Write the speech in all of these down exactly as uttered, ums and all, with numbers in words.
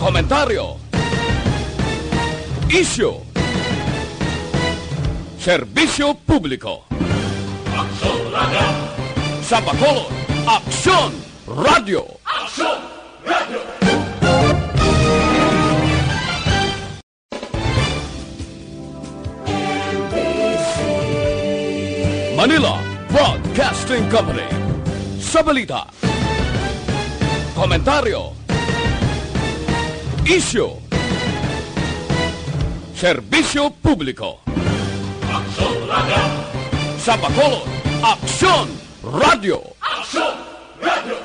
Komentaryo. Isyu. Serbisyo publiko. Aksyon Radio. Sa Bacolod, Aksyon Radio. Aksyon Radio. Manila Broadcasting Company. Sa balita, komentaryo, isyu, serbisyo publiko. Aksyon Radio. Sa Bacolod, Aksyon Radio. Aksyon Radio.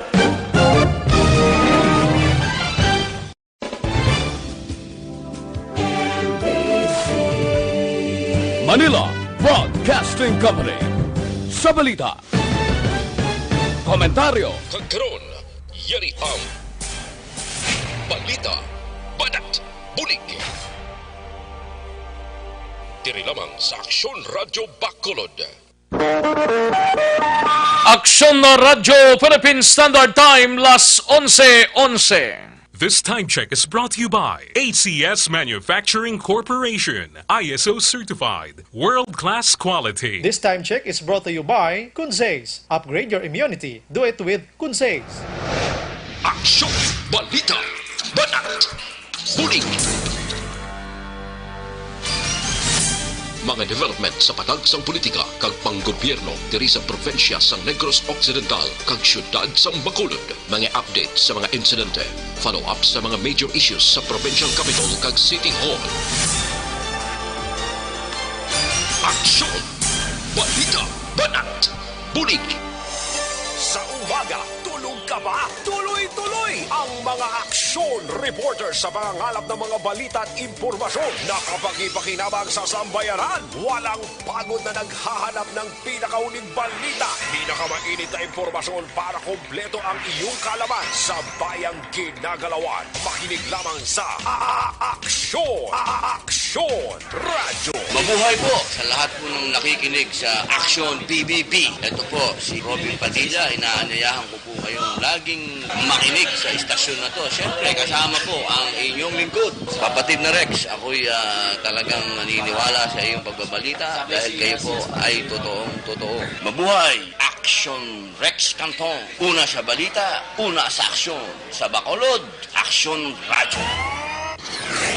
Manila Broadcasting Company. Sa balita, komentaryo. Kag karon, yari ang balita, banat, bulig. Diri lamang sa Aksyon Radio Bacolod. Aksyon Radyo Philippine Standard Time, las onse onse. This time check is brought to you by A C S Manufacturing Corporation, I S O certified, world-class quality. This time check is brought to you by Kunzes. Upgrade your immunity. Do it with Kunzes. Aksyon, balita, banat, bulig. Mga development sa patag sang politika kag panggobyerno diri sa probinsya sang Negros Occidental kag siyudad sang Bacolod. Mga update sa mga insidente, follow-up sa mga major issues sa provincial capital kag city hall. Aksyon, balita, banat, bulig. Sa umaga, tulog ka ba? Tuloy-tuloy ang mga aksyon reporter sa pangangalap ng mga balita at impormasyon na kapakipakinabang sa sambayanan. Walang pagod na naghahanap ng pinakahuling balita, pinakamainit na impormasyon para kompleto ang iyong kaalaman sa bayang ginagalawan. Makinig lamang sa A-, A-, Aksyon, A-, A-, Aksyon Radyo. Mabuhay po sa lahat po ng nakikinig sa Aksyon P B B. Ito po si Robin Padilla, inaanyayahan ko po kayong laging makinig sa istasyon na to. Siyempre, kasama po ang inyong lingkod, kapatid na Rex. Ako'y, ah, talagang naniniwala sa iyong pagbabalita dahil kayo po ay totoong totoo. Mabuhay! Aksyon Rex Cantong. Una sa balita, una sa aksyon. Sa Bacolod, Aksyon Radyo.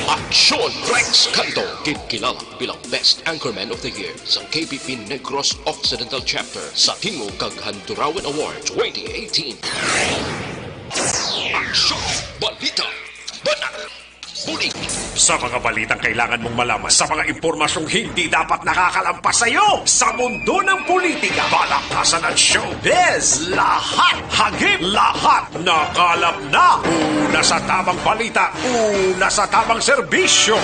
Aksyon Rex Cantong, ginkilala bilang Best Anchorman of the Year sa K B P Negros Occidental Chapter sa Tingog kag Handurawan Award twenty eighteen. Aksyon, balita, banat, bulig. Sa mga balitang kailangan mong malaman, sa mga impormasyong hindi dapat nakakalampas sa iyo, sa mundo ng politika, palakasan at showbiz, lahat, hagip, lahat, nakalap na. Una sa tamang balita, una sa tamang serbisyo.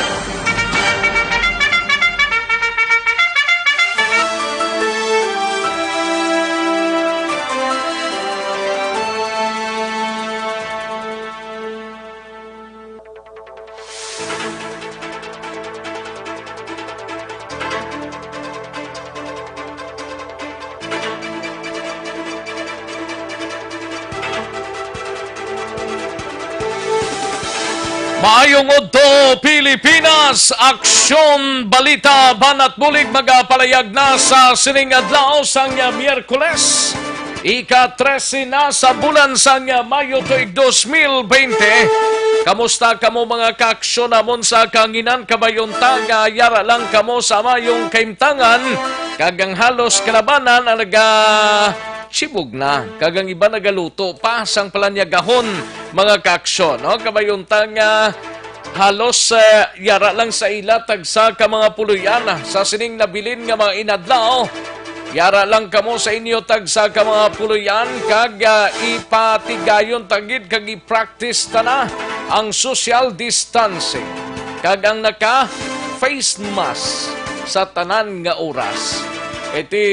Maayong udto, Pilipinas! Aksyon, balita, banat bulig magapalayag na sa sining adlaw sang Miyerkules. Ika-trese na sa bulan sang Mayo tuig dos mil bente. Kamusta kamo, mga kaaksyon namon sa kahanginan? Kabayunta nga yara lang kamo sa mayong kahimtangan, kag ang halos kalabanan ang naga-, sibog na, kag ang iba nagaluto pa sang palanyagahon, mga kaaksyon, no? Kabayunta nga halos, eh, yara lang sa ila tagsa ka mga puloy-an sa sining nabilin nga mga inadlaw. Yara lang kamo sa inyo tagsa ka mga puloy-an, kag, ah, ipatigayon ta gid kag i-practice ta na ang social distancing kag ang naka-face mask sa tanan nga oras. Iti,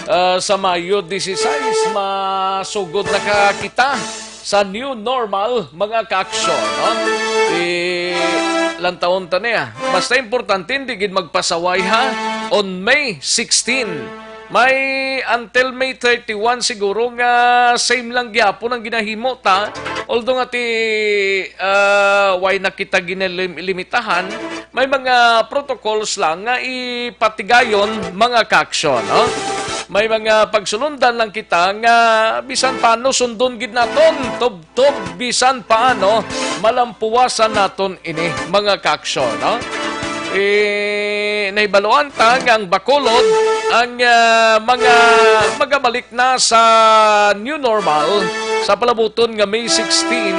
ah, sa Mayo dieciséis, masugod na ka kita sa new normal, mga kaaksyon, no? Di lantawon ta niya. Basta importante, hindi gid magpasaway, ha? On May sixteen, may until May thirty-one siguro nga same lang gyapon ang ginahimo ta. Although nga ti, ah, way na kita ginalimitahan, may mga protocols lang nga ipatigayon, mga kaaksyon, no? May mga pagsulundan lang kita nga bisan paano sundon gid naton, tubtob bisan paano malampuwasan naton ini, mga kaaksyon, no? Eh, nahibaluan ta nga ang Bacolod ang, ah, mga magabalik na sa new normal sa palabuton nga May sixteen,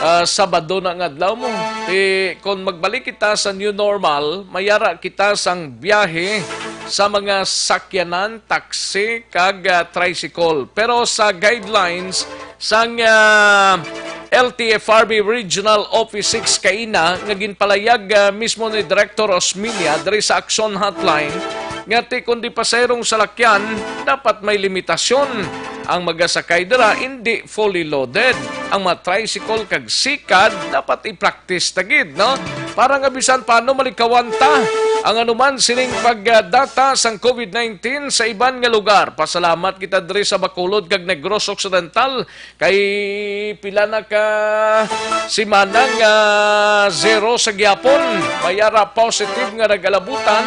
ah, Sabado na nga adlaw mo. Ti, kon magbalik kita sa new normal, mayara kita sang biyahe sa mga sakyanan, taxi, kag, ah, tricycle. Pero sa guidelines sang, ah, L T F R B Regional Office six kaina nga ginpalayag, ah, mismo ni Director Osmilia diri sa Aksyon Hotline, nga ti kundi pasayrong salakyan, dapat may limitasyon. Ang magasakay dira indi fully loaded. Ang mga tricycle kag sikad dapat i-practice ta gid, no? Para nga bisan paano malikawan ta ang anuman sining pagdata sang COVID nineteen sa iban nga lugar. Pasalamat kita diri sa Bacolod kag Negros Occidental kay pila na ka semana nga zero sa gihapon. May ara positive nga nagalabutan,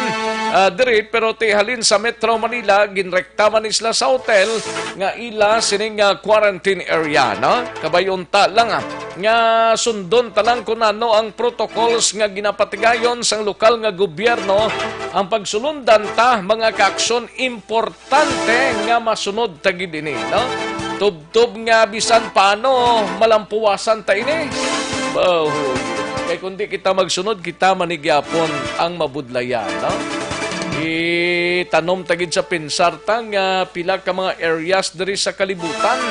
ah, diri, pero ti halin sa Metro Manila, ginrekta man ni sila sa hotel nga ila sining, ah, quarantine area, no? Kabay unta lang, ah, nga sundon ta lang kun ano ang protocols nga ginapatigayon sang lokal nga gobyerno. Ang pagsulundan ta, mga kaaksyon, importante nga masunod ta gid ini, no? Tubtob nga bisan paano malampuwasan ta ini. Baw, kay kung di kita magsunod, kita man ni gyapon ang mabudlayan, no? Itanom ta gid sa pensar ta nga pila ka mga areas diri sa kalibutan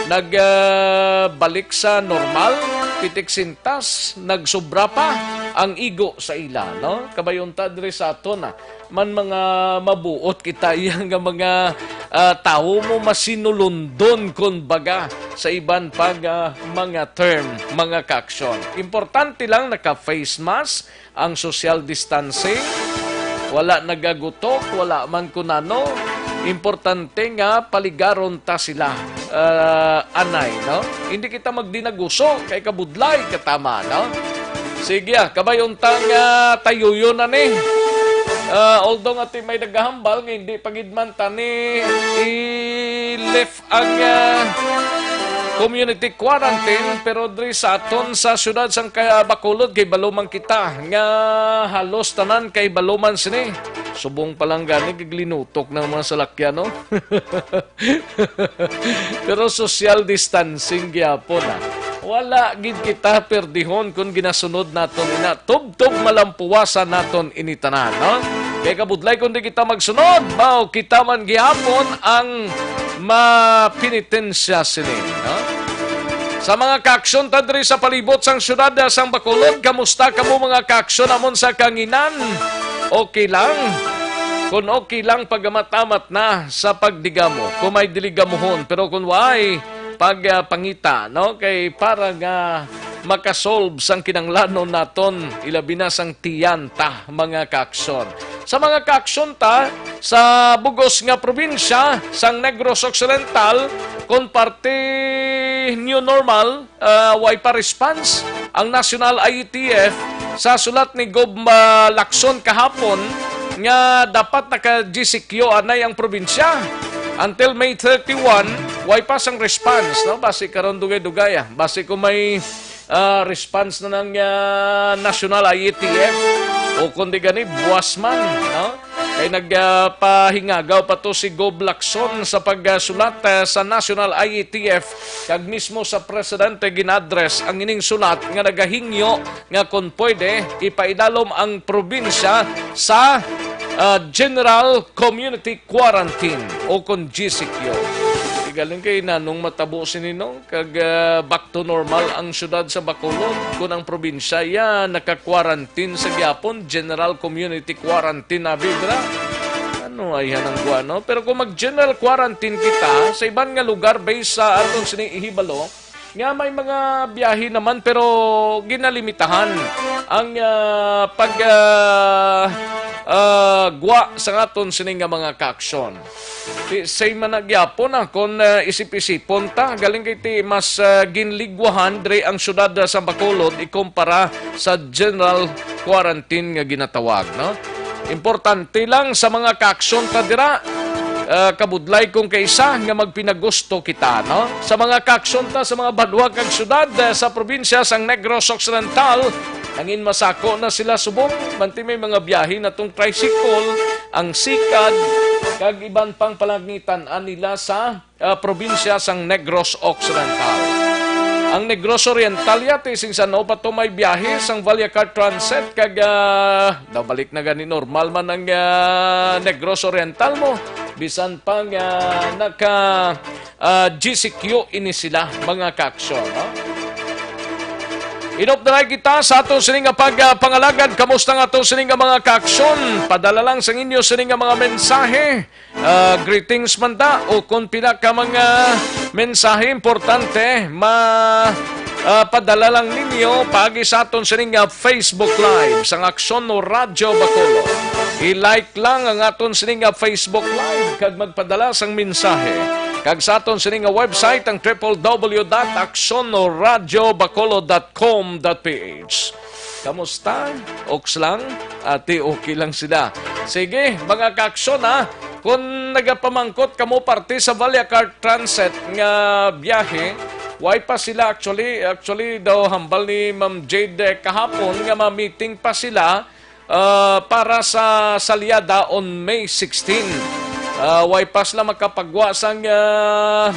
nag, ah, balik sa normal, pitik sintas, nagsobra pa ang igo sa ila, no? Kabay unta diri sa aton, ah, man mga mabuot kita iya nga mga, ah, tawo mo masinulundon, kon baga, sa iban pa nga mga term, mga kaaksyon. Importante lang naka-face mask, ang social distancing, wala nagagutok, wala man kunano. Importante nga paligaron ta sila, ah, anay, no? Hindi kita magdinaguso kay kabudlay, katama, no? Sige, ah, kabay unta nga tayuyon na ni. Ah, although nga ti may nagahambal nga hindi pa gid man ta ni i-lift ang, ah, community quarantine, pero diri sa aton sa siyudad sang kay Bacolod, kay balo man kita nga halos tanan kay balo man sini. Subong pa lang gani, giglinutok ng mga salakyan, no? Pero social distancing gyapon, ah. Wala gid kita perdihon kung ginasunod naton ina. Tubtob malampuwasan naton ini tanan, no? Kay kabudlay kung di kita magsunod, mao kita man gihapon ang mapenitensya sini, no? Sa mga kaaksyon ta diri sa palibot sang siyudad, ah, sang Bacolod, kamusta kamo, mga kaaksyon, amon sa kanginan? Okay lang? Kung okay lang, pagamat-amat na sa pagdigamo, kung may diligamuhon, pero kung way, pagpangita, no? Kay para nga makasolve sang kinanglanon naton, ilabi na sang tiyan ta, mga kaaksyon. Sa mga kaaksyon ta, sa bugos nga probinsya, sang Negros Occidental, kon parte new normal, ah, way pa response ang National I E T F sa sulat ni Gob, ah, Lacson kahapon nga dapat naka-G C Q anay ang probinsya. Until May thirty-one, way pa sang response, no? Basi karon dugay-dugay, ah. Basi kung may, ah, response na ng, ah, National I E T F o kundi gani, buwas man, no? Kay nagpahingagaw pa to si Gob Lacson sa pagsulat, ah, sa National I E T F, kag mismo sa presidente gin-address ang ining sulat nga nagahingyo nga kon pwede, ipaidalom ang probinsya sa, ah, General Community Quarantine o kon G C Q. Di galing kay nanong matabo sini, no? Kag, ah, back to normal ang siyudad sa Bacolod, kun ang probinsya iya naka-quarantine sa gyapon, general community quarantine na bidra. Ano ay hanang kuwan, no? Pero kung mag-general quarantine kita sa iban nga lugar based sa aton sini ihibalo, nga may mga biyahe naman, pero ginalimitahan ang, ah, pag, ah, ah, gwa sa aton sini nga mga kaaksyon. Ti, say man na gyapon, ah, kung, ah, isip-isipon ta, galing kay ti mas, ah, ginligwahan diri ang syudad, ah, sa Bacolod ikumpara sa general quarantine nga ginatawag, no? Importante lang sa mga kaaksyon ta dira, ah, kabudlay kung kaisa nga magpinagusto kita, no? Sa mga kaaksyon ta sa mga banwa kag syudad, ah, sa probinsya sang Negros Occidental, nangin masako na sila subong, manti may mga biyahe na tong tricycle, ang sikad, kag iban pang palangitan-an nila sa, ah, probinsya sang Negros Occidental. Ang Negros Oriental yati sing San pa to may biyahe sang Vallecar Transit kag, ah, daw balik na gani normal man ang, ah, Negros Oriental mo. Bisan pa nga naka, ah, G C Q ini sila, mga kaaksyon, no? Inop na lang kita sa ato sini nga pag, ah, pangalagad. Kamusta nga ato sini nga mga kaaksyon? Padala lang sang inyo sini nga mga mensahe, ah, greetings man ta, o kung pila ka mga mensahe importante, ma, ah, padala lang ninyo paagi sa aton sini nga Facebook Live sang Aksyon Radyo Bacolod. I-like lang ang aton sini nga Facebook Live kag magpadala sang mensahe. Kag sa aton sini nga website, ang triple W dot aksyon radyo bacolod dot com dot P H. Kamusta? Oks lang? Ati, okay lang sila. Sige, mga kaaksyon, ha? Kung nagapamangkot kamo parte sa Vallecar Transit nga biyahe, why pa sila actually, actually daw hambal ni Ma'am Jade, eh, kahapon nga ma-meeting pa sila, ah, para sa salyada on May sixteen. Ah, why pa sila makapagwa sang, ah,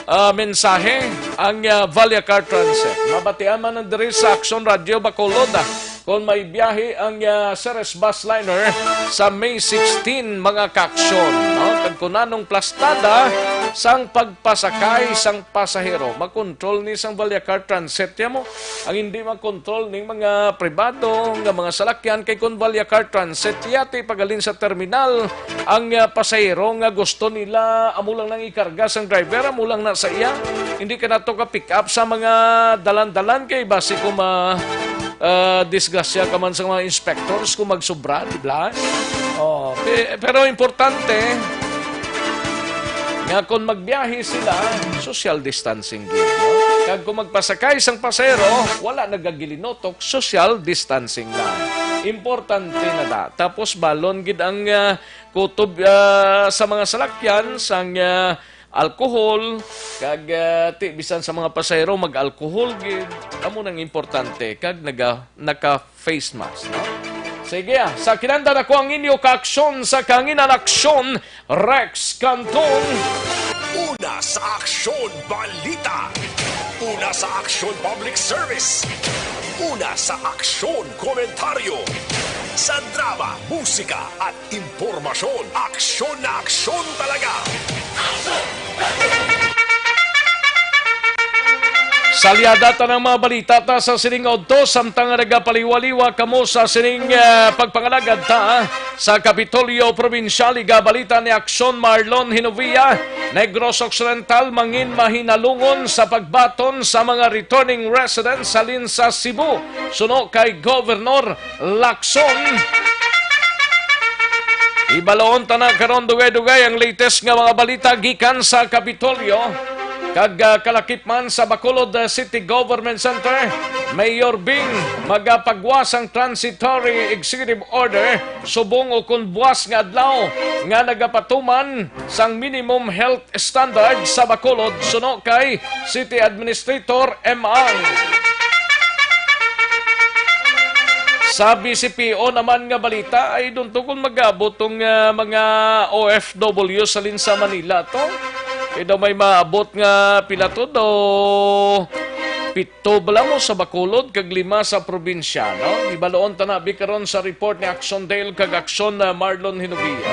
ah, mensahe ang, ah, Vallecar Transit? Mabatian man ang diri sa Aksyon Radyo Bacolod, ah. Kung may biyahe ang, ah, Ceres Bus Liner sa May sixteen, mga kaaksyon, no? Kag kung anong plastada sang pagpasakay sang pasahero, makontrol ni sang Vallecar Transit ya mo. Ang hindi makontrol ning mga pribado nga mga salakyan kay kung Vallecar Transit yati pagalin sa terminal, ang, ah, pasahero nga gusto nila amo lang nang ikarga sang driver, amo lang na sa iya. Hindi ka na to ka pick up sa mga dalan-dalan kay basi kung ma, ah, disgrasya ka man sa mga inspectors kung magsubra, di ba? Oh, pe-, pero importante nga kung magbiyahe sila, social distancing gyud, no? Kag kung magpasakay sang pasahero, wala nagagilinotok, social distancing lang. Importante na da. Tapos balon gid ang, ah, kutob, ah, sa mga salakyan sang, ah, alcohol, kag, ah, ti bisan sa mga pasahero mag-alcohol gid. Amo nang importante kag naga, naka face mask, no? Sige, ah, sa kinanda na ko ang inyo kaaksyon sa kanginan aksyon, Rex Canton. Una sa aksyon, balita. Una sa aksyon, public service. Una sa aksyon, komentaryo. Sa drama, musika, at impormasyon, aksyon na aksyon talaga. Salyada ta ng mga balita ta sa sining udto, samtang nagapaliwaliwa kamo sa sining, ah, pagpangalagad ta sa Kapitolyo Probinsyal, igabalita ni Aksyon Marlon Hinovia, Negros Occidental, mangin mahinalungon sa pagbaton sa mga returning residents halin sa Cebu, suno kay Governor Lacson. Ibaloon ta na karon dugay-dugay ang latest nga mga balita gikan sa Kapitolyo. Kag, ah, kalakip man sa Bacolod, ah, City Government Center, Mayor Bing magapagwa sang transitory executive order subong o kon buwas nga adlaw nga nagapatuman sang minimum health standard sa Bacolod suno kay City Administrator M. Ang. Sa B C P O naman nga balita, ay dunto kung mag-abot tong, ah, mga O F W sa Linsa, Manila to. Kay daw may maabot nga pila to daw pito bala mo sa Bacolod kag lima sa probinsya, no? Ibaloon ta na bi karon sa report ni Action Dale kag Action, ah, Marlon Hinovia.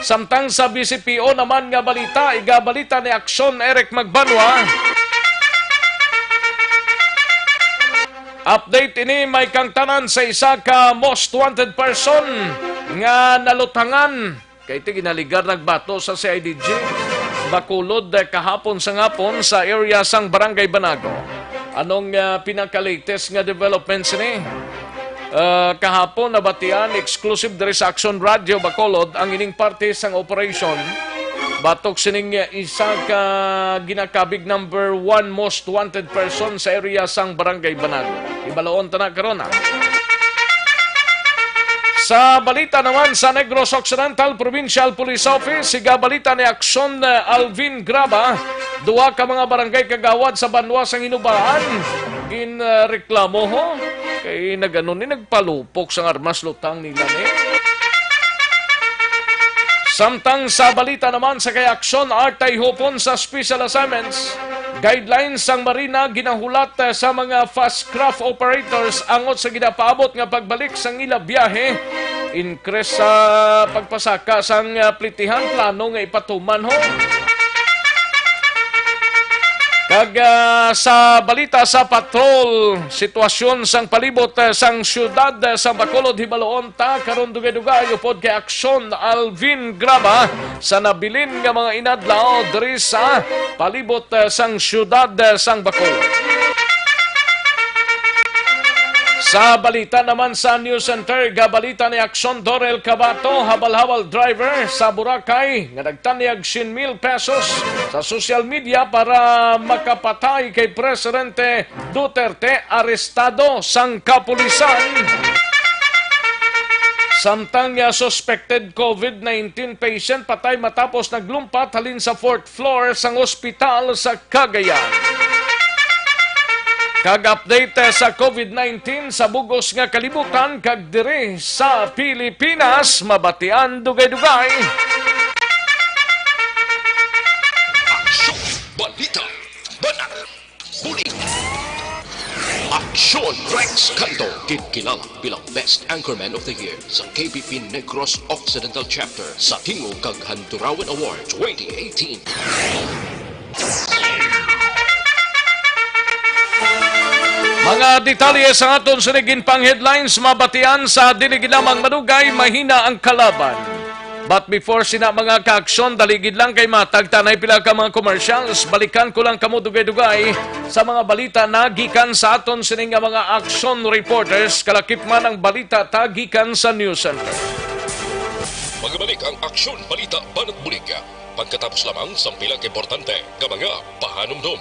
Samtang sa B C P O naman nga balita, igabalita ni Action Eric Magbanwa. Update ini may kangtanan sa isa ka most wanted person nga nalutangan. Kay ti ginaligar nagbato sa C I D G. Bacolod, eh, kahapon sang hapon sa area sang Barangay Banago. Anong, ah, pinaka-latest nga developments ni? Ah, kahapon nabatian, exclusive diri sa Aksyon Radio Bacolod ang ining parte sang operasyon. Batok sining isa ka ginakabig number one most wanted person sa area sang Barangay Banago. Ibaloon ta na karon, ha. Sa balita naman sa Negros Occidental Provincial Police Office, siga balita ni Aksyon, eh, Alvin Graba, duha ka mga barangay kagawad sa banwa sang Hinubaan, gin, eh, reklamo ho kay nagano ni nagpalupok sang armas lutang nila ni. Samtang sa balita naman sa kay Aksyon Artay Hopon sa Special Assignments, guidelines sang Marina ginahulat, eh, sa mga fast craft operators angot sa ginapaabot nga pagbalik sang ila biyahe, increase sa pagpasaka sang, ah, plitihan, plano nga ipatuman ho. Kag, ah, sa balita sa patrol, sitwasyon sang palibot, ah, sang siyudad, ah, sa Bacolod, hibaloon ta karon dugay-dugay upod kay Aksyon Alvin Graba sa nabilin nga mga inadlaw diri sa palibot, eh, sang siyudad, eh, sang Bacolod. Sa balita naman sa News Center, gabalita ni Aksyon Dorel Cabato, habal-habal driver sa Boracay nga nagtanyag syen mil pesos sa social media para makapatay kay Presidente Duterte, arestado sang kapulisan. Samtang, ah, suspected COVID nineteen patient patay matapos naglumpat halin sa fourth floor sang ospital sa Cagayan. Kag update, ah, sa COVID nineteen sa bug-os nga kalibutan kag diri sa Pilipinas, mabatian dugay-dugay. Aksyon! Balita! Banat! Bulig! Aksyon! Rex Canto, ginkilala bilang Best Anchorman of the Year sa K P P Negros Occidental Chapter sa Tingog kag Handurawan Award twenty eighteen. Mga detalye sa aton sining ginpang headlines, mabatian sa dili gid lamang madugay, mahina ang kalaban. But before sina, mga kaaksyon, dali gid lang kay matag ta anay pila ka mga commercials. Balikan ko lang kamo dugay-dugay sa mga balita na gikan sa aton sini nga mga aksyon reporters. Kalakip man ang balita ta gikan sa News Center. Magbalik ang Aksyon Balita Banat Bulig pagkatapos lamang sang pila ka importante nga mga pahanumdom.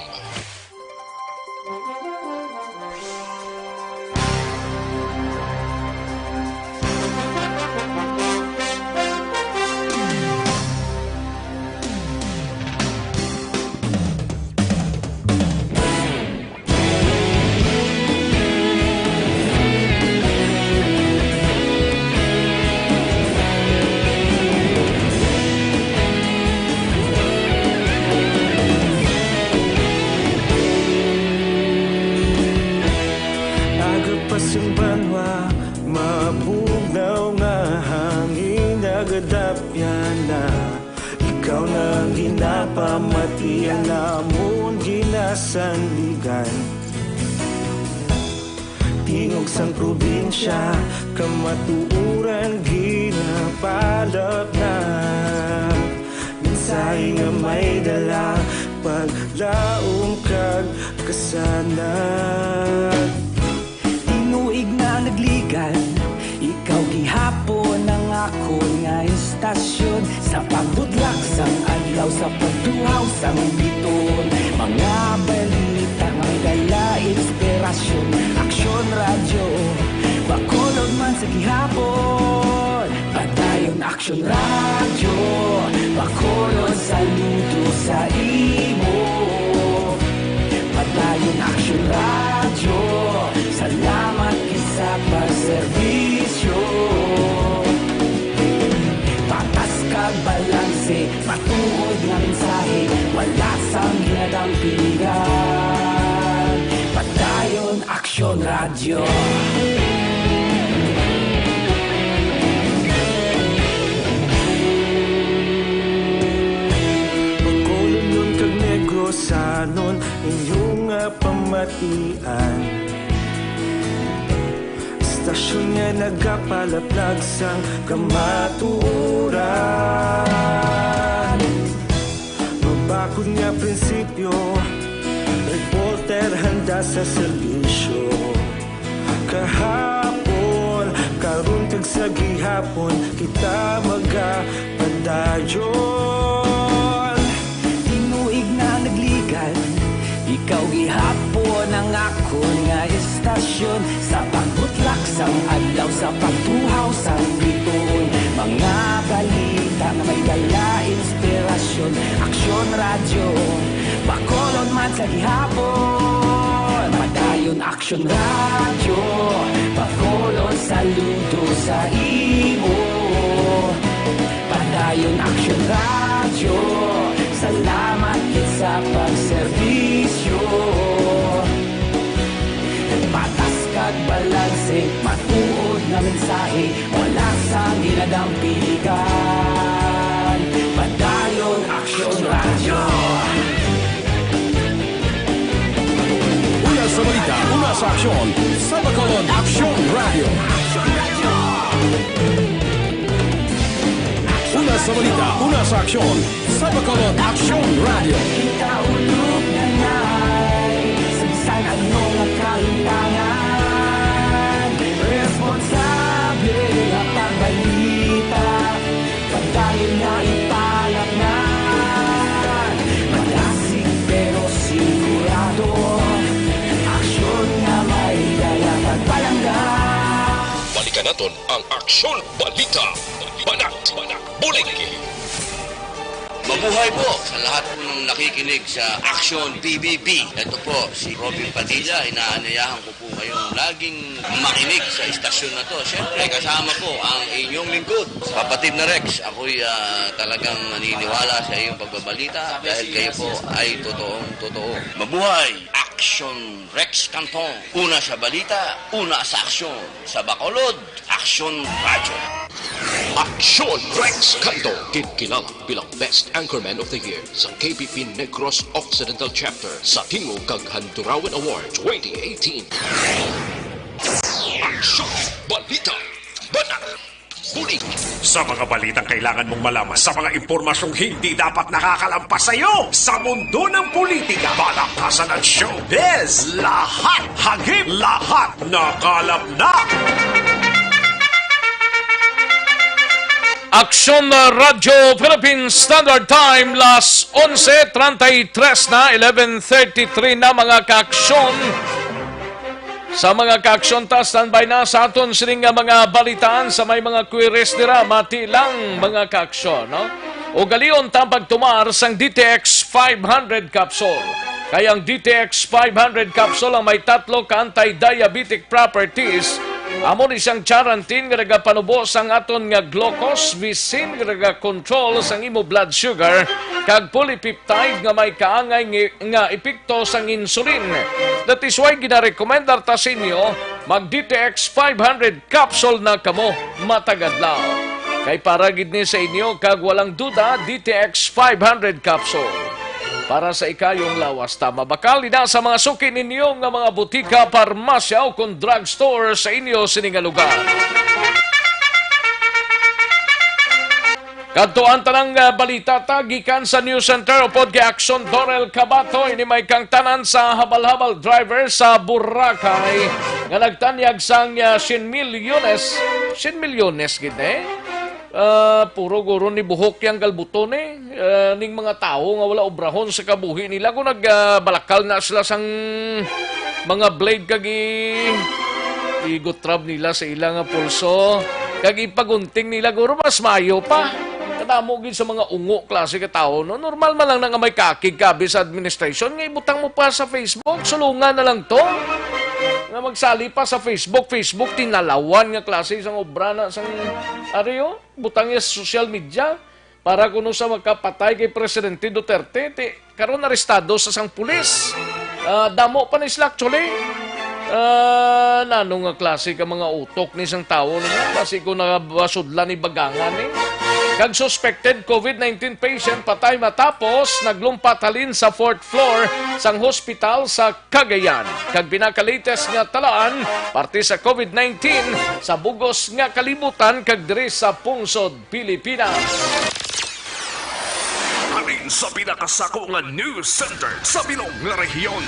Aga pa sing banwa, mabugnaw nga hangin, nagadapyan na. Ikaw na ang ginapamatian namon, ginasandigan. Tingog sang probinsya, kamatuoran ginapalapnag. Mensahe nga may dala, paglaom kag kasanag. Tinuig na nagligan, ikaw gihapon ang akon nga istasyon. Sa pagbutlak sang adlaw, sa pagtuhaw sang biton, mga balita may dala inspirasyon. Aksyon Radyo, Bacolod man sa gihapon. Padayon Aksyon Radyo, Bacolod, saludo sa imo. Padayon Aksyon Radyo, salamat gid sa pagserbisyo. Patas kag balanse, matuod nga mensahe, wala sang ginadampingan. Padayon Aksyon Radyo. Bacolodnon kag Negrosanon, inyo nga pamatian. Istasyon nga nagapalaplag sang kamatuoran. Mga Kun nga prinsipyo, reporter handa sa serbisyo. Kahapon, karon kag sa gihapon, kita magapadayon. Tinuig na nagligad, ikaw gihapon ang akon nga istasyon. Sa pagbutlak sang adlaw, sa pagtuhaw sang bituon, mga balita nga may dala inspirasyon. Aksyon Radyo, Bacolod man sa gihapon. Padayon Aksyon Radyo, Bacolod, saludo sa imo. Padayon Aksyon Radyo, salamat gid sa pagserbisyo. Patas kag balanse, matuod nga mensahe, wala sang ginadampiligan. Padayon Aksyon Radyo. Una sa balita, una sa aksyon, sa Bacolod Aksyon Radyo. Una sa balita, una sa aksyon, sa Bacolod Aksyon Radyo. Kita ulog na ngay, sa bisan ano nga kalimtangan, responsable nga pagbalita, padayon nga ipalatnan. Malasig pero sigurado, aksyon nga may dala pagpalangga. Balikan naton ang Aksyon Balita. Banat, bulig. Mabuhay po sa lahat po ng nakikinig sa Aksyon P B B. Ito po si Robin Padilla. Inaanyayahan ko po kayong laging makinig sa istasyon na to. Siyempre, kasama po ang inyong lingkod, kapatid na Rex. Ako'y, ah, talagang naniniwala sa iyong pagbabalita dahil kayo po ay totoong totoo. Mabuhay! Aksyon Rex Canton. Una sa balita, una sa aksyon. Sa Bacolod, Aksyon Radyo. Aksyon Rex Canto, ginkilala bilang Best Anchorman of the Year sa K P P Negros Occidental Chapter sa Tingog kag Handurawan Award twenty eighteen. Aksyon, balita, banat, bulig. Sa mga balitang kailangan mong malaman, sa mga impormasyong hindi dapat nakakalampas sa iyo, sa mundo ng politika, palakasan at showbiz, lahat hagip, lahat nakalap na. Aksyon, uh, Radyo Philippine Standard Time, las onse treinta y tres na, eleven thirty-three na, mga kaaksyon. Sa mga kaaksyon ta, standby na sa aton sining nga mga balitaan. Sa may mga queries dira, mati lang, mga kaaksyon, no? Ugalion ta ang pagtumar sang D T X five hundred capsule. Kay ang D T X five hundred capsule ang may tatlo ka anti-diabetic properties. Amo ni siyang charantin nga nagapanubo sang aton nga glucose, visin nga nagakontrol sang imo blood sugar, kag polypeptide nga may kaangay ngi-, nga epekto sang insulin. That is why ginarekomendar ta sa inyo, mag D T X five hundred capsule na kamo matag adlaw. Kay para gid ni sa inyo, kag walang duda, D T X five hundred capsule. Para sa ikayong lawas, ta mabakal ina sa mga suki ninyo nga mga butika, parmasya, o kon drugstore sa inyo sini nga lugar. Kadto ang tanang, ah, balita ta gikan sa News Center upod kay Aksyon Dorel Cabato. Ini may kang tanan sa habal-habal driver sa Boracay nga nagtanyag sang, ah, syen milyones. Syen milyones gid, eh? Ah, puro guro ni buhok yang galbuton, eh. Ah, ning mga tawo nga wala obrahon sa kabuhi nila, kung nag, ah, balakal na sila sang mga blade kag i-, igutrab nila sa ila nga pulso, kag ipagunting nila, guro mas maayo pa. Kadamo gid sa mga ungo klase ka tawo, no? Normal man lang na nga may kakig kabi sa administration nga ibutang mo pa sa Facebook, sulungan na lang to. Nga magsali pa sa Facebook, Facebook, tinalawan nga klase sang obra na sang, ari, oh, butang niya sa social media. Para kuno sa makapatay kay Presidente Duterte, ti, karon arestado sa sang pulis. Ah, damo pa ni sila, actually. Ah, nano nga klase ka mga utok ni sang tawo ninyo? Basi ko nabasudlan ni bagangan ni. Kag suspected COVID nineteen patient patay matapos naglumpat halin sa fourth floor sang hospital sa Cagayan. Kag pinaka-latest nga talaan, parte sa COVID nineteen sa bugos nga kalibutan kag diri sa pungsod Pilipinas. Halin sa pinakasako nga news center sa bilog nga rehiyon.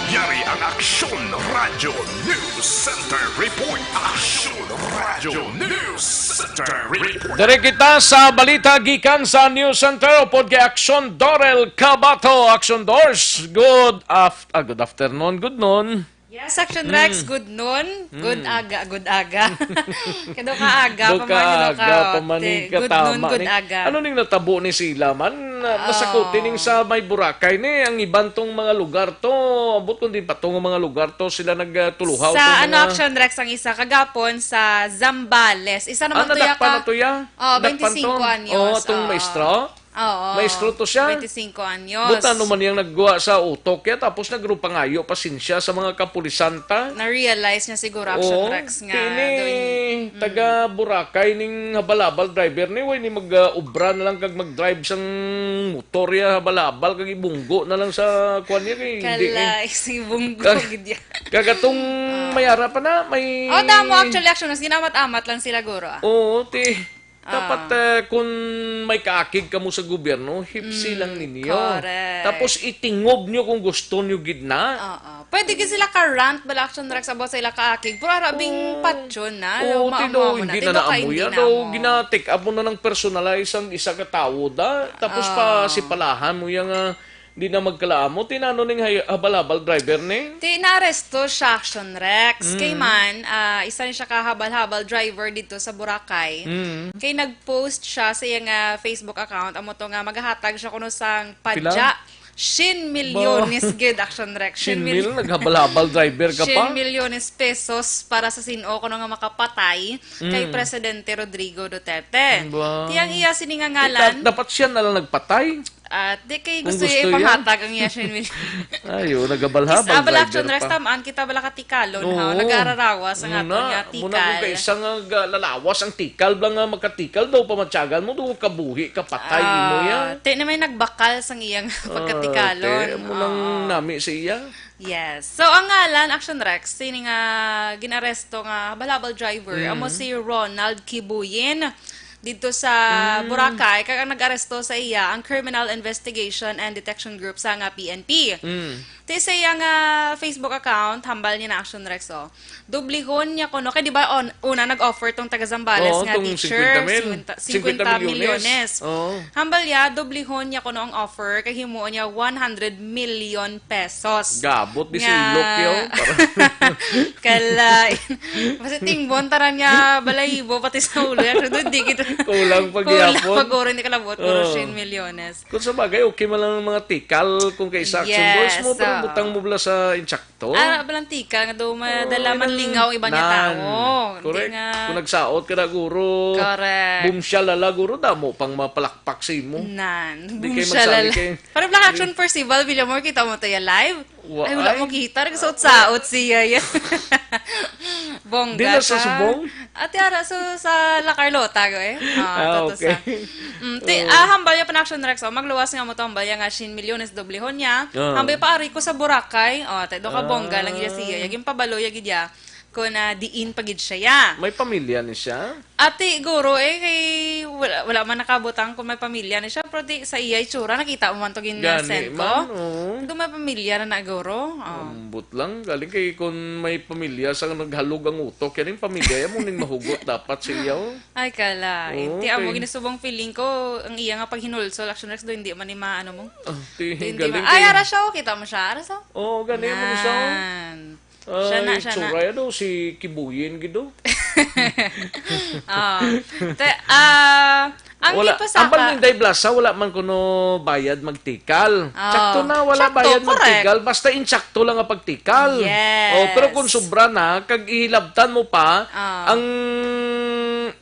Yari ang Aksyon Radyo News Center Report. Aksyon Radyo News Center Report. Diri kita sa balita gikan sa News Center upod kay Aksyon Dorel Cabato. Aksyon Dors, good af-, ah, good afternoon, good noon. Yes, Action Rex, Mm. good noon, good Mm. aga, good aga. Kado ka aga, Do pa man, ka do ka aga, pa man te-, ni good noon, katama good ni. aga. Ano ning natabo ni sila man? Na-, nasakuti ning Oh. sa may Boracay ni, ang iban tong mga lugar to. Ambot kung di pa to nga mga lugar to sila nagtuluhaw Sa to ano, mga Action Rex, ang isa kagapon sa Zambales. Isa naman Ah, to ya nadakpan ka na to ya? Oh, Nadakpan to? twenty-cinco anyos. Oh, tong Oo. maestro? Oo. Maestro to siya? Twenty-cinco anyos. Buta naman niyang nagguwa sa utok ya, tapos nagrupangayo pa sinsya sa mga kapulisan ta? Na-realize niya siguro, Action Oo, Rex, nga kini doon. Mm. taga Boracay ning habal-habal driver ni, way ni mag, ah, obra na lang kag mag-drive sang motor ya habal-habal kag ibunggo na lang sa kuan niya kay hindi Kala, eh. Isibunggo Kag, gid yan. Kag atong Ah. may ara pa na, may Oh, damo actually, Action Rex, ginamat-amat lang sila guro, ah. Oo, ti. Dapat, Ah. eh, kung may kaakig kamo sa gobyerno, hipsi Mm, lang ninyo. correct. Tapos itingob nyo kung gusto nyo gid na. Oo. Pwede gid sila ka-rant bala, Action Rex, about sa ila kaakig. Pero ara bing Oo. patyon na. Oo, Maamo-amo tido, na. hindi Tido na ka, naamoy hindi yan. na O, amo. gina-take up mo na ng personalize ang isa ka tawo da. Tapos Oo. pa sipalahan mo yang, ah, di na magkalaamo. Tinano ning hay-, habal-habal driver ni? Ti naaresto siya, Action Rex. Mm. Kay man, ah, isa ni siya ka habal-habal driver dito sa Boracay. Mm. Kay nag-post siya sa iyang, ah, Facebook account, amo to nga magahatag siya kuno sang Pila? padya. Shin milyones Ba? gid, Action Rex. Shin Shin mil, mil-, naghabal-habal driver ka shin pa? milyones pesos para sa sin-o kuno nga makapatay kay Mm. Presidente Rodrigo Duterte. Ba? Ti ang iya sini nga Di, ngalan. da-, dapat siya na lang nagpatay. At di kay Kung gusto gusto iya iya. ipanghatag ang iya shin milyones. Ayo, naghabal-habal Is, ah, bala, driver Action Rex, pa. tamaan kita bala ka tikalon, ha? Oo. Nag-aararawas ang Muna, aton nga muna kung tikal. kaisa nga ga-, lalawas ang tikal, bala nga magkatikal daw, pamatyagan mo, daw kabuhi, kapatay Ah, mo yan. ti na may nagbakal sang iyang Ah, pagkatikalon. ti, amo nang Oo. nami sa iya. Yes. So, ang ngalan, Action Rex, sini nga ginaresto nga habal-habal driver, amo Mm. si Ronald Kibuyin dito sa Mm. Boracay, kag ang nag-aresto sa iya ang Criminal Investigation and Detection Group sa nga P N P. Mm. Ti sa iya nga Facebook account, hambal niya na, Action Rex, oh. Dublihon niya kuno. Kay di ba, on, una nag-offer tong taga Zambales Oo, nga tong teacher, singkwenta mil. singkwenta, Singkwenta singkwenta milyones. milyones. Oo. Hambal niya, dublihon niya kuno ang offer, kay himuon niya one hundred million pesos. Gabot di Nga sa ilok, yo. Para Kalain. Basta tingbon, tanan niya, balahibo, pati sa ulo. Yan, so, doon, di kita Kulang pa Kulang gihapon. pag-uro, hindi kalabot, puro Oo. shin milyones. Kung sa bagay, okay man lang ang mga tikal kung kay sa Action Yes, Boys mo, pero oo. butang mo bala sa insakto. Ah, balang tikal nga daw madala Oo, man yun. lingaw ang iba niya Nan. tao. Hindi Correct. nga Kung nagsaot ka na, guro, Correct. bumsyal ala, guro, damo pang mapalakpak sa imo. Nan. Di kay Bumsyal magsabi ala. kay Parang Black Action Percival, Villamor, kita mo to ya live? Wa-, Ay, wala ay. mo kita. Nagsaot-saot siya yan. Bongga Di na sa siya. Subong? Ate Ara, so, sa La Carlota, go eh. Ah, Ah, totoo okay. sa. Mm, ti-, Oh. ah, hambal niya pa na Action Rex, oh, magluwas nga mo to, hambal niya nga shin milyones doblehon niya. Ah. Hambal pa ari ko sa Boracay. Oh, te, do ka bongga lang iya siya. Ah. Yagin pabalo, yagid ya. Kung, ah, diin pa gid siya, ya. May pamilya ni siya? Ate, guro, eh, kay wala, wala man nakabutang kung may pamilya ni siya. Pero di, sa iya itsura, nakita mo man to gin-, Gani send ko. man, oo. Do may pamilya na na, guro. Oh. Ambot lang. Galing kay kung may pamilya sa naghalog ang utok, yan yung pamilya, yan mo ning mahugot dapat sa iya, oh. Ay, kala. Oo, Inti, amo kay ginasubong feeling ko, ang iya nga paghinulsol, Action Rex, do, hindi man ni maano mo. Ah, ti-, Do, hindi galing ma-, ay, kay ara siya, oh, kita mo siya, ara siya. Oo, gani mo siya, oh. Nan. Siya na, Ay, siya na. Tsuray, ano, si Kibuyin, gido. Ah. Te-, ah, ang Wala, di pa sa ang ka- Paninday Plaza, wala man kuno bayad magtikal. Ah. Sakto na, wala Sakto, bayad correct. magtikal. Basta insakto lang ang pagtikal. Yes. Oh, pero kung sobra na, kag ihilabtan mo pa, Ah. ang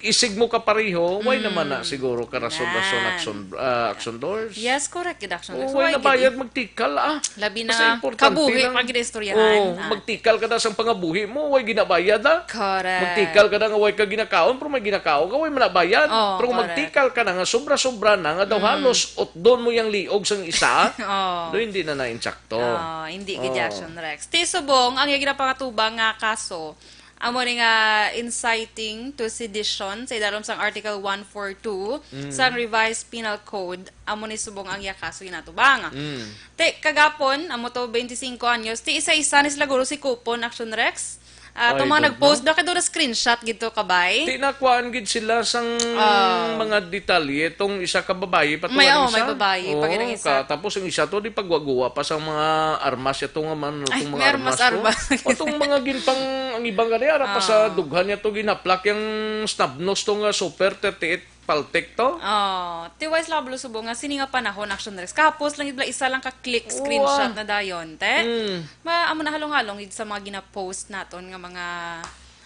isig mo kapareho, way Mm. naman na siguro ka rason-rason Nan. action, ah, action doors. Yes, correct, gid action Oh, doors. way Way na gid bayad eh. magtikal, ah. Labi na Basta nga, importante kabuhi lang. pag ginaistoryahan, Oh, ah. magtikal ka na sang pangabuhi mo, way ginabayad, ah. Correct. Magtikal ka na nga way ka ginakaon, pero may ginakaon ka, way man nabayad. Oh, Pero kung correct. magtikal ka na nga sobra-sobra na, nga daw Mm. halos utdon mo yang liog sang isa, Oh. do hindi na na insakto. Oh, hindi gid Oh. action, Rex. Ti subong, ang iya ginapangatubang nga kaso, Amo ni nga inciting to sedition sa idalom sang Article one four two Mm. sang Revised Penal Code, amo ni subong ang iya kaso ginatubang. Mm. Ti, kagapon, amo to, twenty-cinco anyos, ti isa-isa ni sila guro si Kupon, Action Rex. Ah, Ay, itong mga good, nag-post, no? Bakit doon na screenshot gid to, kabay? Ti nakuhaan gid sila sang Ah. mga detalye. Itong isa ka babayi, pati May, walang oh, may isa. babayi, pati Oo, lang isa. ka-, tapos yung isa to, di pagwaguwa pa sa mga armas. Ito nga man, Ay, itong mga may armas, armas, oh. armas. O, itong mga ginpang, ang ibang gani, ara pa sa Ah. dughan niya to, ginaplak yung snub nose to nga Super thirty-eight Paltec to. Oh, ti wise lang, Blo, subong nga, sini nga panahon, Action Rex. Kapos lang, ibla, isa lang ka click, Wow. screenshot na dayon, te. Mm. Ma, amo na halong-halong gid sa mga gina-post naton nga mga,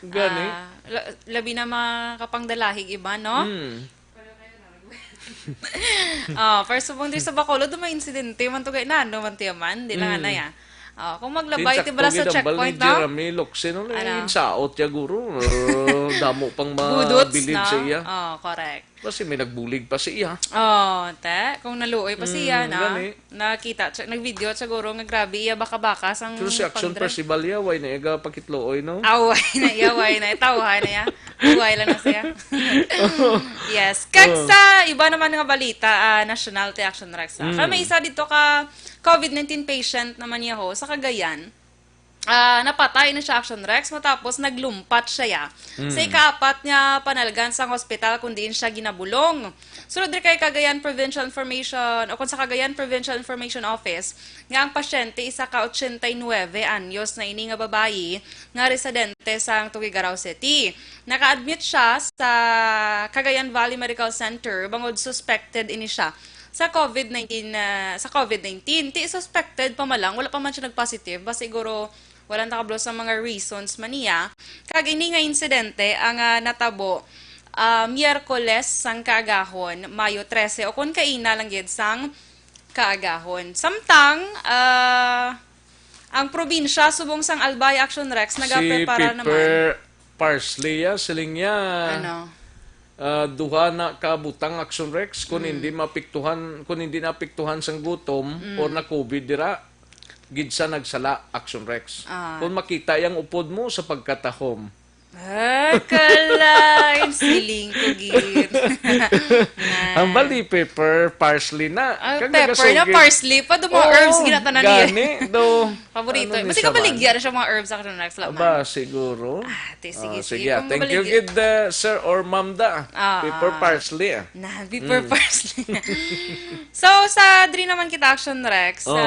Gani. ah, la-, labi na mga kapangdalahig iba, no? Mm. Oh, first of all, diri sa Bacolod, may insidente man to kay nano man tiya man, di lang Mm. anay, ah. Oh, kung maglabay, Tin, ti bala sakto sa gid ang bal ni checkpoint, no? Jeremy Locsin, no? Ano? Insaot ya, guro. Uh, damo pang Budots, mabilib no? sa iya. Oh, correct. Kasi may nagbulig pa sa iya. Oh, te, kung naluoy pa siya, Mm, na, gani. nakita siya, nag-video siya, guro, nga grabe iya baka-baka sang Pero si Action pagdra- Festival ya, way na iga pakitluoy, no? Away na iya, way na iya, tawhay na iya. Away lang na siya. Yes. Kag Oh. sa iba naman nga balita, ah, national, te, Action Rex, ah. Mm. Kaya may isa dito ka COVID nineteen patient naman niya ho, sa Cagayan. Ah, napatay na siya, Action Rex, matapos naglumpat siya, ya, Mm. sa ikaapat nga panalgan sang hospital kung diin siya ginabulong. Sulod diri kay Cagayan Provincial Information, o kung sa Cagayan Provincial Information Office, nga ang pasyente isa ka ochenta y nuebe anyos na ini nga babayi nga residente sang Tuguegarao City. Naka-admit siya sa Cagayan Valley Medical Center bangod suspected ini siya sa COVID nineteen, ah, sa COVID nineteen. Ti suspected pa man lang, wala pa man siya nag-positive, basta siguro wala ta kabalo sa mga reasons man niya. Kag ini nga insidente ang, ah, natabo, ah, Miyerkules sang kaagahon, Mayo trese, o kon kaina lang gid sang kaagahon. Samtang, ah, ang probinsya subong sang Albay, Action Rex, Si nagaprepara Pepper naman. Parsley, ya, siling niya. Ano? Ah, duha na ka butang, Action Rex, kung Mm. hindi mapiktuhan, kung hindi napiktuhan sang gutom Mm. or na-COVID dira, gid sa nagsala, Action Rex. Ah. Kung makita yang upod mo sa pagkatahom. Ah, kalain, siling ko gid. Na. Ang bali, pepper, parsley na. Ah, Kag pepper na, nagasugid. parsley pa, do mga Oo, herbs, ginatanan niya. gani, do. Paborito. Ano ni Basta Saman? kabaligya na siya mga herbs sa kanang Rex Laman. Aba, siguro. Ah, ti, sige, Ah, sige. sige, ah. Kung Thank you, mabaligya. gid, uh, sir or ma'am da. Ah, Pepper ah. parsley, ah. Na, pepper Mm. parsley. So, sa diri naman kita, Action Rex, Oh. sa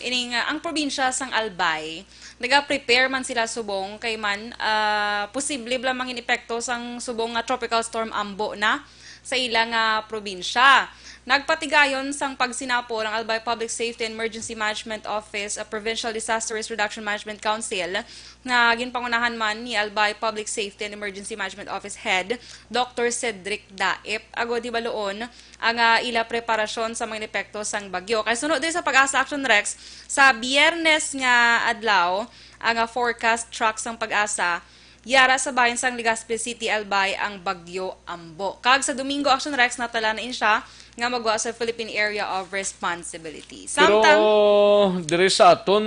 ining, ah, ang probinsya sang Albay, naga-prepare man sila subong kay man, ah, posible bala mangin epekto sang subong nga Tropical Storm Ambo na sa ila nga probinsya. Nagpatigayon sang pagsinapol ang Albay Public Safety and Emergency Management Office, a Provincial Disaster Risk Reduction Management Council, nga ginpangunahan man ni Albay Public Safety and Emergency Management Office Head, Doctor Cedric Daip, agud hibaluon ang, ah, ila preparasyon sa mga epekto sang bagyo. Kay suno diri sa PAGASA, Action Rex, sa Biyernes nga adlaw, ang, ah, forecast track sang PAGASA, yara sa bahin sang Legazpi City, Albay, ang Bagyo Ambo. Kag sa Domingo, Action Rex, natala na ini siya nga magwa sa Philippine Area of Responsibility. Pero Samtang diri sa aton,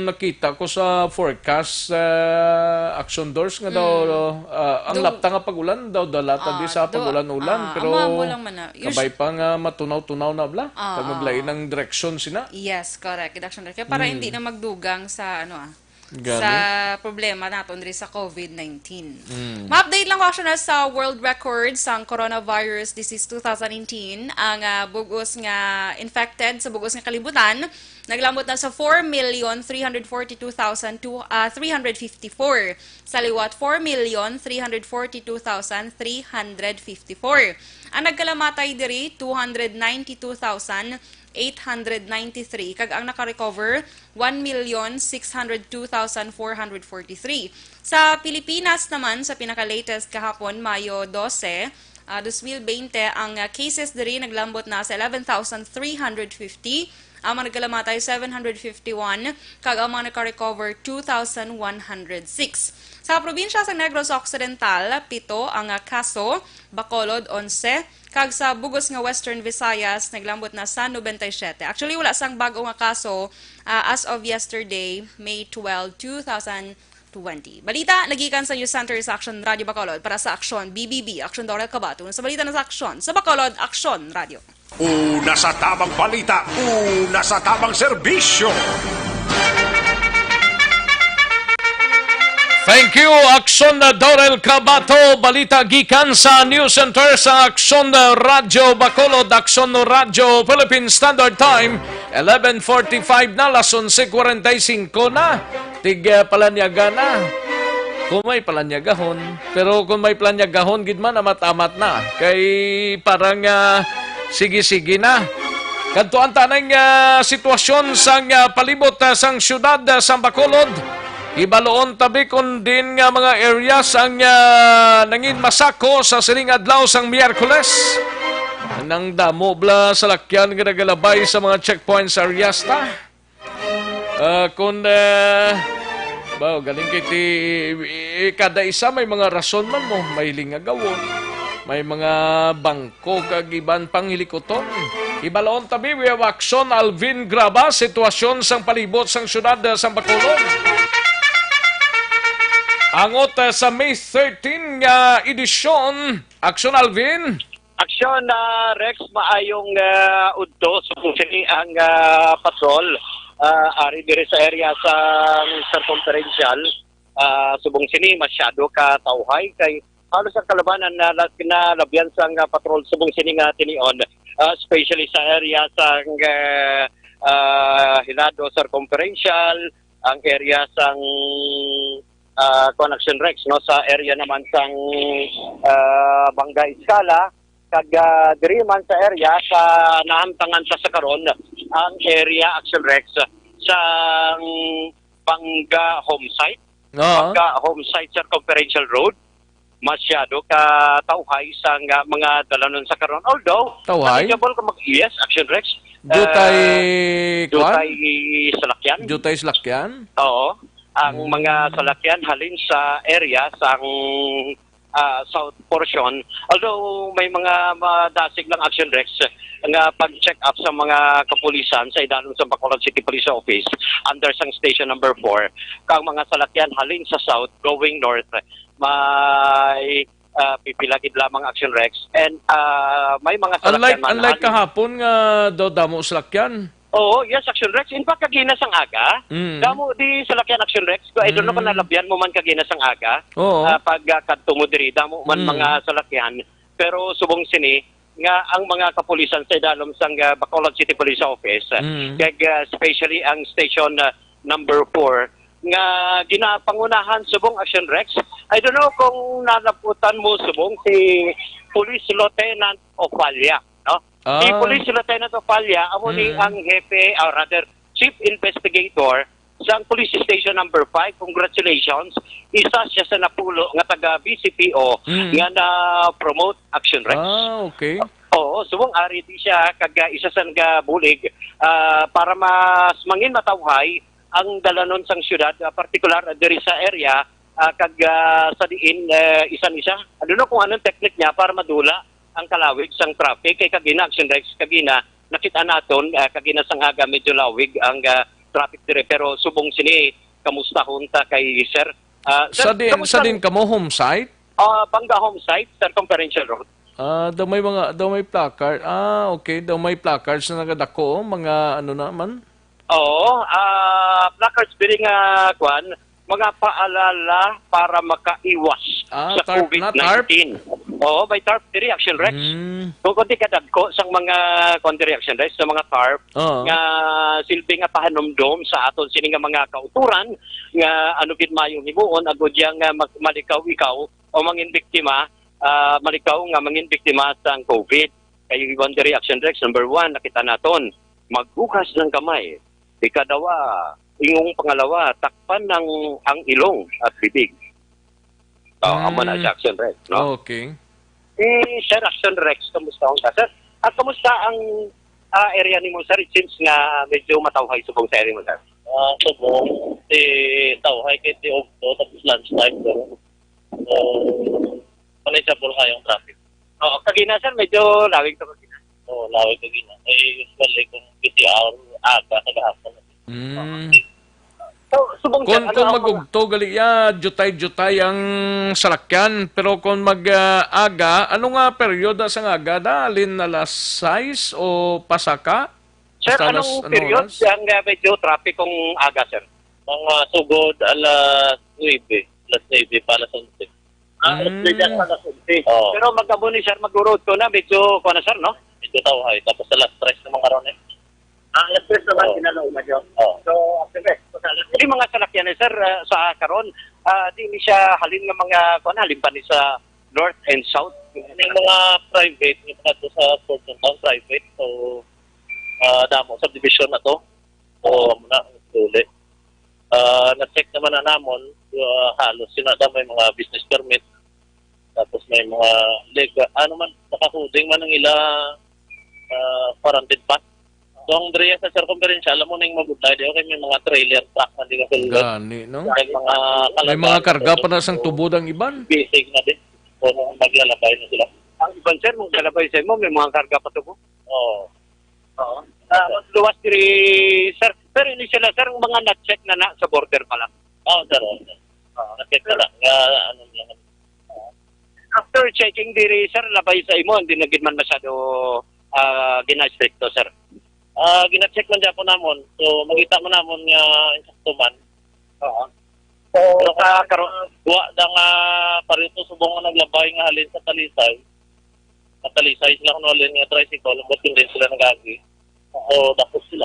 nakita ko sa forecast, ah, Action Doors nga daw, Mm. ah, ang Do- lapta nga pag-ulan daw, dalata di Ah, sa do- pag-ulan-ulan, ah, pero amo, amo lang man na. Us- kabay pa nga matunaw-tunaw na bala. Ah, Pag ah. maglain ang direksyon sina. Yes, correct. Reduction rate. Kaya para Mm. hindi na magdugang sa, ano, ah, Gani. sa problema naton diri sa COVID nineteen. Mm. Ma-update lang ko, Action Rex, sa world record sang coronavirus disease two thousand nineteen. Ang, ah, bug-os nga infected sa bug-os nga kalibutan, naglambot na sa four million three hundred forty-two thousand two, ah, three hundred fifty-four. Sa liwat, four million three hundred forty-two thousand three hundred fifty-four. Ang nagkalamatay diri, two hundred ninety-two thousand eight hundred ninety-three, kag ang nakarecover, one million six hundred two thousand four hundred forty-three. Sa Pilipinas naman, sa pinaka-latest kahapon, Mayo dose, ah, dos mil bente, ang, ah, cases diri naglambot na sa eleven thousand three hundred fifty, ang mga nagkalamatay, seven hundred fifty-one, kag ang mga nakarecover, two thousand one hundred six. Sa probinsya sa Negros Occidental, pito ang, ah, kaso, Bacolod, onse, kag sa bug-os nga Western Visayas, naglambot na sa nobenta y siyete. Actually, wala sang bag-o nga kaso, ah, as of yesterday, May twelve, two thousand twenty. Balita nagikan sa News Center sa Aksyon Radio Bacolod para sa Aksyon B B B, Aksyon Dorel Cabato. Sa balita na sa Aksyon sa Bacolod, Aksyon Radio. Una sa tabang balita, una sa tabang serbisyo. Thank you, Aksyon Dorel Cabato. Balita gikan sa News Center sa Aksyon Radio Bacolod, Aksyon Radio Philippine Standard Time, eleven forty-five na, las onse cuarenta y cinco na. Tig, eh, palanyaga na. Kung may palanyagahon. Pero kung may palanyagahon, gid man, amat-amat na. Kay parang, ah, sige-sige na. Kadtuan ta ning, ah, sitwasyon sang, ah, palibot, ah, sang siyudad, ah, sang Bacolod. Ibaloon tabi kon diin nga mga areas ang, ah, nangin masako sa sining adlaw sang Miyerkules. Nang damo bala salakyan nga nagalabay sa mga checkpoints areas ta. Ah, kung, ah, ba, galing kay ti, i-, i-, kada isa may mga rason man mo, may lingagawon, may mga bangko kag iban pang hilikuton. Ibaloon tabi, we have Aksyon Alvin Graba, sitwasyon sang palibot sang siyudad, ah, sang Bacolod. Angot, ah, sa May thirteen nga edisyon, Aksyon Alvin. Aksyon, ah, Rex, maayong, ah, udto. So, kung sini ang, ah, patrol, ah, ari diri sa area sa circumferential, ah, subong sini masyado ka tawhay kay halos ang kalabanan na la-, nalabyan sang, ah, patrol subong sini nga tinion, ah, especially sa area sang, ah, ah, Hilado Circumferential, ang area sang, ah, kuwan, Action Rex, no, sa area naman sang, ah, Bangga Escala, kag, ah, diri man sa area sa nahamtangan sa, sa karon ang area, Action Rex, sang Bangga Home Site, Oo. Bangga Home Site Circumferential Road. Masyado ka tawhay sang, ah, mga dalanon sa karon. Although, Tawhay? manageable kung mag-, yes, Action Rex. Jutay Ah, kwan? jutay salakyan. Jutay salakyan? Oo. Ang Hmm. mga salakyan halin sa area sang, ah, south portion. Although may mga madasig lang, Action Rex, nga pag-check up sa mga kapulisan sa idalom sa Bacolod City Police Office under sang Station Number Four, kang mga salakyan halin sa south going north, may, ah, pipila gid lamang, Action Rex, and, ah, may mga salakyan Unlike, man unlike halin kahapon nga daw damo salakyan. Oo, yes, Action Rex. In fact, kagina sang aga, Mm. damo di salakyan, Action Rex. Ko, I don't know kung Mm. nalabyan mo man kagina sang aga. Oo. Ah, pag, ah, kadto mo diri, damo man Mm. mga salakyan. Pero subong sini nga ang mga kapulisan sa idalom sang, ah, Bacolod City Police Office, ah, Mm. kag, ah, especially ang station, ah, number four, nga ginapangunahan subong, Action Rex. I don't know kung nalaputan mo subong si Police Lieutenant Ophalia, no? Si Ah. Police Lieutenant Ophalia, amo ni Mm. ang hepe, or rather, chief investigator sang Police Station Number Five. Congratulations. Isa siya sa napulo nga taga B C P O Mm. nga na-promote, Action Rex. Ah, okay. Oo, subong ari di siya kag, ah, isa sa nagabulig, ah, para mas mangin matawhay ang dalanon sang siyudad, ah, partikular diri sa area, ah, kag, ah, sa diin, eh, isan-isa. I don't know kung anong technique niya para madula ang kalawig sang traffic. Kay kagina, Action Rex, kagina, nakita naton, ah, kagina sang aga, medyo lawig ang, ah, traffic dire. Pero subong sini, kamustahon ta kay sir. Ah, sir, Sa din, kamusta sa ang din kamo home site? Ah, Bangga Home Site, Circumferential Road. Ah, daw may mga, daw may placard. Ah, okay. Daw may placards na nagadako, oh. Mga ano naman? Oo, ah, placards diri nga, kwan, mga paalala para makaiwas Ah, sa tarp na, tarp? covid nineteen. Oo, may tarp diri, Action Rex. Mm. Kung kundi kadagko sang mga, kwan diri, Action Rex, sa mga tarp Oo. nga silbi nga pahanumdom sa aton sini nga mga kauturan nga ano gid mayong himuon agud yang, ah, mag-, malikaw ikaw o mangin biktima, ah, malikaw nga mangin biktima sang covid. Kay one the reaction, Rex, number one, nakita naton, maghugas ng kamay. Ikadawa, ingong pangalawa, takpan ng ang ilong at bibig. Oh, amo na Mm. si Action Rex, no? Okay. Si Sir Action Rex, kamusta ka, sir? At kamusta ang, ah, area nimo, sir? It seems nga medyo matawhay subong sa area mo, sir. Ah, subong, si tawhay kay ti Ogto, tapos lunch time, sir. So, manageable nga yung traffic. Oo, kagina, sir, medyo lawig to kagina. Oo, lawig kagina. Eh, usually, kung busy hour, aga, sa gahapon. Mm. So, Subong, sir, Kung, ano kung ang mga mag-ugto, gali ya, jutay-jutay ang salakyan. Pero kung mag, ah, aga, ano nga peryoda sang aga? Da, halin alas sais o pasaka? Sir, Hasta anong alas, ano period oras? ang, ah, medyo trapikong aga, sir? Mga sugod alas nuebe, alas nuebe pa alas onse. Ah, alas nuebe Mm. hasta alas onse. Oo. Pero mag-amo ni, sir, mag-road to na, medyo, kuwan na, sir, no? Medyo tawhay. Tapos alas tres naman karon, eh. Ah, alas tres naman, Oo. kinalauman yun. Oo. So, after that, Di mga salakyan, eh, sir, ah, sa karon, ah, di ni siya halin nga mga, kuwan, halin pa ni sa north and south. May mga private, yung mga to sa Fortune Town, private. So, ah, damo, subdivision na to. So, amo na, duli. Ah, na-check naman na namon, ah, halos sila na may mga business permit. Tapos may mga leg-, ano man, nakahuding man ang ila, ah, quarantine pass. So, ang diri sa circumferential, alam mo na yung mabudlay, di ba? Kay may mga trailer truck na di ka sulod. Gani, no? May mga May mga kalandanan karga na pa na sang ito. tubod ang iban. Busy na din. So, nung maglalabay na sila. Ang iban, sir, maglalabay sa imo, may mga karga pa to po. Oo. Oo. Ah, luwas diri, sir. Pero ini sila, sir, ang mga na-check na na sa border pa lang. Oo, sir, oo, sir. Oo. Na-check na na. Nga, ano lang. After checking diri, sir, labay sa imo, hindi na gid man masyado, ah, gina-stricto, sir. Ah, gina-check man gyapon namon. So, makita man namon nga insakto man. Oo. So, Pero sa kung karon, wa da nga pareho to subong nga naglabay nga halin sa Talisay. Sa Talisay sila kuno halin nga tricycle, ambot yun din sila nag-agi. So, dakop sila.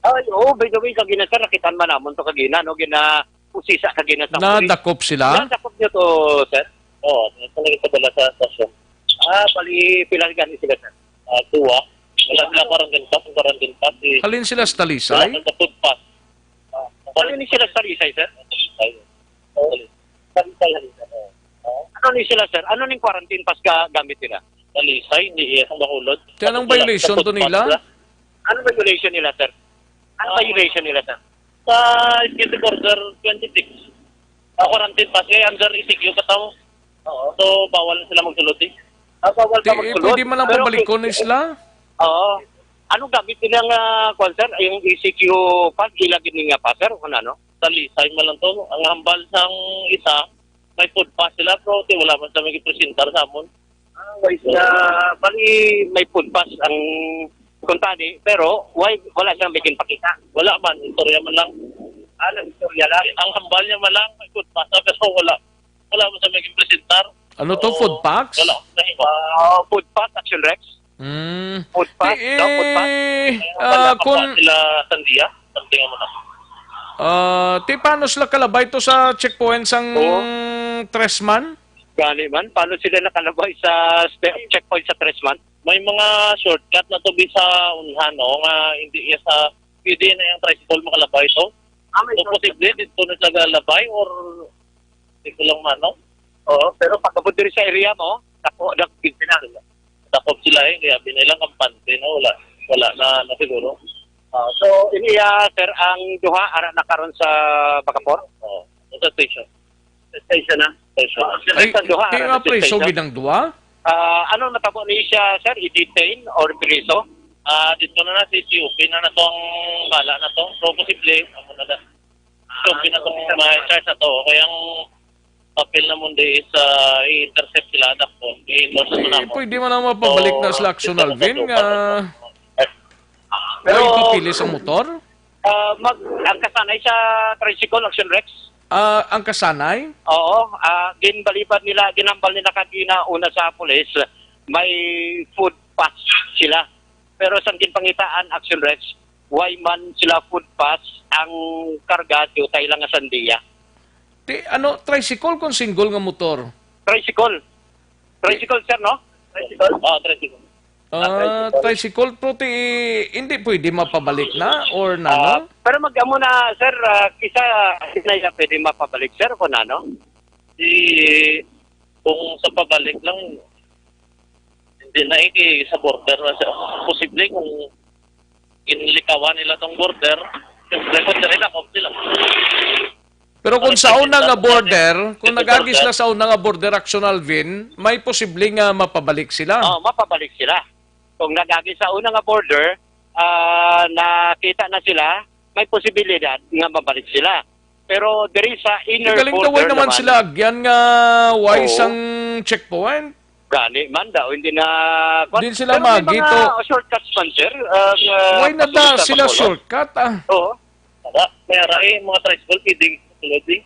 Ay, oo, by the way, kagina, sir, nakitaan man namon to kagina, no? Gina, usisa kagina sa pulis. Nadakop sila? Nadakop nyo to, sir? Oo, ito lang ipadala sa stasyon. Ah, bali, pila gani sila, sir? Ah, duwa. Wala sila quarantine pass, ang quarantine pass is Halin sila sa Talisay? Wala sa food pass. Ah, Halin ni sila sa Talisay, sir? Talisay. Oo. Talisay, halin, sir. Oo. Ano ni sila, sir? Ano ning quarantine pass ka gamit nila? Talisay, hindi iya sa Bacolod. Kaya anong Tapos wala violation sa to food pass nila? nila. Ano violation nila, sir? Ano Ah. violation nila, sir? Sa executive order twenty-six, ah, quarantine pass, kaya under E C Q pa tao. Oo. So, bawal na sila magsulod, eh. Ah, bawal Di, ka eh, magsulod. Pwede man lang Pero pabalikon kung sila? Oo. Ano gamit nila nga, kwan, sir? Yung E C Q pass, ila gid nga pass, sir, kung ano? Talisay man lang to. Ang hambal sang isa, may food pass sila, pero ti wala man sa may presentar sa amon. Ah, why sila, bali, may food pass ang kuntani, pero why, wala siyang may ginpakita? Wala man, istorya man lang. Ah, nag-istorya lang. Ang hambal niya man lang, may food pass na, pero wala. Wala man sa may presentar. Ano to, So, food packs? Wala, nahimo. Ah, food pass, Action Rex? Mm. Food pass, Ti, daw, food pass. eh, Wala ah, pa kung pa sila Sandia, something mo na. Ah, ti, paano sila kalabay to sa checkpoint sang Oo. Tresman? Gani man, paano sila nakalabay sa ste-, checkpoint sa Tresman? May mga shortcut na to, bisa unhan, no, nga hindi iya sa, pwede na yung tricycle makalabay to. Ah, may So, shortcut. posible dito na sila galabay or di ko lang mano. Oo, pero pag-abot diri sa area mo, dako, dak-, gid sila. Dakop sila, eh, kaya binilang kampante na wala, wala na, na siguro. Ah, so, ini, ah, sir, ang duha ara na karon sa Bacapor? Oo. Sa station. Sa station na? Station. Ah, Ay, ang duha di ara nga na sa preso station. gid ang duha? Ah, ano natabo ni siya, sir? I-detain or preso? Ah, dito na na, si T O P na na tong bala na to. So, posible, amo na na. So, pinatong mga charge na to. Kaya ang papel na mo di is, ah, i-intercept sila, tapos i-endorse na Eh, namo. Pwede man na mapabalik na So, sila, Action dito na Alvin, sa nga Pero, Pero, ipapilis ang motor? Ah, mag, ang kasanay sa tricycle, Action Rex? Ah, ang kasanay? Oo, ah, ginbalibad nila, ginambal nila kagina una sa pulis, may food pass sila. Pero sang ginpangitaan, Action Rex, why man sila food pass ang karga, diutay lang nga sandiya. Ti, ano, tricycle kung single nga motor? Tricycle. Tricycle, sir, no? Tricycle? Ah, tricycle. Ah, Ah, tricycle. Tricycle, pero ti, hindi pwede mapabalik na or na, Ah, no? Pero mag-amo na, sir, ah, kisa, hindi na yan pwede mapabalik, sir, kung ano? Di, kung sa pabalik lang, hindi na, eh, sa border na siya. Posible kung ginlikawan nila tong border, siyempre, kung diri na, okay lang. Pero kung Ano sa una nga border, kung nag-agi sila sa una nga border, Action Alvin, may posible nga mapabalik sila. Oh, mapabalik sila. Kung nag-agi sa una nga border, ah, nakita na sila, may posibilidad nga mabalik sila. Pero diri sa inner Galing border daw naman sila agyan nga way Oo. sang checkpoint. Gani man daw, hindi na Din sila Pero may mga magito. shortcuts man, sir. Ah, ah, Why na da sila shortcut, ah? Oo. Wala. May ara eh, mga tricycle, pwede sulod eh.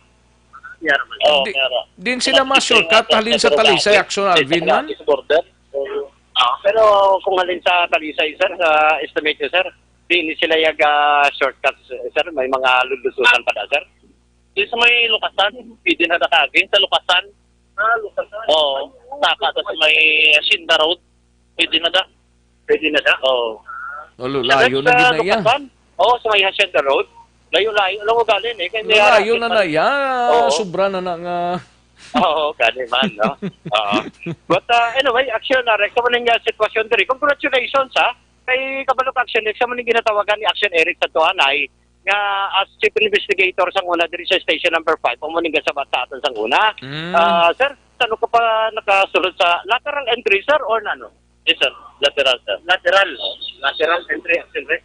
May ara man. Oo, Di- may ara. Din sila Mga ma-shortcut, halin sa Talisay, Action Alvin man? Sa border. Oo. Ah, pero kung halin sa Talisay, sir, sa estimate ko, sir, di ni sila yaga shortcuts, sir. May mga lulusutan pa da, sir. Di sa may Lukasan, pwede na nakagin sa Lukasan. Ah, Lukasan. Oo. Saka sa may Hacienda Road, pwede na da. Pwede na da? Oo. Lalo, Sa layo na sa gid na iya. Lukasan? Oo, sa may Hacienda Road. Layo-layo lang ugali ni. Kaya may Layo harap na na man. iya. Oo. Sobra na na nga. Oo, gani man, no? Oo. But uh, anyway, Action Eric, sa maning uh, sitwasyon diri, congratulations ha. Kay Kabalok Action Eric, sa maning ginatawagan ni Action Eric sa Tuanay, nga as chief investigator sang una diri sa station number five, amo ning gasabat sa aton sang una. Mm. Ah, sir, saan ka pa nakasulod sa lateral entry, sir, or nano? Yes, sir. Lateral, sir. Lateral. Lateral entry, Action Eric.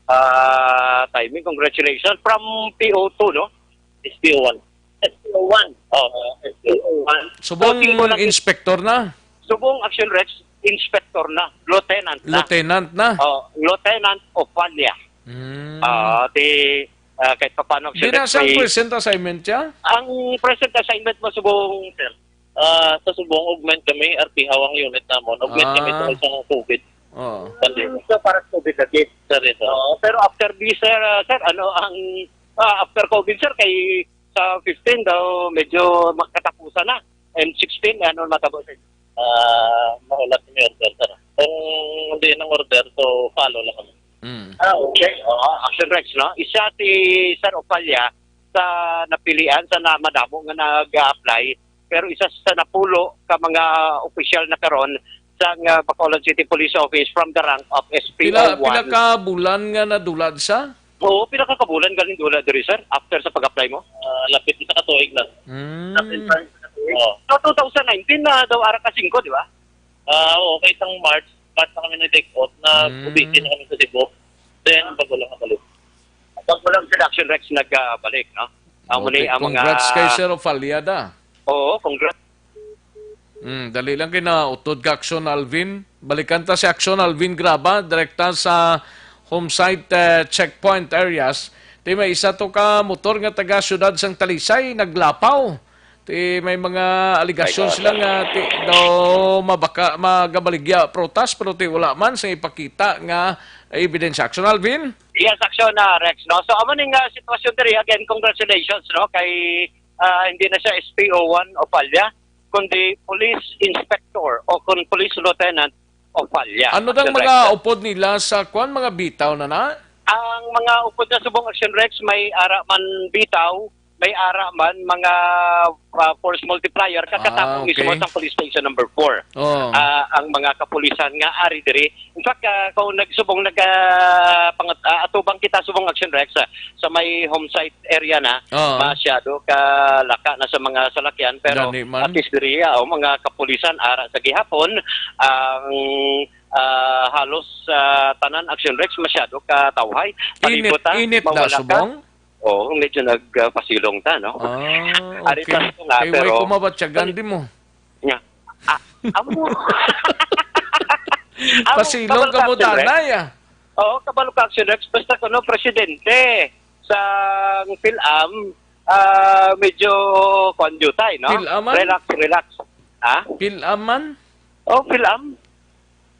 Ah, timing, congratulations. From P O two, no? S P O one. S P O one. Oh, S P O one. Subong So, tingko lang inspector na? Subong Action Rex, inspector na, lieutenant na. Lieutenant na? Oh, Lieutenant Opalia. Mm. Ah, di, ah, kahit papaano, Action Di na Rex, sang may present assignment siya? Ang present assignment mo subong, sir? Ah, sa subong, augment kami, R P H A W ang unit namon. Augment kami Ah. tungkol sa COVID. Oo. Pandemic. So, para sa COVID lagi. Sir, ito. Oo, pero after this, sir, ah, sir, ano ang, ah, after COVID, sir, kay sa fifteen daw, medyo makatapusan na. And sixteen, ano matabo sa inyo? Ah, mahulat yung order, sir. Kung hindi nang order, so follow lang kami. Mm. Ah, okay. Oo, Action Rex, no? Isa si Sir Opalia sa napilian sa na madamo nga nag-apply, pero isa sa napulo ka mga opisyal na karon sa nga Bacolod City Police Office from the rank of Pila, S P O one. pila ka bulan nga nadulad sa? Oo, pila ka kabulan galing dula diri, sir, after sa pag-apply mo? Ah, lapit na sa katuig na. Mm. Lapit pa rin sa katuig. Oo. So, two thousand nineteen na daw ara ka singko, di ba? Ah, oo, kay sang March, March na kami nag-take off, na Mm. busy na kami sa Cebu. Then, bago lang nabalik. Bago lang si Action Rex nagbalik, no? Amo ni Okay, ang mga congrats kay Sir Ophalia da. Oo, congrats. Mm, dali lang kay nautod ka, Action Alvin. Balikan ta si Action Alvin Graba, direkta sa homesite, eh, checkpoint areas. Ti may isa to ka motor nga taga siyudad sang Talisay naglapaw. Ti may mga alegasyon Ay, sila nga ti daw mabaka magabaligya prutas, pero ti wala man sa ipakita nga ebidensya. Action Alvin? Yes, Action na, Rex, no? So, amo ning, ah, sitwasyon diri. Again, congratulations, no, kay, ah, hindi na siya S P O one Ophalia, kundi Police Inspector o kung Police Lieutenant Ophalia. Ano dang Action mga Rex, sir. upod nila sa kwan, mga bitaw na na? Ang mga upod na subong, Action Rex, may ara man bitaw, may ara man mga, ah, force multiplier, kakatapos Ah, mismo okay. sa police station number four. Oh. Ah, ang mga kapulisan nga ari diri. In fact, ah, kung nagsubong nag, ah, pangat-, ah, atubang kita subong, Action Rex, ah, sa may homesite area na, Oo. masyado ka laka na sa mga salakyan, pero Gani man. at least diri, ah, o mga kapulisan ara sa gihapon, ang, ah, halos, ah, tanan, Action Rex, masyado ka tawhay. Init, Palibot, ah, init na mawala ka. subong? Oo, medyo nagpasilong ta, no? Ah, Ari okay. ta nga, Kay pero way kumabatyagan di mo. Nga. Ah, amo. Amo, Pasilong kabalo ka ka, mo, Action Rex. tanay, ah. Oo, kabalo ka, Action Rex. Basta kuno presidente sa PhilAm, ah, medyo kuwan jutay, no? PhilAman? Relax, relax. Ha? PhilAman? Oh, PhilAm.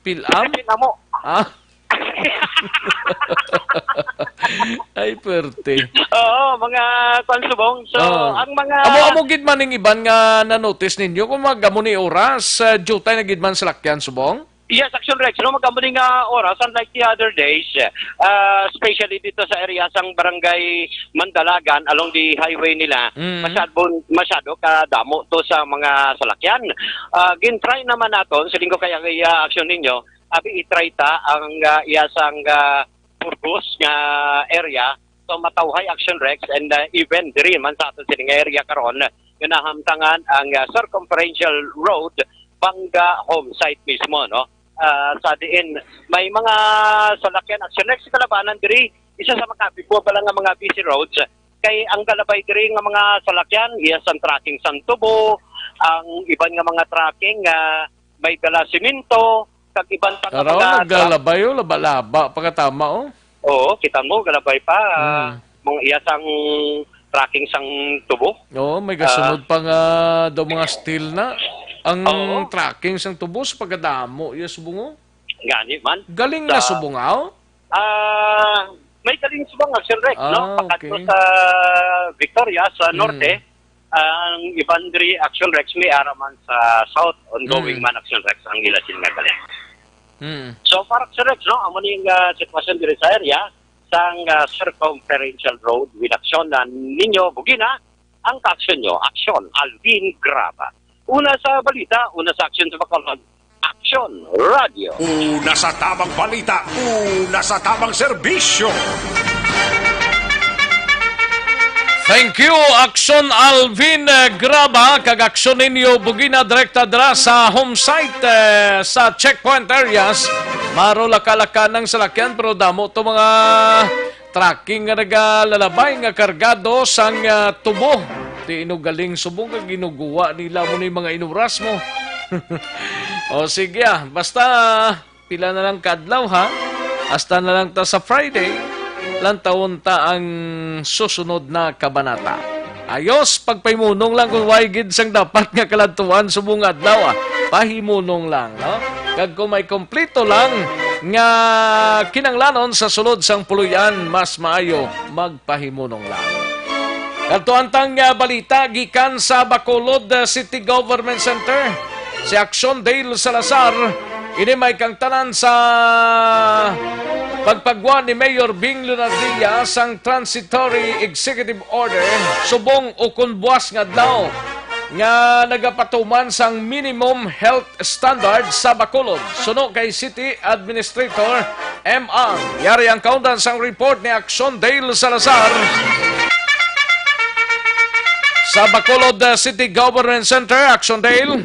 PhilAm? Ay, PhilAmo. Ah. Ay, perte. Oo, mga kwan subong. So, Oo. ang mga Amo, amo gid man ning iban nga na-notice ninyo kung magamo ni oras, ah, jutay na gid man sa lakyan subong? Yes, Action Rex, no, magamo ni nga oras, unlike the other days, ah, especially dito sa area sang Barangay Mandalagan along the highway nila, Mm. masyado, masyado ka damo to sa mga salakyan. Ah, gin-try naman naton, siling ko kaya, kaya action ninyo, abi i-try ta ang, ah, iya sang, ah, Burgos nga area. So, matawhay, Action Rex, and, ah, even diri man sa aton sini nga area karon, nga nahamtangan ang, ah, circumferential road, Banga home site mismo, no? Ah, sa diin may mga salakyan, Action Rex, kalabanan diri, isa sa makabigbo pa lang nga mga busy roads, Kay ang galabay diri nga mga salakyan, iya sang trucking sang tubo, ang iban nga mga trucking nga may dala simento, kag iban pa nga Araw, mga truck. Naglalabay, oh, laba-laba, pagkatama, oh. Oo, kita mo, galabay pa, ah, Mm. mga iya sang trucking sang tubo. Oo, may Ah. gasunod pa nga daw mga steel na. Ang Oo. trucking sang tubo sa pagkadamo, iya subong, oh. Gani man. Galing na Sa subong, oh. Ah, may galing subong, Action Rex, no? Ah, Pakadto okay. sa Victoria, sa Mm. norte, ang iban diri, Action Rex, may ara man sa south, ongoing Mm. man, Action Rex, ang ila sila nga galing. Mm. So, para, Action Rex, no, amo ni nga sitwasyon diri sa area, sang, ah, circumferential road with action na ninyo, bugina, ang action nyo, action, Alvin Graba. Una sa balita, una sa action sa Bacolod, Action Radio. Una sa tamang balita, una sa tamang serbisyo. Thank you, Action Alvin, eh, Graba, kag action ninyo, bugina direkta dira sa home site, eh, sa checkpoint areas. Maro laka-laka ng salakyan, pero damo to mga trucking nga nagalalabay nga kargado sang, ah, tubo. Di inugaling subong kag ginuguwa nila mo ni mga inuras mo. O sige, ah, basta pila na lang ka adlaw, ha? Hasta na lang ta sa Friday, lantawon ta ang susunod na kabanata. Ayos, pagpahimunong lang kung way gid sang dapat nga kaladtuan subong nga adlaw, ah. Pahimunong lang, no? Kag kung may kompleto lang nga kinanglanon sa sulod sang puloy-an, mas maayo magpahimunong lang. Kadto ang tang, ah, balita gikan sa Bacolod, ah, City Government Center. Si Action Dale Salazar, ini may kangtanan sa pagpagwa ni Mayor Bing Leonardia sang transitory executive order subong ukon buas nga adlaw nga nagapatuman sang minimum health standard sa Bacolod, suno kay City Administrator M. Ang. Yari ang kaundan sang report ni Action Dale Salazar. Sa Bacolod, uh, City Government Center, Action Dale.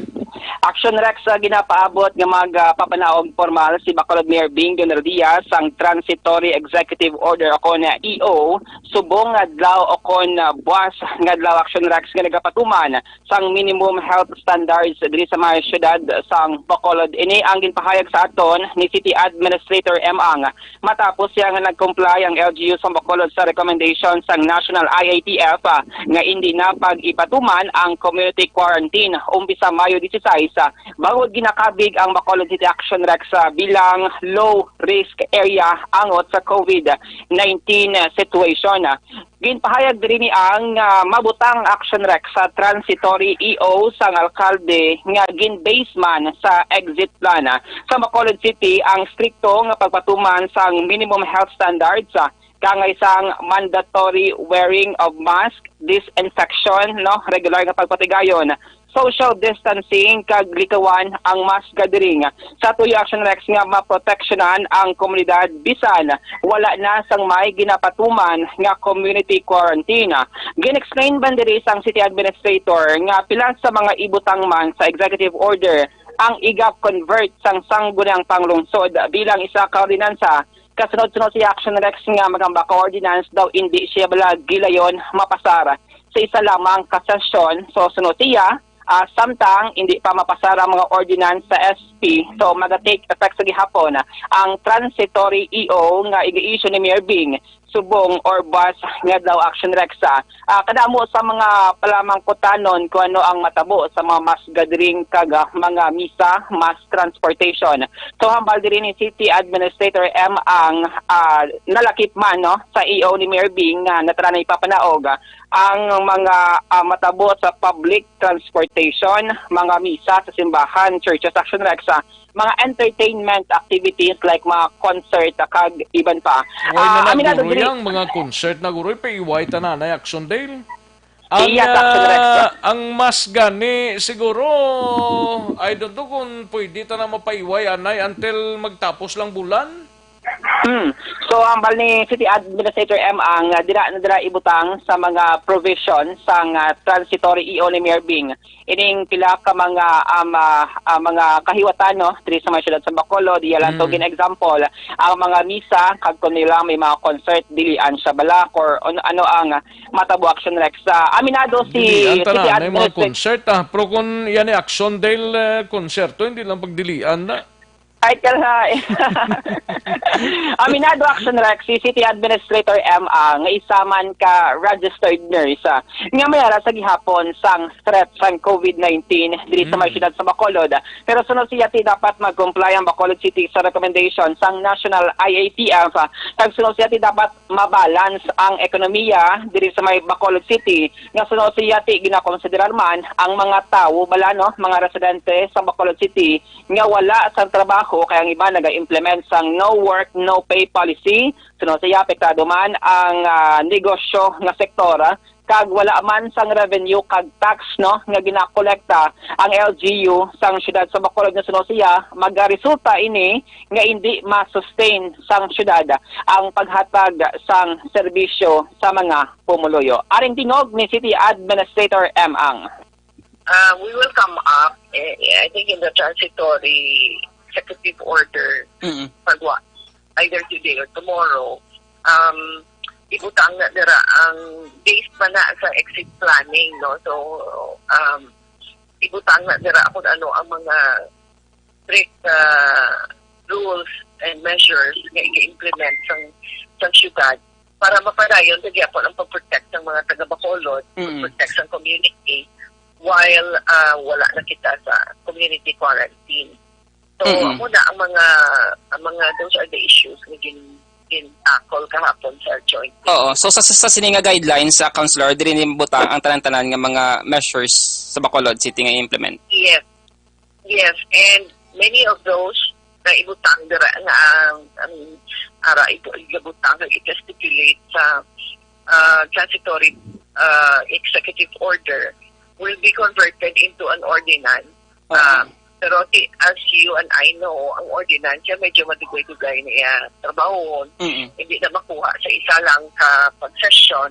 Action Rex, uh, ginapaabot nga magpapanaog formal si Bacolod Mayor Bing Leonardia sang Transitory Executive Order o kon E O, subong nga adlaw o kon, uh, buas nga adlaw, Action Rex, nga nagapatuman sang minimum health standards diri sa mga syudad sang Bacolod. Ini ang ginpahayag sa aton ni City Administrator M. Ang matapos siya nga nag-comply ang L G U sang Bacolod sa recommendation sang National I A T F, ah, nga indi na pag-ipatuman ang community quarantine umpisa Mayo dieciséis, ah, bangod ginakabig ang Bacolod City Action Rex, ah, bilang low risk area angot sa COVID nineteen situation. Ginpahayag diri ni Ang nga mabutang, Action Rex, sa transitory E O sang alkalde nga gin-base man sa exit plan. Sa Bacolod City, ang strikto nga pagpatuman sang minimum health standards, ah, kaangay sang mandatory wearing of mask, disinfection, no, regular nga pagpatigayon, social distancing, kag likawan ang mass gathering. Sa tuyo, Action Rex, nga maproteksyonan ang komunidad bisan wala na sang may ginapatuman nga community quarantine. Gin-explain man diri sang city administrator nga pila sa mga ibutang man sa executive order ang iga-convert sang Sangguniang Panglungsod bilang isa ka ordinansa. Kasunod-sunod si Action Rex nga magamba ka ordinance daw indi siya bala gilayon mapasar sa isa lamang ka sesyon. So, sunod siya, ah, samtang hindi pa mapasar ang mga ordinance sa S P, so maga-take effect sa gihapon ang transitory E O nga iga-issue ni Mayor Bing subong or buwas nga adlaw, Action Rex, ah. Ah, kadamo sa mga palamangkutanon kung ano ang matabo sa mga mass gathering kag, ah, mga misa, mass transportation. So, hambal diri ni City Administrator M. Ang, ah, nalakip man, no, sa E O ni Mayor Bing nga natanan na ipapanaog, ah, ang mga, ah, matabo sa public transportation, mga misa sa simbahan, churches, Action Rex, ah, mga entertainment activities like mga concert, ah, kag iban pa. Why Ah, na lang, aminado Guroy, diri ang mga concert na, Guroy, paiway tanan ay, Action Dale. Ang, Iya, Action Rex, ah, ang mas gani siguro, I don't know kung pwede ta na mapaiway anay until magtapos lang bulan. Hmm. So, ang bal ni City Administrator M ang, ah, dira na dira ibutang sa mga provision sang, ah, transitory E O ni Mayor Bing. Ining pila ka mga, um, ah, ah, mga kahiwatan, no, diri sa mga syudad sa Bacolod, iya lang to Mm. gin-example, ang mga misa, kag kung nila may mga concert, dilian siya bala, or ano, ano ang matabo, Action Rex. Ah, aminado si Dilian ta City na, may mga Administrator concert, ah. Pero kung yan ay Action Dale, eh, concert, hindi lang pagdilian na. Ay, kaya nga eh. Aminado, Action Rex, si City Administrator M A nga isa man ka registered nurse, ah, nga may ara sa gihapon sang threat sang COVID nineteen diri sa may Mm. siyudad sa Bacolod. Pero suno siya ti dapat mag-comply ang Bacolod City sa recommendation sang National I A T F. Kag suno siya ti dapat mabalance ang ekonomiya diri sa may Bacolod City. Nga suno siya ti ginakonsiderar man ang mga tawo bala, no, mga residente sa Bacolod City nga wala sang trabaho, kay ang iba naga-implement sang no work, no pay policy. Suno siya, apektado man ang, ah, negosyo nga sektor, ah, kag wala man sang revenue kag tax, no, nga ginakolekta ang L G U sang siyudad sa Bacolod. Nga suno siya, magaresulta ini nga hindi ma-sustain sang siyudad ang paghatag sang serbisyo sa mga pumuluyo. Aring tingog ni City Administrator M Ang. Uh, we will come up, eh, I think, in the transitory executive order Mm-mm. pagwa, either today or tomorrow. Um, ibutang na dira ang based pa na sa exit planning, no? So, um, ibutang na dira kung ano ang mga strict, uh, rules and measures nga i-implement sang, sang syudad para mapadayon sa gyapon ang pag-protect ng mga taga Bacolod, Mm. pag-protect sa community while, ah, wala na kita sa community quarantine. So, Mm-mm. amo na ang mga, ang mga, those are the issues nga gin, gin-tackle kahapon sa joint Oo. meeting. So, sa, sa sini nga guidelines, sa councilor, diri ni butang ang tanan-tanan nga mga measures sa Bacolod City nga i-implement? Yes. Yes, and many of those na ibutang dira nga ang, ang ara ibu-, ibutang nga i-stipulate sa, ah, transitory, ah, executive order will be converted into an ordinance. Oo. Ah, pero ti-, as you and I know, ang ordinance medyo madugay-dugay na iya trabaho. Mm-mm. Hindi na makuha sa isa lang ka pag-session.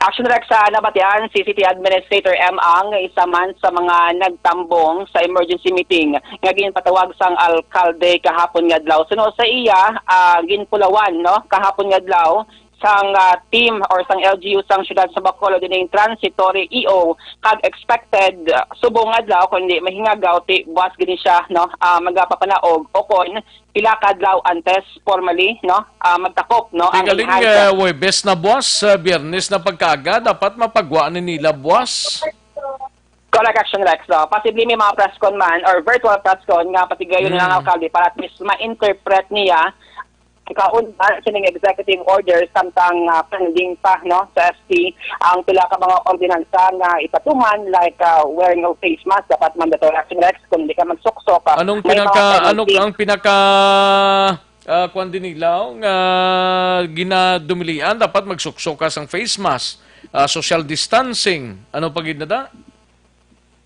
Action Rex, sa nabatian, si City Administrator M Ang, isa man sa mga nagtambong sa emergency meeting nga ginpatawag sang alkalde kahapon nga adlaw. Suno sa iya, ah, ginpulawan, no, kahapon nga adlaw sang, ah, team or sang L G U sang siyudad sa Bacolod ining transitory E O, kag expected, ah, subong adlaw, kundi mahingagaw ti buwas gini siya, no, ah, magapapanaog o kon pila ka adlaw antes formally, no, ah, magtakop, no, ang Tingaling, enhanced. Ah, Huwebes na buwas, ah, Biyernes na pagkaaga, dapat mapagwa ni nila buwas. Correct, Action Rex, no? Posible may mga press con man or virtual press con nga patigayon Mm. ng alkalde para at least ma-interpret niya kaun ba sining executive order samtang, ah, pending pa, no, sa S T ang pila ka mga ordinansa nga ipatuman, like, ah, wearing of face mask, dapat mandatory, Action Rex, kung di ka magsuksok, ah, Anong may mga pinaka, ano penalty. Ang pinaka, ah, kwan din nila, nga ginadumilian, dapat magsuksok ka sang face mask, ah, social distancing. Ano pa gid na da?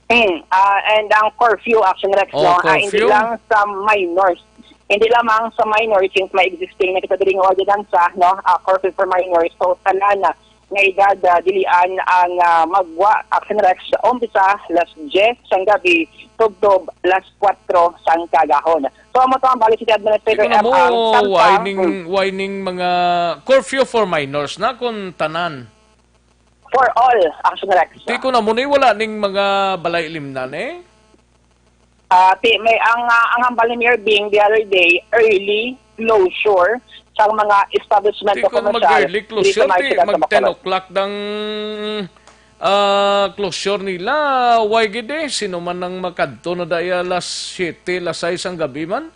Mm, ah, and ang curfew, Action Rex, Oh, no? Ah, hindi curfew? lang sa minors. Hindi lamang sa minors, since may existing na kita diri nga ordinansa, no? Ah, curfew for minors. So, tanan na nga edad, ah, dilian ang, ah, magwa, Action Rex, umpisa las diyes sang gabi, tubtob las kuwatro sang kagahon. So, amo to ang bali City Di Administrator ko na mo, F ang why samtang, ning, mm. why ning mga curfew for minors na kung tanan? For all, Action Rex. Di ko na mo ni wala ning mga balay limnan eh. Ah, ti, may ang, ah, ang hambal ni Mayor Bing the other day, early closure sa mga establishment Di o ko na komersyal mag-early diri sa closure, mga ti, siyudad sa mag ten Bacolod. O'clock dang, ah, closure nila. Why gid eh? Sino man ang makadto na daya alas siyete, alas sais ang gabi man?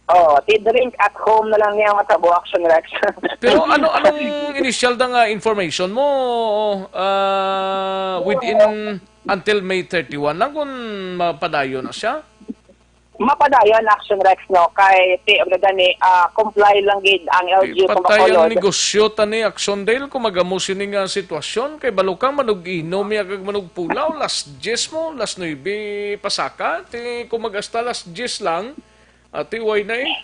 Oh, ti drink at home na lang niya matabo, Action Rex. Pero ano, anong initial na nga information mo, ah, within until May thirty-one lang kung mapadayon na siya? Mapadayon, Action Rex, no? Kay ti, ang gani, ah, comply lang gid ang Di L G U patay ang Bacolod. Negosyo ta ni Action Dale kung magamo sini nga sitwasyon. Kay balukang manug-inom ya kag manugpulaw, las diyes mo, las nuebe pasaka. Ti, kung mag-asta las diyes lang, ati, why na eh?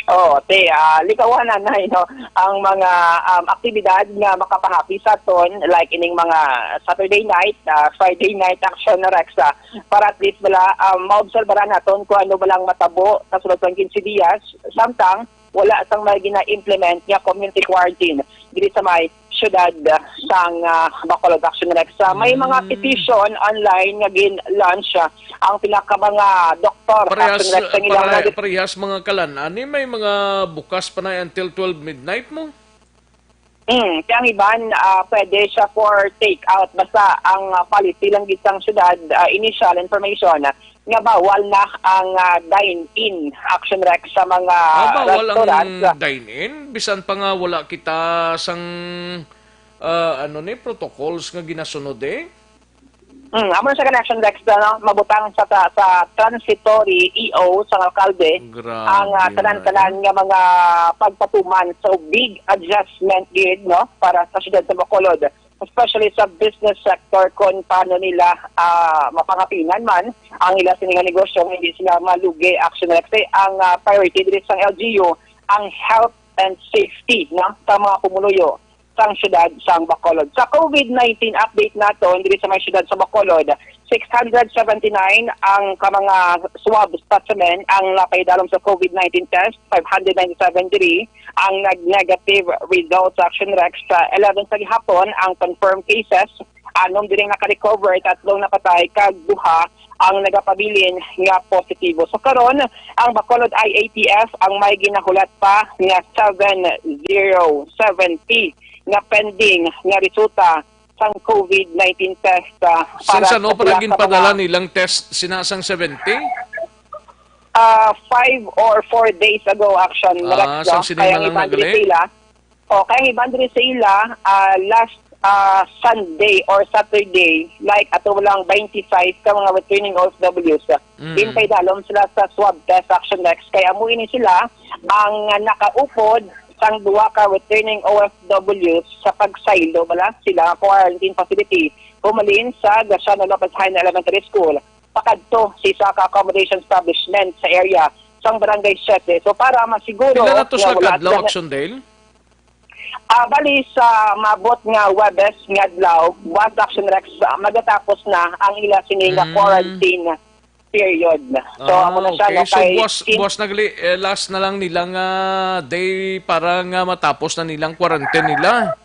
Oh, te, ah, likawan na, no, ang mga, um, aktibidad nga makapahappy sa aton, like ining mga Saturday night, ah, Friday night action na Rex, ah, para at least bala, um, maobserbaran naton kung ano ba lang matabo sa sulod sang quince dias, samtang wala sang may gina-implement nga community quarantine diri sa may syudad, ah, sang, ah, Bacolod, Action Rex. Ah, may mga Mm. petition online nga gin-launch, ah, ang pila ka mga doktor, Parehas, Action Rex, sa ilang pare-, nag- parehas mga kalan. Ani may mga bukas pa na until twelve midnight mo? Mm, kaya ang iban, ah, pwede siya for take out. Basta ang, ah, policy lang gid sang syudad, ah, initial information, ah, nga bawal na ang, ah, dine-in, Action Rex, sa mga Ah, bawal ang restaurants. Dine-in? Bisan pa nga wala kita sang, ah, ano ni, protocols nga ginasunod eh. Mm, amo na siya ka Action Rex, no? Mabutang sa, sa, sa transitory E O sang alkalde Grabe ang, ah, na, tanan-tanan eh. nga mga pagpatuman. So, big adjustment gid, no? Para sa syudad sa Bacolod, especially sa business sector, kung paano nila, ah, mapangapinan man ang ila sini nga negosyo nga hindi sila malugi. Action Rex, eh, ang, ah, priority diri sang L G U, ang health and safety, no, sa mga pumuluyo sang syudad sang Bacolod. Sa covid nineteen update naton diri sa may syudad sa Bacolod, six hundred seventy-nine ang ka mga swab specimen ang napaidalom sa covid nineteen test, five hundred ninety-seven diri ang nag-negative results. Action Rex, sa eleven sa gihapon ang confirmed cases, anom diri naka-recover, tatlong napatay, kag duha ang nagapabilin nga positibo. So karon, ang Bacolod I A T F ang may ginahulat pa nga seven zero seventy nga pending nga resulta sang covid nineteen test, ah, Since para ano sa pa pila naging ka padala mga nilang test, sina sang seventy? Ah, five or four days ago, Action Rex, Ah, no? Sang sinima Kaya ang lang iban diri nagali? Sila, o, kaya ang iban diri sa ila, ah, last, ah, Sunday or Saturday, like, ato lang twenty-five ka mga returning O F Ws, ah, Mm. in kay dalom sila sa swab test, Action Rex. Kaya amo ini sila ang nakaupod sang duha ka returning O F Ws sa pagsaylo bala sila nga quarantine facility humalin sa Graciano Lopez Jaena Elementary School pakadto sa isa ka accommodation establishment sa area sang Barangay Siete. So, para masiguro Pila na to nga sila wala kadlaw, sila na Action Dale? Ah, bali, sa maabot nga Huwebes nga adlaw, buwas, Action Rex, ah, magatapos na ang ila sini nga Mm. quarantine period. So, Ah, amo na siya, okay. No, So, kay buwas, in- buwas na gali, eh, last na lang nilang, ah, day para nga matapos na nilang quarantine nila.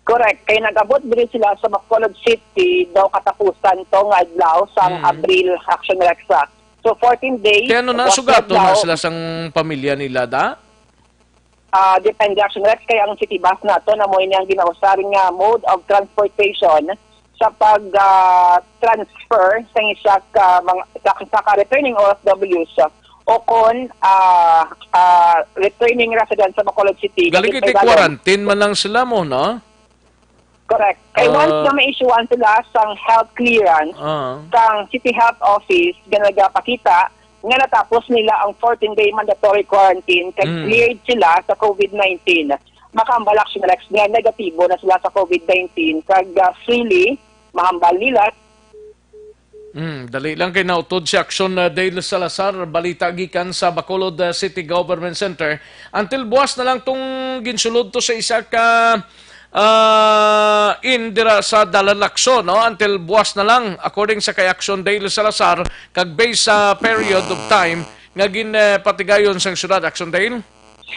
Correct. Kay nag-abot diri sila sa Bacolod City daw katapusan to nga adlaw sang Mm. Abril, Action Rex, ah. So, fourteen days, Kaya ano na, buwas nga sugato na adlaw. Sila sang pamilya nila, da? Ah, depende, Action Rex, kay ang city bus nato na mo ini ang ginausar nga mode of transportation sa pag, ah, transfer sa isa ka mga, sa, sa ka returning O F Ws o kon, ah, ah, returning residents sa Bacolod City. Galing iti quarantine man lang sila mo, no? Correct. Kay once Ah. na ma-issuean sila sang health clearance Ah. sang City Health Office nga nagapakita nga natapos nila ang fourteen-day mandatory quarantine kag Mm. cleared sila sa covid nineteen, makahambal, Action Rex, nga negatibo na sila sa covid nineteen kag, ah, freely mahambal nila. Mm, dali lang kay nautod si Action, uh, Dale Salazar, balita gikan sa Bacolod, uh, City Government Center. Until buwas na lang tong ginsulod to sa isa ka, uh, in dira sa Dalalakso, no? Until buwas na lang, according sa kay Action Dale Salazar, kag based sa period of time nga gin, uh, patigayon sang syudad, Action Dale?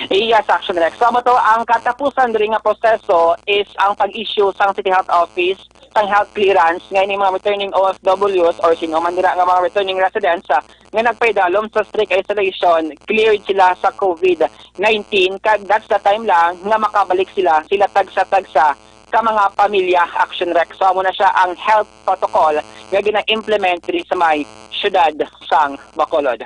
Yes, Action Rex. So, amo to, ang katapusan diri nga proseso is ang pag-issue sang City Health Office sang health clearance nga ini mga returning O F Ws or sino man dira nga mga returning residents, ah, nga nagpaidalom sa strict isolation, cleared sila sa covid nineteen, kag that's the time lang nga makabalik sila, sila tagsa-tagsa ka mga pamilya, Action Rex. So, amo na siya ang health protocol nga gina-implement diri sa may syudad sang Bacolod.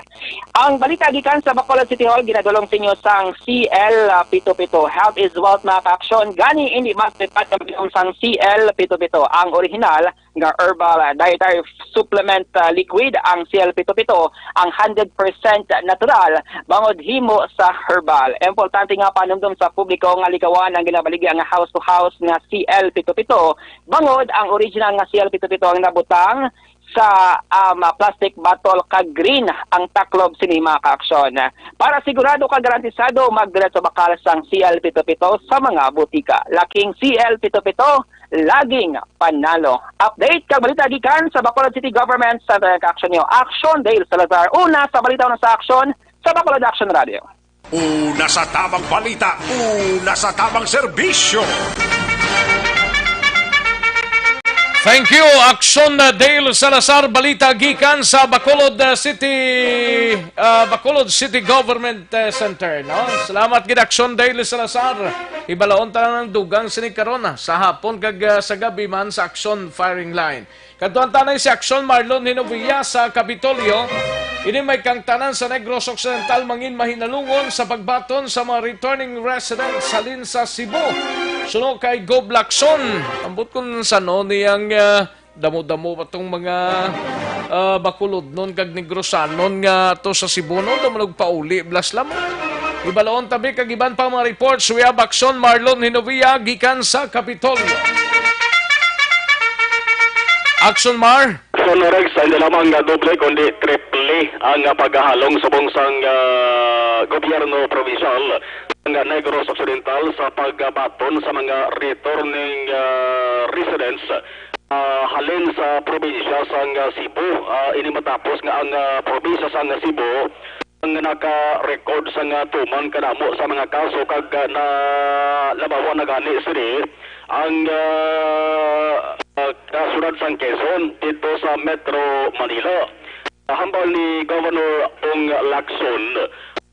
Ang balita gikan sa Bacolod City Hall ginadulong sa inyo sang C L pito pito. Health is wealth, mga ka-aksyon. Gani, indi mas lipat ang binom sang C L pito pito, ang original nga herbal, ah, dietary supplement, ah, liquid, ang C L pito pito, ang hundred percent natural, bangod himo sa herbal. Importante nga panumdom sa publiko nga likawan ang ginabaligya nga house-to-house nga C L pito pito, bangod ang original nga C L pito pito ang nabutang sa, um, plastic bottle kag green ang taklob sini, mga kaaksyon. Para sigurado kag garantisado, magdiretso bakal sang C L pito pito sa mga butika. Laking C L pito pito, laging panalo. Update kag balita gikan sa Bacolod City Government Center, kaaksyon niyo Action Dale Salazar. Una sa balita, una sa aksyon sa Bacolod Action Radio. Una sa tamang balita, una sa tamang serbisyo. Thank you, Action Dale Salazar. Balita gikan sa Bacolod, uh, City, uh, Bacolod City Government, uh, Center, no? Salamat gid, Action Dale Salazar. Ibalaon ta lang ang dugang sini karon, ah, sa hapon kag, uh, sa gabi man sa Action Firing Line. Kadtuan ta na si Action Marlon Hinovia sa Kapitolyo. Ini may kang tanan sa Negros Occidental mangin mahinalungon sa pagbaton sa mga returning residents halin sa Cebu. Suno kay Gob Lacson, ambot kung sano niyang, ah, damo-damo pa tong mga, ah, Bacolodnon kag Negrosanon nga to sa Cebu, no? Daw man nagpauli, blas lamang. Ibalaon tabi kag iban pa mga reports. We have Action Marlon Hinovia gikan sa Kapitolyo. Action Mar. Action Rex, hindi lamang nga doble kundi triple ang, ah, paghahalong subong sang, ah, gobyerno probinsyal nga Negros Occidental sa pagbaton sa mga returning, ah, residents, ah, halin sa probinsya sang, ah, Cebu. Ah, ini matapos nga ang, ah, probinsya sang Cebu ang naka-record sang, ah, tuman kadamo sa mga kaso kag, ah, nalabawan na gani sini ang, ah, ah, kasyudad sang Quezon didto sa Metro Manila. Hambal ni Governor Bong Lacson,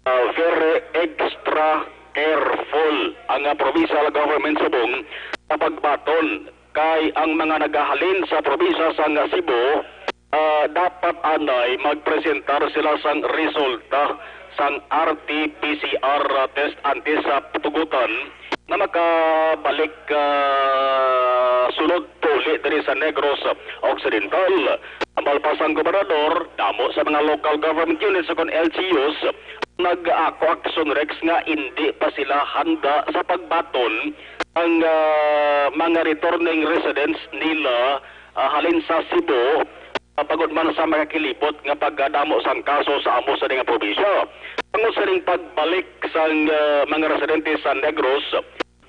ah, very extra careful ang, ah, provincial government subong sa pagbaton kay ang mga nagahalin sa probinsya sang Cebu, ah, dapat anay magpresentar sila sang resulta sang R T P C R test antes sa patugutan nga makabalik, ah, sulod pauli diri sa Negros Occidental. Hambal pa sang gobernador, damo sa mga local government units o kon L G Us nag-ako Action Rex nga indi pa sila handa sa pagbaton ang, ah, mga returning residents nila, ah, halin sa Cebu, ah, pagod man sa makakilibot nga pagdamo sang kaso sa amo sa nga probinsya. Tungod sa ning pagbalik sang, ah, mga residente sa Negros,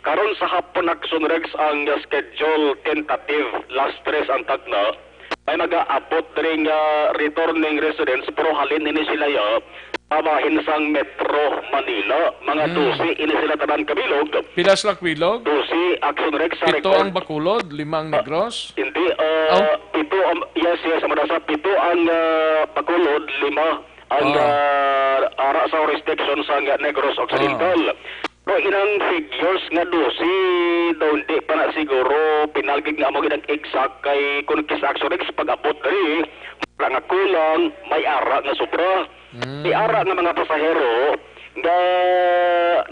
karon sa hapon, Action Rex, ang schedule tentative, las tres ang tagna. May mag-aabot diri nga returning residents, pero halin ini sila ya, sa bahin sang Metro Manila. Mga Hmm. dose ini sila tanan kabilog. Pila sila kabilog? Dose, Action Rex, sa Pito record. Ang Bacolod, lima ang Ah, Negros? Hindi, ah, Oh. pito ang, yes, yes, sa Madasa, pito ang, ah, Bacolod, lima ang, Ah. ah, ara sa jurisdiction sang Negros Occidental. Ah. Pero inang figures nga dose, daw hindi pa na siguro pinalgig nga amo gid ang exact kay kung kis Action Rex pag-abot diri, wala nga kulang, may ara nga sobra. Mm. May ara nga mga pasahero nga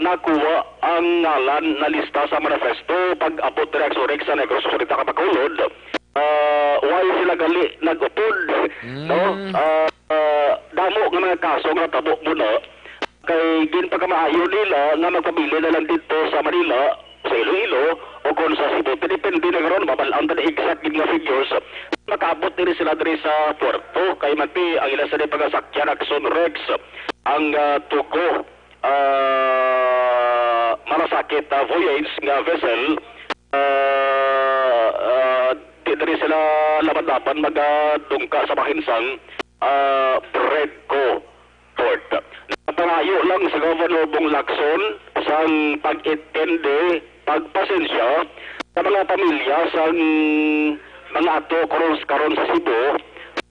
nakuha ang ngalan na lista sa manifesto pag-abot diri Action Rex sa Negros Occidental kag Bacolod. Ah, why sila gali nag-upod, Mm. no? Ah, ah, damo nga mga kaso nga natabo mo na. Kay ginpakamaayo nila nga magpabilin na lang didto sa Manila, sa Iloilo, o kon sa Cebu. Depende na karon, mabal-an ta na exact gid nga figures. Makaabot diri sila diri sa puerto. Kay manti, ang ila sa di pagasakyan, Action Rex, ang, ah, Tugo, ah, Malasakit, ah, Voyage nga vessel, ah, ah, di diri sila laban-laban magadungka sa bahin sang, ah, Bredco Port. Napangayo lang sa Governor Bong Lacson sang pag-intindi, pagpasensya sa mga pamilya sang mga ato karon, karon sa Cebu,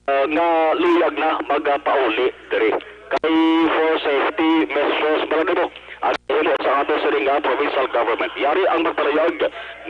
ah, nga luyag na magapauli diri. Kay for safety measures, mga nimo, ang himo sa ato sa nga provincial government. Yari ang magpaluyag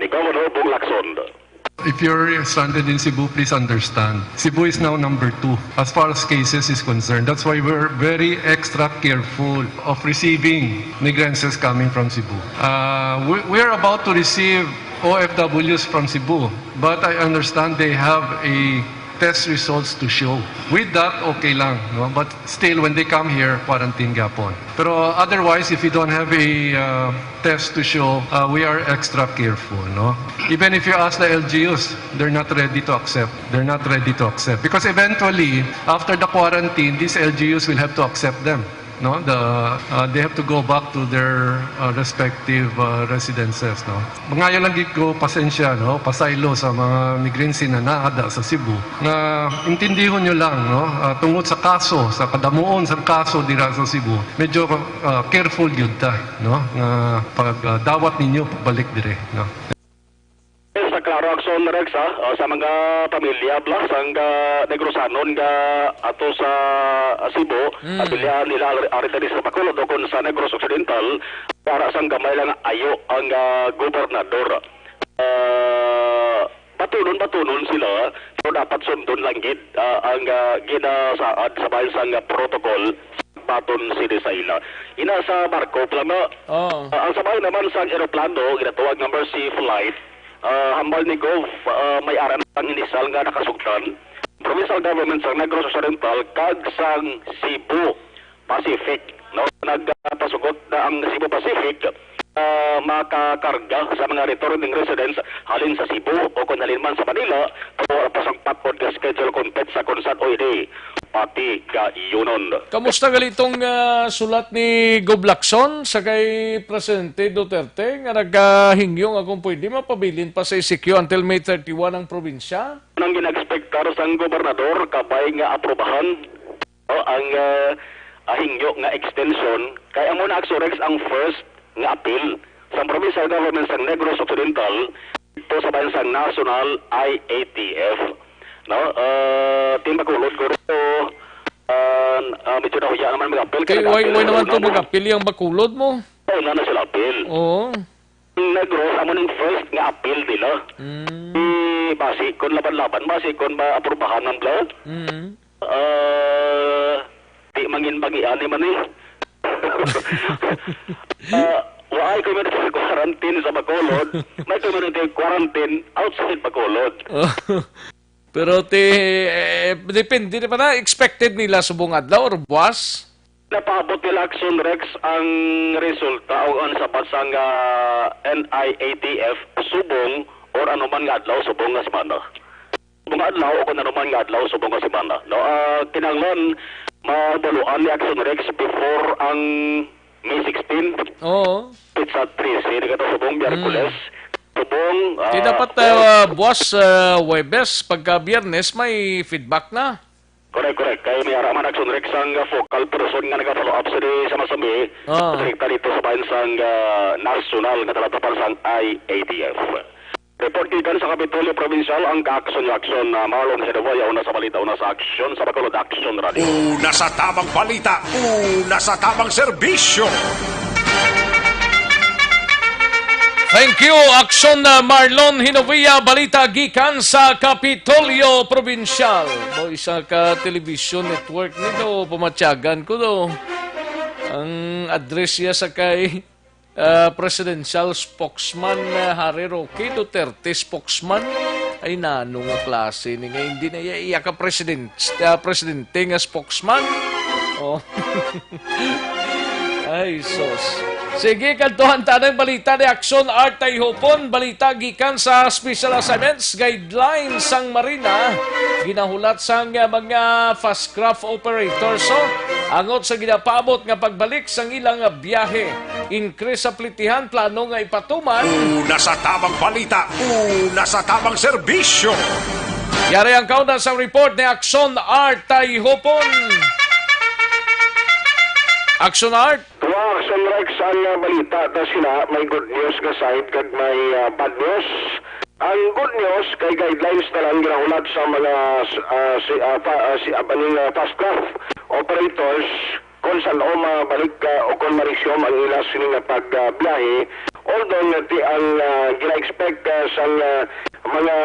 ni Governor Bong Lacson. If you're stranded in Cebu, please understand. Cebu is now number two as far as cases is concerned. That's why we're very extra careful of receiving Negrenses coming from Cebu. Uh, we, we're about to receive O F Ws from Cebu, but I understand they have a test results to show. With that, okay lang, no? But still, when they come here, quarantine gapon. Pero otherwise, if you don't have a, uh, test to show, uh, we are extra careful, no? Even if you ask the L G Us, they're not ready to accept. They're not ready to accept. Because eventually, after the quarantine, these L G Us will have to accept them. No, the, uh, they have to go back to their, uh, respective, uh, residences, no. Mangayo lang gid ko pasensya, no, pasaylo sa mga Migrense na naada sa Cebu, nga intindihon nyo lang, no, uh, tungod sa kaso, sa kadamuon sa kaso dira sa Cebu, medyo, uh, careful gyud ta, no, nga pag, uh, dawat ninyo pagbalik dire, no. Sa klaro, Akson, Rex, ha, uh, sa mga pamilya bala sang, uh, Negrosanon nga ato sa, uh, Cebu, Mm. pamilya nila ari, ari diri sa Bacolod o kon sa Negros Occidental, para sang gamay lang ayo ang, uh, gobernador. Uh, batunon, batunon sila, pero dapat sundon lang gid, uh, ang, uh, ginasaad sa bahin sang, uh, protocol. Baton City sa ila. Ina sa barko, plama. Oo. Ah, ang sabay naman sa eroplano, ginatawag nga Mercy Flight, ah, hambal ni Gov, ah, may ara na ang inisal nga nakasugtan. Provincial government sang Negros Occidental kag sang Cebu Pacific, no? Nagpasugot na ang Cebu Pacific, ah, makakarga sa mga returning residents halin sa Cebu o kon halin man sa Manila, pero wala pa sang patod nga schedule kon petsa kon san-o ini patigayunon. Kamusta gali tong, ah, sulat ni Gob Lacson sa kay Presidente Duterte nga nagahingyo nga kung pwede mapabilin pa sa E C Q until May thirty-one ang probinsya? Ang gina-expectar sang gobernador kabay nga aprubahan, no, ang, ah, ah, hingyo nga extension kay amo na, Akson Rex, ang first nga apil sang provincial government sang Negros Occidental didto sa bahin sang National I A T F. No? Ah, Team Bacolod, guro, ah, ah, medyo nahuya naman mag-apil. Kay kay way, nag-apil way naman ang to una. Mag-apil ang Bacolod mo. Ay, na na sila apil. Oo. Ang Negros, amo ning first nga apil nila. Mm. Di basi kon laban-laban, basi kon maaprubahan ang bla. Mm. Ah, di mangin bagi ani man eh. Ah, waay community quarantine sa Bacolod, may community quarantine outside Bacolod. Pero ti, eh, depende na pa na, expected nila subong adlaw or buwas? Napaabot nila, Akson Rex, ang resulta o ang sabat sang, ah, N I A T F subong or anuman nga adlaw subong nga semana. Subong nga adlaw o kung anuman nga adlaw subong nga semana, no? Ah, kinahanglan mabaluan ni Akson Rex before ang May sixteen. Oo. Petsa trese, di ka to subong, Mm. Miyerkules. Subong, Di ah, dapat, four. Ah, buwas, ah, Huwebes, pagka Biyernes, may feedback na. Correct, correct. Kay may ara man, Akson Rex, ang focal person nga naga-follow up sa di, sa Masami, Ah. direkta dito sa bahin sang, ah, nasyonal nga talatapan sang I A T F. Report gikan sa Kapitolyo Provincial, ang ka-aksyon ni Aksyon, ah, Marlon Genovia, una sa balita, una sa aksyon, sa Bacolod Aksyon Radio. Una sa tamang balita, una sa tamang serbisyo. Thank you, Aksyon, ah, Marlon Hinovia. Balita gikan sa Kapitolyo Provincial. Boy, isa ka television network nito, pamatyagan ko do. Ang address niya sa kay ah, presidential spokesman, ah, Harry Roque Duterte spokesman. Ay, nano nga klase ni nga hindi na iya, iya ka president, ah, presidente nga spokesman? Oh. Ay, sus. Sige, kadtuhan ta ang balita ni Aksyon Art Tayhopon. Balita gikan sa Special Assignments Guidelines sang Marina. Ginahulat sang, ah, mga fast craft operators, oh, angot sa ginapaabot nga pagbalik sang ilang biyahe. Increase sa plitihan, plano nga ipatuman. Una sa tamang balita, una sa tamang serbisyo. Yari ang kauna sa report ni Aksyon Art Tayhopon. Aksyon Art. Tua, Aksyon Rex, ang, ah, balita ta sila, may good news nga side kag may, ah, bad news. Ang good news kay guidelines na lang ginahulat sa mga, ah, si, ah, pa, ah, si, ah, baning, ah, fast craft operators kung san-o mabalik, ah, o kung ma-resume ang ila sini nga pag, ah, biyahe. Although nga ti ang, ah, gina-expect, ah, sang, ah, mga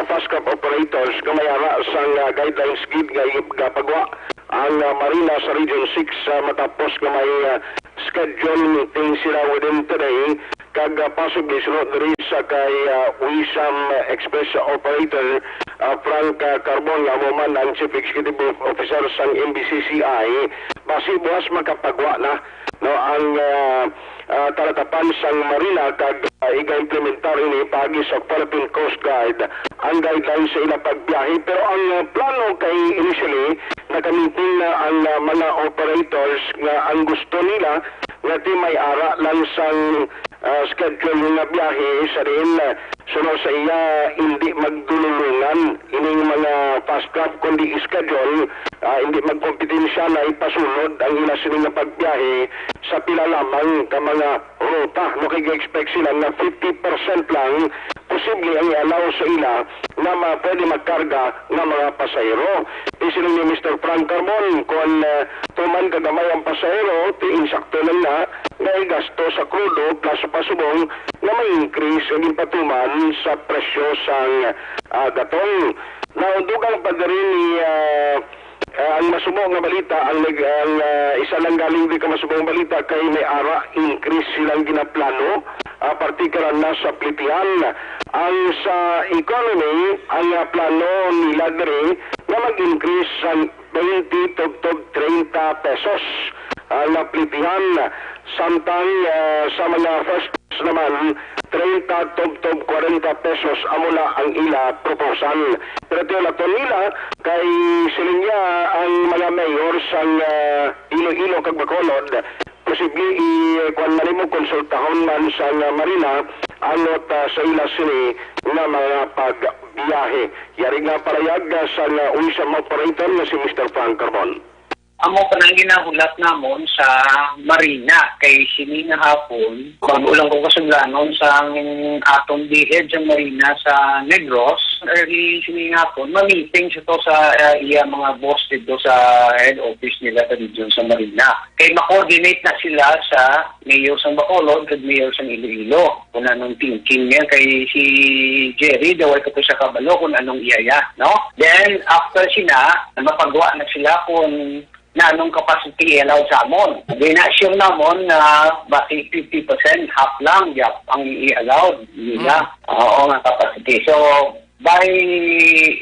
fast craft operators nga may ara sang, ah, guidelines gid nga i-, gapagwa ang, ah, Marina sa Region six, ah, matapos nga may, ah, schedule meeting sila within today, kag, ah, possibly sunod diri sa kay, ah, Wisam Express operator, ah, Frank, ah, Carbon, nga amo man ang Chief Executive Officer sang M B C C I, basi buwas makapagwa na, no, ang, ah, ah, talatapan sang Marina kag, ah, iga-implementar ini paagi sa Philippine Coast Guard ang guidelines sa ila pagbiyahe. Pero ang, ah, plano kay initially nakamiting na ang, ah, mga operators nga ang gusto nila nga ti may ara lang sang, ah, schedule nga biyahe sa diin, ah, suno sa iya, hindi magdululungan ining mga fast craft, kundi schedule, ah, hindi magkompetensya na ipasulod ang ila sini nga pagbiyahe sa pila lamang ka mga ruta. No, kay expect sila nga fifty percent lang posible ang i-allow sa ila nga ma-, pwede magkarga nga mga pasahero. Di sila ni Mister Frank Carbon, kung, ah, tuman kagamay ang pasahero, ti insakto lang na nga igasto sa krudo plus sa pasubong nga may increase ang ginpatuman sa presyo sang, ah, gatong. Now, dugang pa diri ni, ah, ah, ang masubo nga balita, ang nag-, ang, ah, isa lang galing di ka masubo nga balita kay may ara increase silang ginaplano, ah, partikular na sa plitihan. Ang sa economy, ang, ah, plano nila diri nga mag-increase sa twenty tubtob treinta pesos ang plitihan. Samtang, ah, sa mga first class naman, treinta tubtob kwarenta pesos amo na ang ila proposal. Pero tiulaton nila kay siling niya ang mga mayor sang, ah, Iloilo kag Bacolod, posible i-, kuwan man nimo, konsultahon man sang, ah, Marina angot, ah, sa ila sini nga mga pagbiyahe. Yari nga palayag, ah, sang, ah, Wisa operator nga si Mister Frank Carbon. Amo pa nang ginahulat namon sa Marina, kay sini nga hapon, bag-o lang ko kasudlanon sang atong DepEd sa Marina sa Negros. Early sini nga hapon, ma-meeting sa to sa, ah, iya mga boss dito sa head office nila sa region sa Marina. Kay ma-coordinate na sila sa mayor sang Bacolod kag mayor sang Iloilo. Kung anong thinking niya, kay si Jerry, daw ay ko siya kabalo kung anong iyaya, no? Then, after sina, mapagwa na sila kung na anong capacity i-allow sa amon. Gina-assume namon na basi fifty percent, half lang, yap, ang i-allow nila. Mm. Oo, nga capacity. So, by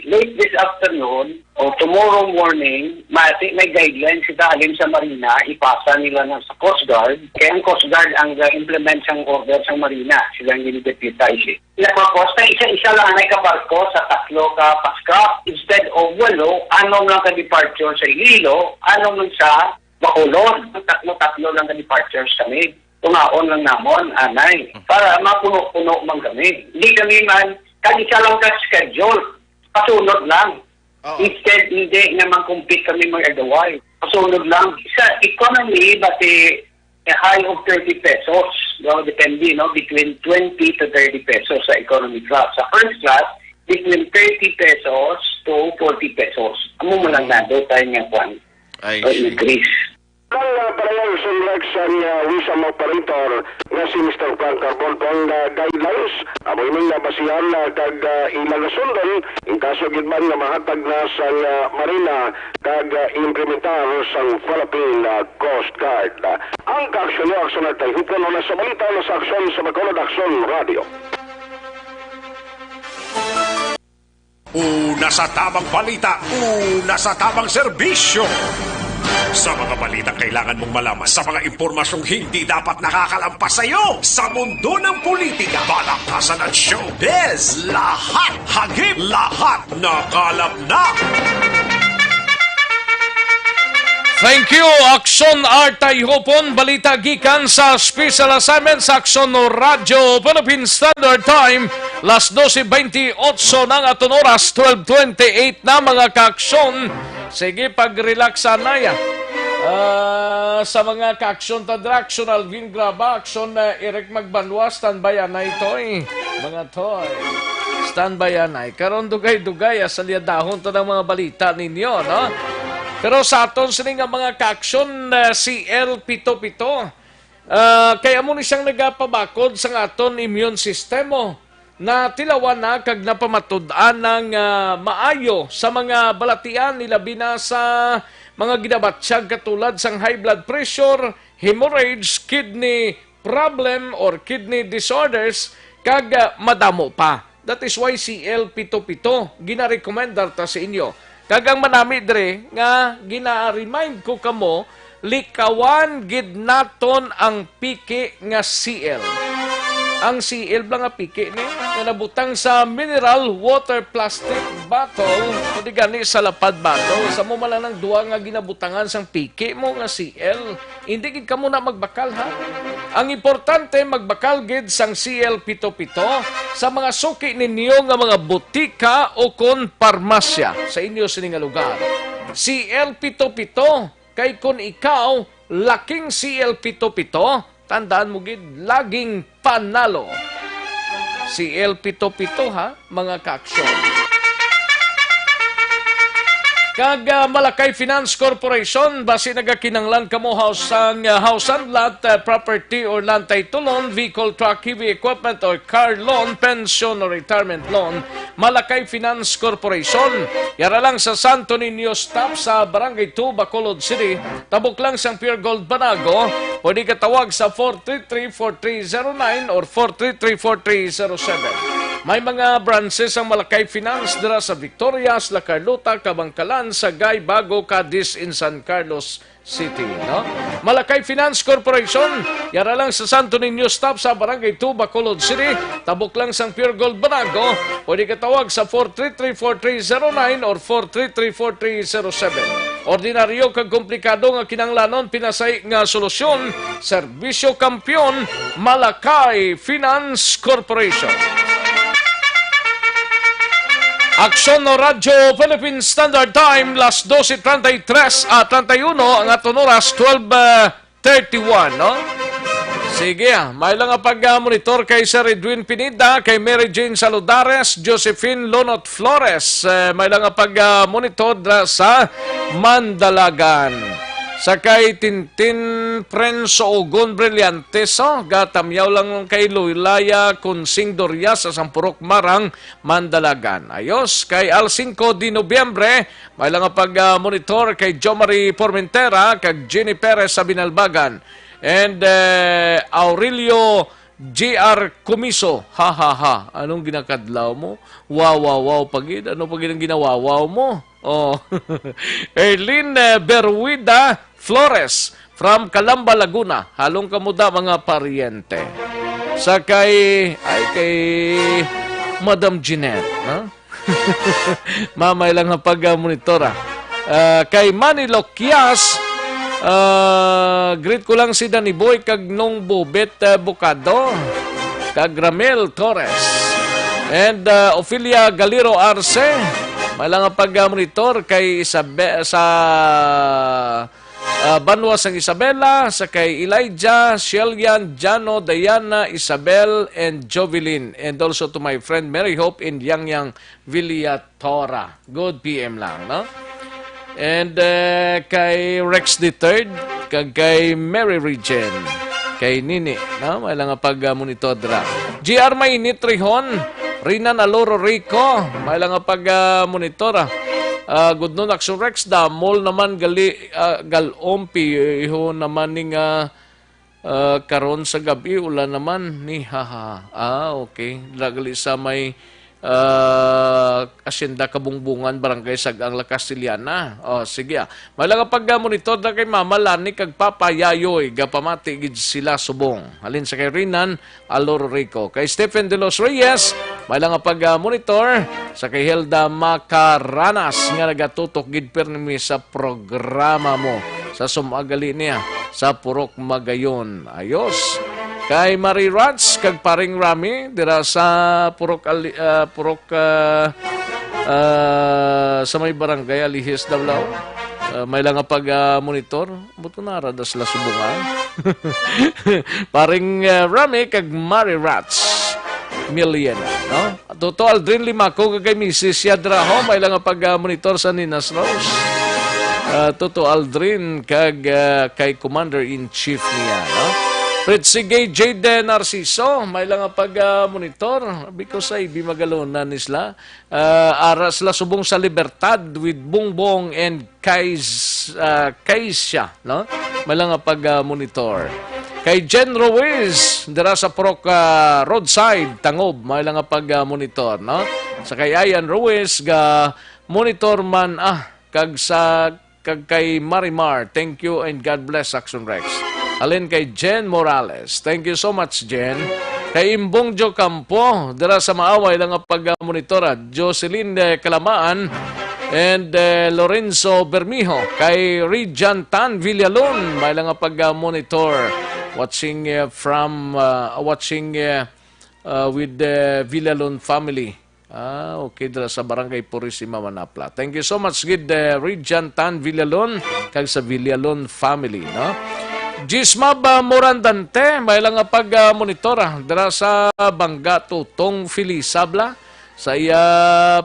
late this afternoon o tomorrow morning, may, may guidelines kita halin sa Marina, ipasa nila na sa Coast Guard. Kaya ang Coast Guard ang ga-implement sang order sa Marina. Sila ang gini-deputize eh. Nagpapos na isa-isa lang ang nagkabarko sa tatlo ka paska. Instead of walo, anom lang ka departure sa Iloilo, anom lang sa Bacolod. Tatlo-tatlo lang ka departures kami. Tungaon lang namon, anay. Para mapuno-puno man kami. Hindi kami man, kag isa lang ka schedule. Pasunod lang. Oo. Instead, hindi nga man compete kami mag-agaway. Pasunod lang. Sa economy, basi a high of thirty pesos, no? Depende, no? Between twenty to thirty pesos sa economy class. Sa first class, between thirty pesos to forty pesos. Amo mo lang Mm. nado tayo nga kwan. I O see. Increase. Ang, ah, parehas sa Lex ang, ah, Wisa operator nga si Mister Frank Carbon, ang, ah, guidelines amo ini nga basihan, ah, kag, ah, ilang sundon in kaso gid man nga mahatag na sang, ah, Marina kag, ah, implementar sang Philippine, ah, Coast Guard. Ang kaaksyon niyo, aksyon na tayo. Hupon una sa balita, una sa aksyon sa Bacolod Aksyon Radio. Una sa tamang balita, una sa tamang serbisyo. Sa mga balitang kailangan mong malaman, sa mga impormasyong hindi dapat nakakalampas sa iyo, sa mundo ng politika, balakasan at showbiz, lahat hagip, lahat nakalap na. Thank you, Aksyon Artay Hupon. Balita gikan sa special assignment sa Aksyon Radyo Philippine Standard Time. Las doce veintiocho na ang aton oras, twelve twenty-eight na, mga kaaksyon. Sige, pag-relax anay, ah. Ah, sa mga kaaksyon ta dira, Aksyon Alvin Graba, Aksyon, ah, Eric Magbanwa, standby anay, Toy. Mga Toy, standby anay. Karon dugay-dugay, ah, salyadahon ta ng mga balita ninyo, no? Pero sa aton sini nga mga kaaksyon, ah, C L pito pito, ah, kay amo ni siyang nagapabakod sa aton immune system, oh. Natilawan na kag napamatud-an na nga maayo sa mga balatian, ilabi na sa mga ginabatyag katulad sang high blood pressure, hemorrhage, kidney problem or kidney disorders, kag, ah, madamo pa. That is why C L pito pito ginarekomendar ta sa inyo. Kag ang manami dire nga gina-remind ko kamo, likawan gid naton ang piki nga C L. Ang C L bala nga piki ni nga nabutang sa mineral water plastic bottle, kundi gani sa lapad bottle. Sa mo man lang duha nga ginabutangan sang piki mo nga C L. Hindi gid kamo na magbakal, ha? Ang importante, magbakal gid sang C L pito pito sa mga suki ninyo nga mga butika o kon parmasya sa inyo sini nga lugar. C L pito pito, kay kon ikaw laking C L pito pito, tandaan mo gid, laging panalo. C L pito pito, ha, mga kaaksyon. Kag, ah, Malakay Finance Corporation, basi nagakinahanglan kamo house sang, ah, house and lot, ah, property or land title loan, vehicle, truck, heavy equipment, or car loan, pension or retirement loan, Malakay Finance Corporation. Yara lang sa Santo Niño Stop sa Barangay two, Bacolod City. Tabok lang sang Pure Gold Banago, pwede ka tawag sa four three three, four three zero nine or four three three, four three zero seven. May mga branches ang Malakay Finance dira sa Victorias, La Carlota, Kabankalan, Sagay, Bago, Cadiz, in San Carlos City, no? Malakay Finance Corporation, yara lang sa Santo Niño Stop sa Barangay two, Bacolod City, tabok lang sang Pure Gold Banago, pwede ka tawag sa four three three, four three zero nine or four three three, four three zero seven. Ordinaryo kag komplikado nga kinahanglanon, pinasay nga solusyon, serbisyo kampiyon, Malakay Finance Corporation. Aksyon no Radyo Philippine Standard Time, las doce treinta y tres, ah, treinta y uno, ang aton oras, twelve, ah, thirty-one, no? Sige, ah, may lang nga pag-monitor kay Sir Edwin Pineda, kay Mary Jane Saludares, Josephine Lonot Flores, eh, may lang nga pag-monitor dra sa Mandalagan. Sa kay Tintin Prince Ogon Brillantes, oh, gatamyaw lang kay Lulaya Kunsing Doria sa Sampurok Marang, Mandalagan. Ayos, kay Al Cinco de Noviembre, may lang nga pag-monitor kay Jomari Formentera kag Jenny Perez sa Binalbagan. And, eh, Aurelio J R Comiso, ha, ha, ha. Anong ginakadlaw mo? Wow, wow, wow pa gid. Ano pa gid ang ginawawaw mo? Oh. Erlin, eh, Berwida Flores from Calamba, Laguna. Halong kamo da, mga paryente. Sa kay, ay, kay Madam Jeanette, no? Mamay lang ang pag-monitor, ah. Ah, kay Manny Loquias, ah, greet ko lang si Danny Boy kag Nong Bobet, ah, Bocado, kag Ramel Torres. And, ah, Ofelia Galiro Arce, may lang ang pag-monitor kay Isabe-, sa, ah, Banwa sang Isabela, sa kay Elijah, Shelian, Jano, Diana, Isabel, and Jovelyn. And also to my friend Mary Hope and Yang Yang Villatora. Good P M lang, no? And, eh, kay Rex the third, kag kay Mary Regent, kay Nini, no? May lang nga pag-monitor dra. G R Mainit Rihon, Rinan Aloro Rico, may lang nga pag-monitor, ah. Ah, good noon, Action Rex, damol naman gali, ah, galom, piho naman ning, ah, ah, karon sa gab-i, ulan naman ni, ha, ha, ha. Ah, okay. Dira gali sa may, ah, Asyenda Kabungbungan, Barangay Sag-ang, La Castellana. Oh, sige, ah. May lang nga pag-monitor na kay Mama Lani kag Papa Yayoy. Gapamati gid sila subong. Halin sa kay Rinan, Alor Rico. Kay Stephen De Los Reyes, may lang nga pag-monitor sa kay Hilda Macaranas nga nagatutok gid pirmi sa programa mo sa sum-a gali niya sa Purok Magayon. Ayos. Kay Mari Rats kag Paring Rami dira sa Purok Ali-, ah, Purok, ah, ah, sa may barangay Alihis, Davao. Ah, may lang nga pag-monitor. Buto na ra da sila subong, ha? Paring, eh, Rami kag Mari Rats Milian, no? Toto Aldrin Limaco kag kay Misis Yadra, ho, may lang nga pag-monitor sa Ninas Rose. Ah, Toto Aldrin kag, ah, kay Commander-in-Chief niya, no? Fritzy Gay, Jade Narciso, may lang nga pag-monitor because ay di magalonan ni sila. Ah, ara sila subong sa Libertad with Bongbong and Kais-, ah, Kaisha, no? May lang nga pag-monitor. Kay Jen Ruiz, dira sa Proc, ah, Roadside, Tangob, may lang nga pag, ah, monitor, no? Sa kay Ayan Ruiz, ga monitor man, ah, kag sa, kag kay Marimar. Thank you and God bless, Action Rex. Halin kay Jen Morales. Thank you so much, Jen. Kay Imbong Jo Campo, dira sa Maaway lang nga pag, ah, monitor, ah. Jocelyn, eh, Kalamaan and, eh, Lorenzo Bermijo. Kay Rijan Tan Villalon, may lang nga pag, ah, monitor. Watching, eh, from, ah, watching, eh, uh, with the Villalon family. Ah, okay, dira sa Barangay Purisima, Manapla. Thank you so much, gid, uh, Rijan Tan Villalon, kag sa Villalon family, no? Jismab, uh, Morandante, may lang nga pag, uh, monitor, ah, dira sa Bangga Tutong Filisabla, sa iya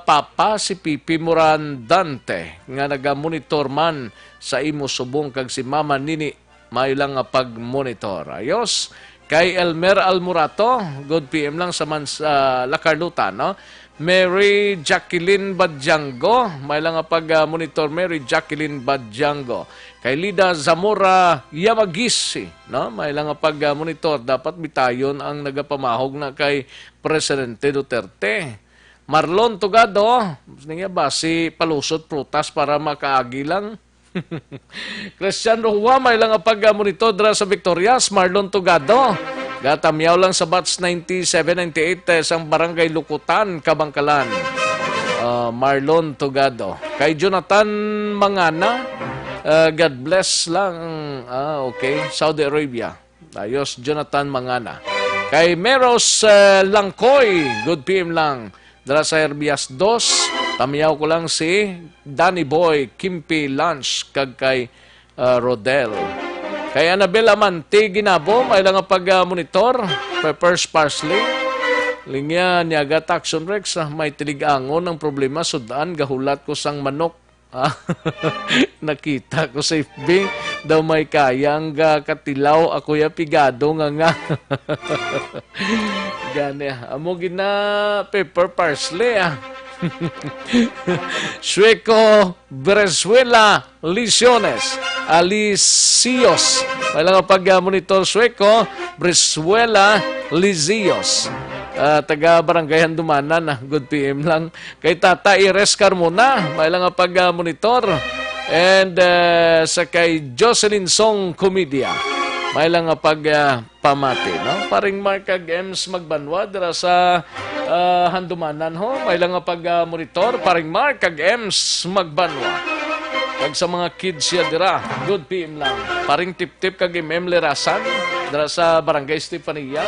papa si Pipi Morandante, nga nagamonitor man sa imo subong kag si Mama Nini Maayo lang nga pagmonitor. Ayos. Kay Elmer Almorato, good P M lang sa man sa La Carlota, no? Mary Jacqueline Badjango, may lang nga pag, ah, monitor, Mary Jacqueline Badjango. Kay Lida Zamora Yamagisi, no? May lang nga pag, ah, monitor, dapat bitayon ang nagapamahog na kay Presidente Duterte. Marlon Tugado, niya ba si palusot prutas para makaagi lang? Christian Roa, may lang nga pag-monitor dira sa Victorias. Marlon Tugado, gatamyaw lang sa batch ninety-seven ninety-eight, eh, sang Barangay Lukutan, Kabangkalan. Ah, Marlon Tugado. Kay Jonathan Mangana, ah, God bless lang. Ah, okay. Saudi Arabia. Ayos, Jonathan Mangana. Kay Meros, eh, Langkoy, good P M lang. Dala sa Herbias dos, tamiyaw ko lang si Danny Boy, Kimpi Lunch, kag kay, eh, Rodel. Kay Annabel Amante Ginabo, may lang nga pag, ah, monitor, peppers, parsley. Linya, niyaga, Taxon Rex, ah, may tilig-angon ang problema, sudan, gahulat ko sang manok. Ah, nakita ko sa F B, daw may kaya ang ga-, katilaw, ako ya pigado nga nga. Gani, ah, amo gina pepper parsley, ah. Sueco, Venezuela, Lisiones, Alisios. May lang nga pag-monitor, Sueco, Brizuela, Lisios. Ah, taga Barangay Handumanan, ah, good P M lang. Kay Tata Ires Carmona, may lang nga pag-monitor. And, ah, sa kay Jocelyn Song Comedia, may lang nga pag, ah, pamati, no? Paring Mark kag Ems Magbanwa dira sa, ah, Handumanan, ho. May lang nga pag-monitor, Paring Mark kag Ems Magbanwa. Kag sa mga kids siya dira, good P M lang. Paring Tiptip kag M M Lerasan dira sa Barangay Stefania.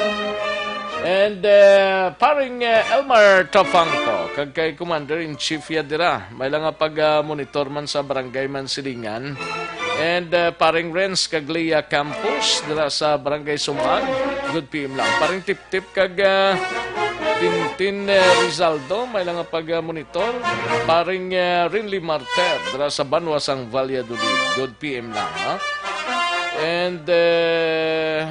And, eh, Paring, eh, Elmar Tafangco, kag kay Commander-in-Chief ya dira. May lang nga pag, ah, monitor man sa Barangay Mansilingan. And, ah, Paring Renz kag Lea Campos dira sa Barangay Sumag. Good P M lang. Paring Tiptip kag, ah, Tintin, eh, Rizaldo, may lang nga pag, ah, monitor. Paring, ah, Rinly Marter dira sa Banwa sang Valladolid. Good P M lang, ha? And, eh,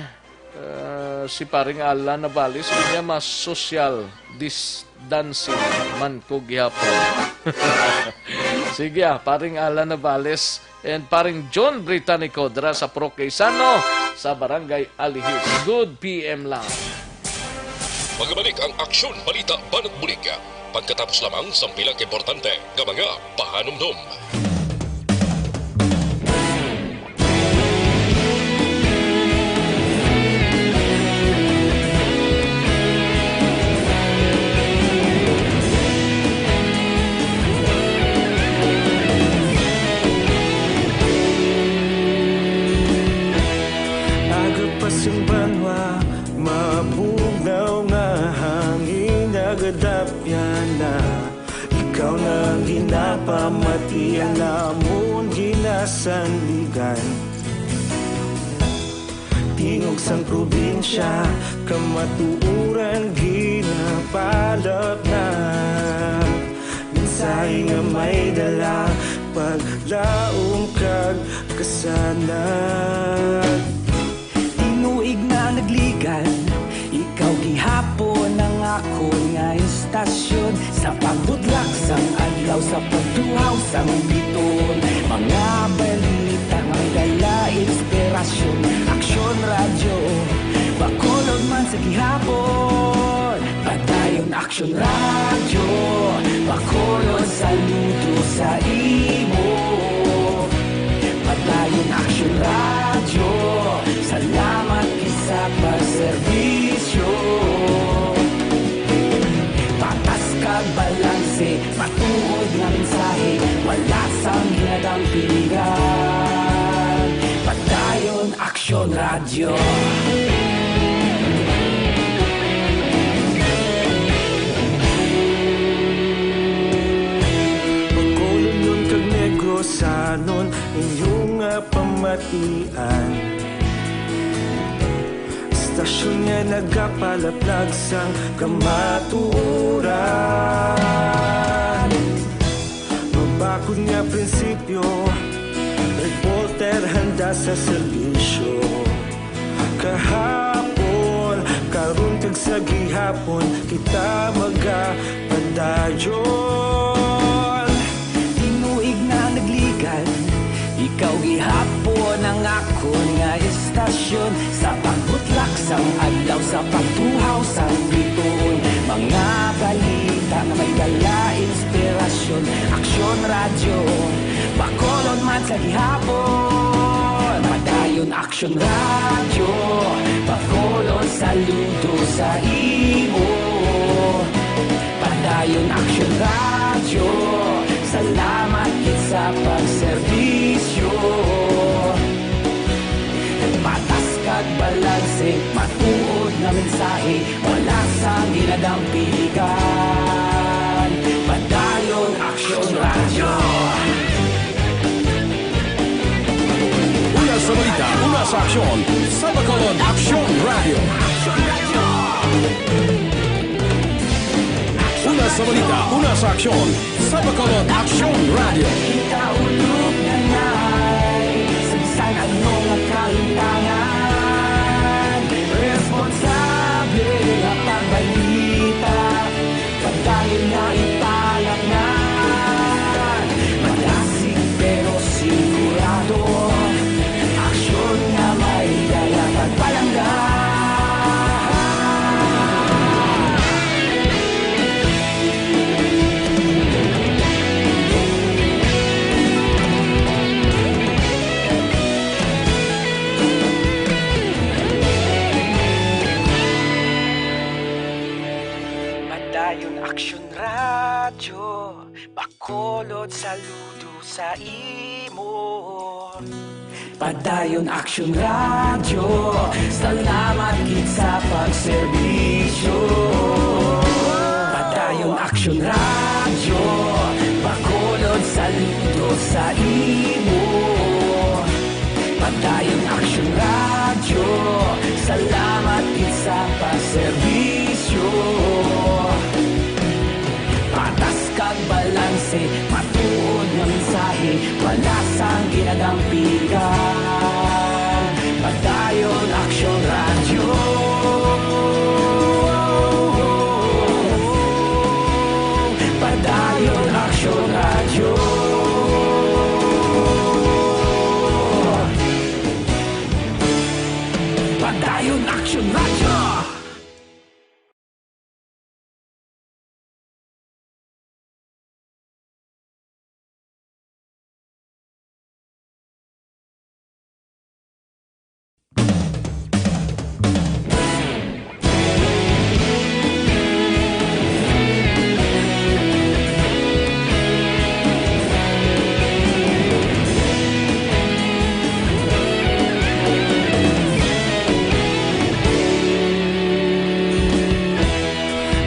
Ah, si Paring Alan Navales, niya mas social distancing man ko gihapon. Sige, ah, Paring Alan Navales and Paring John Britannico dira sa Proc Gaisano, sa Barangay Alihis. Good P M lang. Magabalik ang Aksyon, Balita, Banat Bulig. Pagkatapos lamang sang pila ka importante nga mga pahanumdom. Aga pa sing banwa, mabugnaw nga hangin nagadapyan na. Ikaw na ang ginapamati, ang amon ginasandigan. Tingog sang probinsya, kamatuoran ginapalap na. Mensahe nga may dala, paglaom kag kasanag. Tinuig na nagligan, ikaw gihapon ang akon nga istasyon. Sa pagbutlak sang adlaw, sa pagtuhaw sang biton, mga balita Tang may dala inspirasyon, Aksyon Radyo, Bacolod man sa gihapon. Padayon Aksyon Radyo, Bacolod saludo sa imo. Padayon Aksyon Radyo, salamat gid sa pagserbisyo. Patas kag balanse, matuod nga mensahe, wala sang ginadampigan. Padayon Aksyon Radyo. Bacolodnon kag Negrosanon, inyo nga pamatian. Istasyon nga nagapalaplag sang kamatuoran. Mabakod nga prinsipyo, reporter handa sa serbisyo. Kahapon, karon kag sa gihapon, kita magapadayon. Tinuig na nagligan, ikaw gihapon ang akon nga istasyon. Sa pagbutlak sang adlaw, sa pagtuhaw sang bituon, mga balita nga may dala inspirasyon. Aksyon Radyo, Bacolod man sa gihapon. Padayon Aksyon Radyo, Bacolod saludo sa imo. Padayon Aksyon Radyo, salamat gid sa pagserbisyo. Patas kag balanse, matuod nga mensahe, wala sang ginadampigan. Padayon Aksyon Radyo. Una sa balita, una sa aksyon, sa Bacolod Aksyon Radyo. Una sa balita, una sa aksyon, sa Bacolod Aksyon Radyo. Kita ulog na nay, sa bisan ano nga kalimtangan, responsable nga pagbalita, padayon nga ipalapnan. Madasig pero sigurado, aksyon nga may dala pagpalangga. Padayon Aksyon Radyo, Bacolod saludo sa imo. Padayon Aksyon Radyo, salamat gid sa pagserbisyo. Padayon Aksyon Radyo, Bacolod saludo sa imo. Padayon Aksyon Radyo, salamat gid sa pagserbisyo. Patas kag balanse, matuod nga mensahe, wala sang ginadampigan. Padayon Aksyon Radyo. Padayon Aksyon Radyo. Padayon Aksyon Radyo.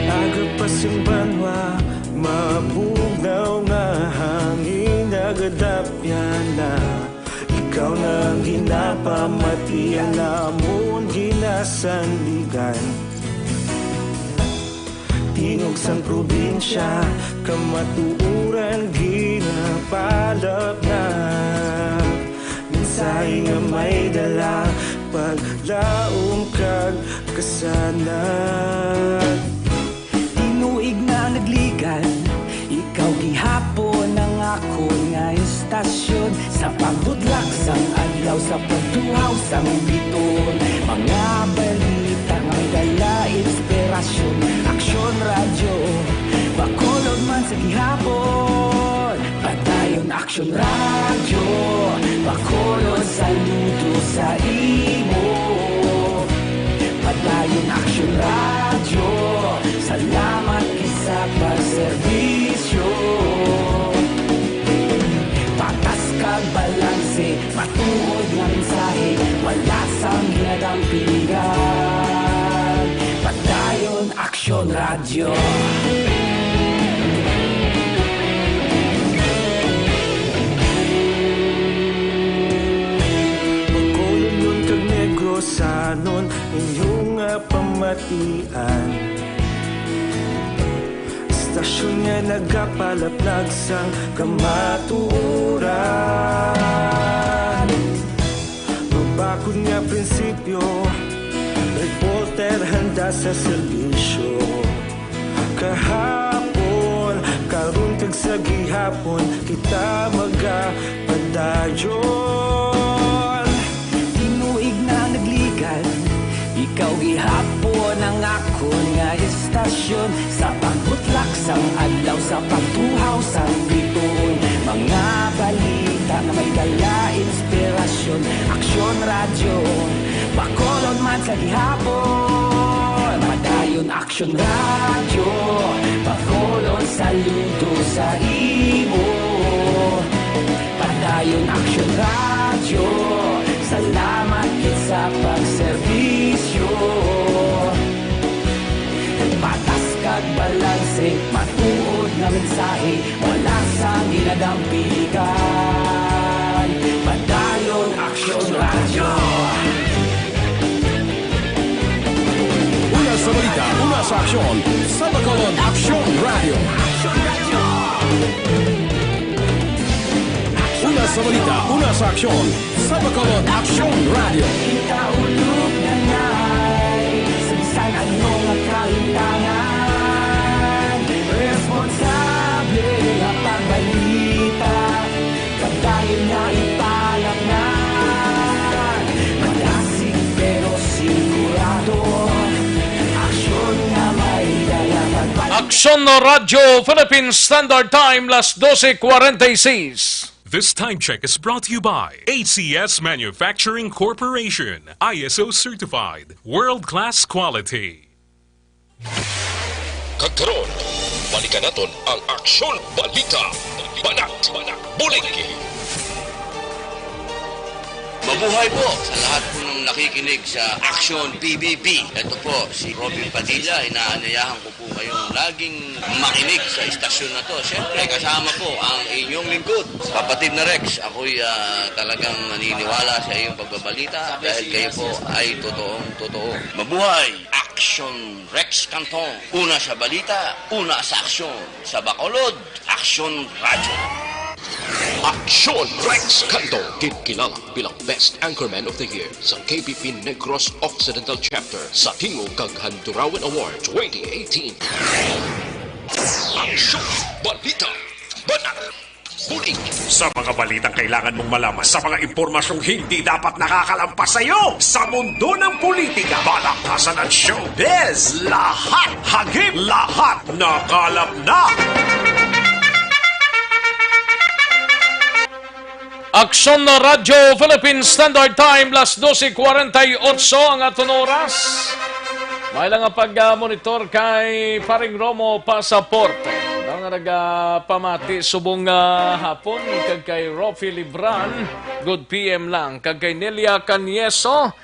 Aga pa sing banwa, mabugnaw nga hangin nagadapyan na. Ikaw na ang ginapamatian, amon ginasandigan. Tingog sang probinsya, kamatuoran ginapalapnag. Mensahe nga may dala, paglaom kag kasanag. Tinuig na nagligan, ikaw gihapon ang akon nga Asyon sa pagbudlak sang adlaw, sa pagtuhaw sang biton, mga balita nga may dala inspirasyon. Aksyon Radyo, Bacolod man sa gihapon. Padayon Aksyon Radyo, Bacolod, saludo sa imo. Padayon Aksyon Radyo, salamat gid sa pagserbisyo. Patas kag balanse, matuod nga mensahe, wala sang ginadampigan. Padayon Aksyon Radyo. Bacolodnon kag Negrosanon, inyo nga pamatian. Istasyon nga nagapalaplag sang kamatuoran. Mabakod nga prinsipyo, reporter handa sa serbisyo. Kahapon, karon kag sa gihapon, kita magapadayon. Tinuig na nagligan, ikaw gihapon ang akon nga istasyon. Sa pagbutlak sang adlaw, sa pagtuhaw sang bituon, mga balita nga may dala inspirasyon. Aksyon Radyo, Bacolod man sa gihapon. Padayon Aksyon Radyo, Bacolod, saludo sa imo. Padayon Aksyon Radyo, salamat gid sa pagserbisyo. Patas kag balanse, matuod nga mensahe, wala sang ginadampigan. Padayon Aksyon Radyo. Una sa balita, una sa aksyon, sa Bacolod Aksyon Radyo. Una sa balita, una sa aksyon, sa Bacolod Aksyon Radyo. Kita ulog na ngay, sa bisan ano nga kahitangan, responsable nga pagbalita, kag dayon nga ipalapnan. Madasig pero sigurado, aksyon nga may dala. Aksyon Radyo Philippine Standard Time, las doce cuarenta y seis. This time check is brought to you by A C S Manufacturing Corporation, I S O certified, world-class quality. Kag karon, balikan naton ang Aksyon Balita, Banat, Banat, Bulig. Mabuhay po sa lahat po ng nakikinig sa Aksyon P B B. Ito po si Robin Padilla, inaanyayahan ko po kayong laging makinig sa istasyon na to. Siyempre, kasama po ang inyong lingkod, Kapatid na Rex. Ako'y, ah, talagang naniniwala sa iyong pagbabalita dahil kayo po ay totoong totoo. Mabuhay! Aksyon Rex Cantong. Una sa balita, una sa aksyon. Sa Bacolod, Aksyon Radyo. Aksyon Rex Cantong, ginkilala bilang Best Anchorman of the Year sa K P P Negros Occidental Chapter sa Tingog kag Handurawan Award twenty eighteen. Aksyon, balita, banat, bulig. Sa mga balitang kailangan mong malaman, sa mga impormasyong hindi dapat nakakalampas sa iyo, sa mundo ng politika, balaktasan at showbiz, lahat hagip, lahat nakalap na. Aksyon na Radyo Philippine Standard Time, las doce cuarenta y ocho ang aton oras. May lang nga pag-monitor kay Paring Romo Pasaporte, no, nga nagapamati subong, ah, hapon, kag kay Rofi Libran, good P M lang, kag kay Nelia Canieso,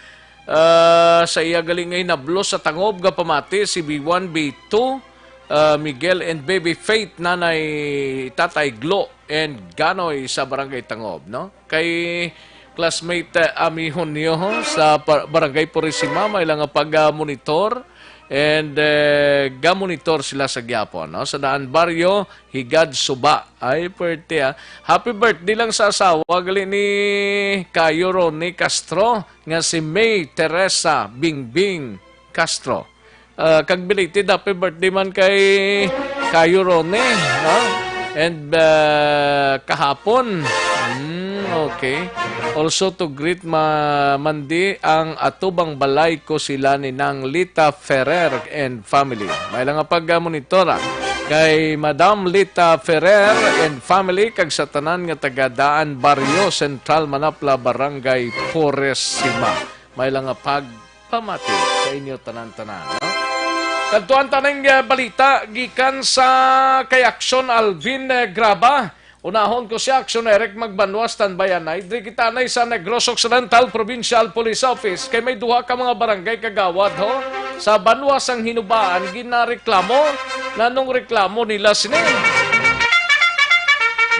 ah, sa iya gali nga hinablos sa tangob nga pamati, si B one, B two, ah, Miguel and Baby Faith, Nanay, Tatay Glo, and Ganoy sa Barangay Tangob, no? Kay classmate, ah, Ami Junio sa pa-, Barangay Purisima, may lang nga pag-monitor, and, eh, ga-monitor sila sa gyapon, no? Sa daan baryo, Higad Suba. Ay, pwerte, ah. Happy birthday lang sa asawa gali ni Kayo Ronnie Castro, nga si May Teresa Bingbing Castro. Ah, kag belated happy birthday man kay Kayo Ronnie, no? And, ah, kahapon, Okay. Also to greet ma Mandi ang atubang balay ko sila ni Nang Lita Ferrer and family. May lang nga pagmonitora kay Madam Lita Ferrer and family kag sa tanan nga taga Daan Barrio, Central Manapla, Barangay Purisima. May lang nga pagpamati sa inyo tanan-tanan, no? Kadtuan ta ning, eh, balita gikan sa kay Aksyon Alvin, eh, Graba. Unahon ko si Aksyon Eric Magbanwa, standby anay. Diri kita anay sa Negros Occidental Provincial Police Office kay may duha ka mga barangay kagawad, ho, sa banwa sang Hinubaan ginareklamo. Nanong reklamo nila sini?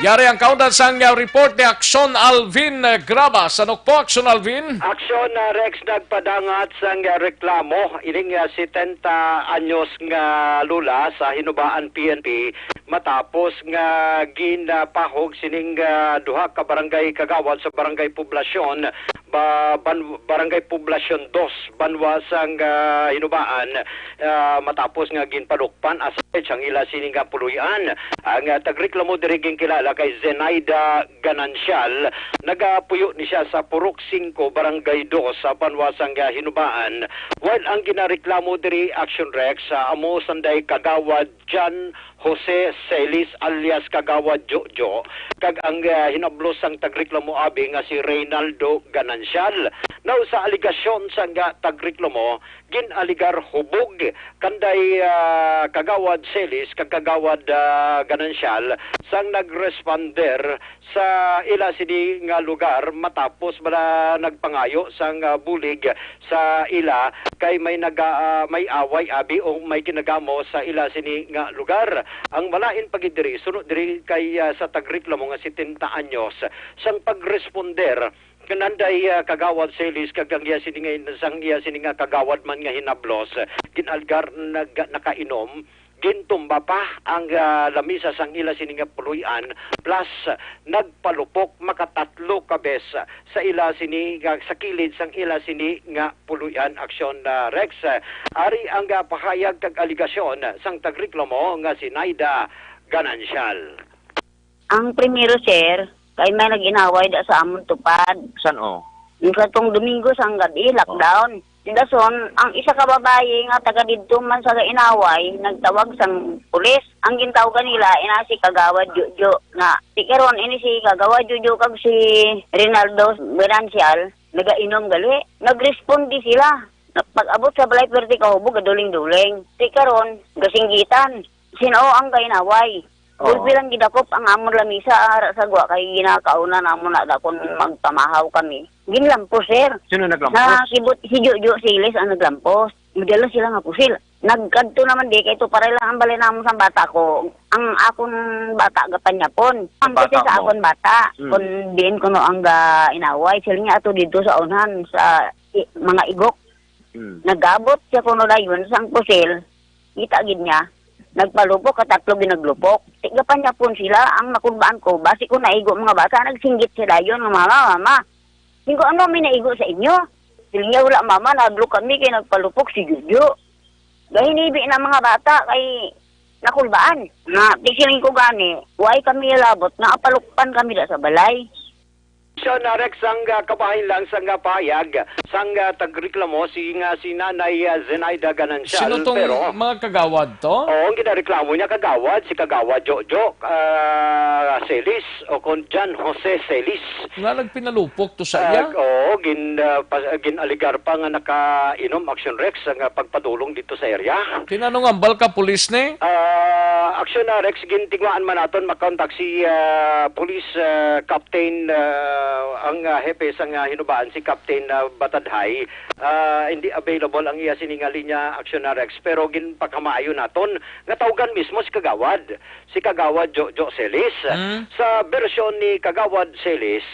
Yari ang kaundan sang, uh, report ni Aksyon Alvin, uh, Graba. Sa Nokpo, Aksyon Alvin? Aksyon, uh, Rex, nagpadangat sang, uh, reklamo ining, uh, setenta anyos nga lula sa Hinubaan P N P matapos nga ginapahog sining, uh, duha ka barangay kagawad sa Barangay Poblacion, ba, ban, Barangay Poblacion dos, banwa sang, ah, Hinubaan, ah, matapos nga ginpadukpan as such ang ila sini nga puloy-an. Ang, ah, tagreklamo diri ginkilala kay Zenaida Ganancial, nagapuyo ni siya sa Purok singko, Barangay dos, sa banwa sang, ah, Hinubaan. While ang ginareklamo diri, Action Rex, ah, amo sanday Kagawad John Jose Celis alias Kagawad Jojo, kag ang, ah, hinablos sang tagreklamo abi nga si Reynaldo Ganancial. Now, sa alegasyon sang, ah, tagreklamo, gin-alegar hubog kanday, ah, Kagawad Celis kag Kagawad, ah, Ganancial sang nagresponder sa ila sini nga lugar matapos bala nagpangayo sang, ah, bulig sa ila kay may naga-, ah, may away abi o may ginagamo sa ila sini nga lugar. Ang malain pa gid diri, suno diri kay, ah, sa tagreklamo nga setenta anyos sang pagresponder kananday, ah, Kagawad Celis kag ang iya sini nga, sang iya sini nga kagawad man nga hinablos, ginalgar nag-, nakainom. Gintumba pa ang, ah, lamisa sang ila sini nga puloy-an, plus nagpalupok makatatlo ka bes sa ila sini nga, sa kilid sang ila sini nga puloy-an, Aksyon, ah, Rex. Ari ang, ah, pahayag kag alegasyon sang tagreklamo nga si Naida Ganancial. Ang primero, sir, kay may nag-inaway da sa amon tupad. San-o? Yung katong Domingo sang gabi, lockdown. Dason, ang isa ka babayi nga taga didto man sa inaway, nagtawag sang pulis. Ang gintawagan nila, ina si Kagawad Jojo nga. Ti karon, ini si Kagawad Jojo kag si Rinaldo Venancial, nagainom gali. Nagresponde sila. Na-, pag-abot sa balay, pwerte kahubog, gaduling-duling. Ti karon, gasinggitan. Sin-o ang kainaway? Oo. Gulpi lang gidakop ang amon lamisa, ara sa gwa, kay ginakauna namon na dakon magpamahaw kami. Ginlampos, sir. Sino naglampos? Nakibot si Jojo Siles ang naglampos. Madala sila nga pusil. Nagkadto naman di, kay to paray lang ang balay namon sang bata ko. Ang akon bata gapanyapon. Ang bata kasi sa mo? Akon bata, mm, kung diin kuno ang ga-inaway, sila niya ato dito sa unahan, sa i-, mga igok. Mm. Nagabot siya kuno dayon sang pusil. Kita gid niya. Nagpalupok, katatlo ginaglupok. Ti gapanyapon sila, ang nakulbaan ko, basi ko naigo mga bata, nagsinggit siya dayon nga, "Mama, mama." Siling ko, "Ano may naigo sa inyo?" Siling niya, "Wala, mama, nahadlok kami kay nagpalupok si Jojo." Gahinibi na mga bata kay nakulbaan. Na, ti siling ko gani, "Why kami labot? Naapalukpan kami da sa balay." Siya na, Rex, ang, ah, kabahin lang sang, ah, pahayag sang, ah, tagreklamo si, nga si Nanay, ah, Zenaida Ganancial. Sino tong pero mga kagawad to? Oo, ang ginareklamo niya, kagawad, si Kagawad Jojo, ah, Celis, o kon John Jose Celis. Nga nagpinalupok to sa iya? Ah, oo, gin, ah, pa-, gin-alegar pa nga nakainom, Action Rex, nga pagpadulong dito sa area. Tinanong ang balka pulis ni? Ah, Action, ah, Rex, gintinguhaan man naton makontak si, ah, Police, ah, Captain, ah, ang, ah, hepe sang, ah, Hinubaan, si Captain, ah, Batadhay. Ah, hindi available ang iya sini nga linya, Action, ah, Rex, pero ginpakamaayo naton nga tawgan mismo si Kagawad, si Kagawad Jojo Celis. Hmm. Sa bersyon ni Kagawad Celis,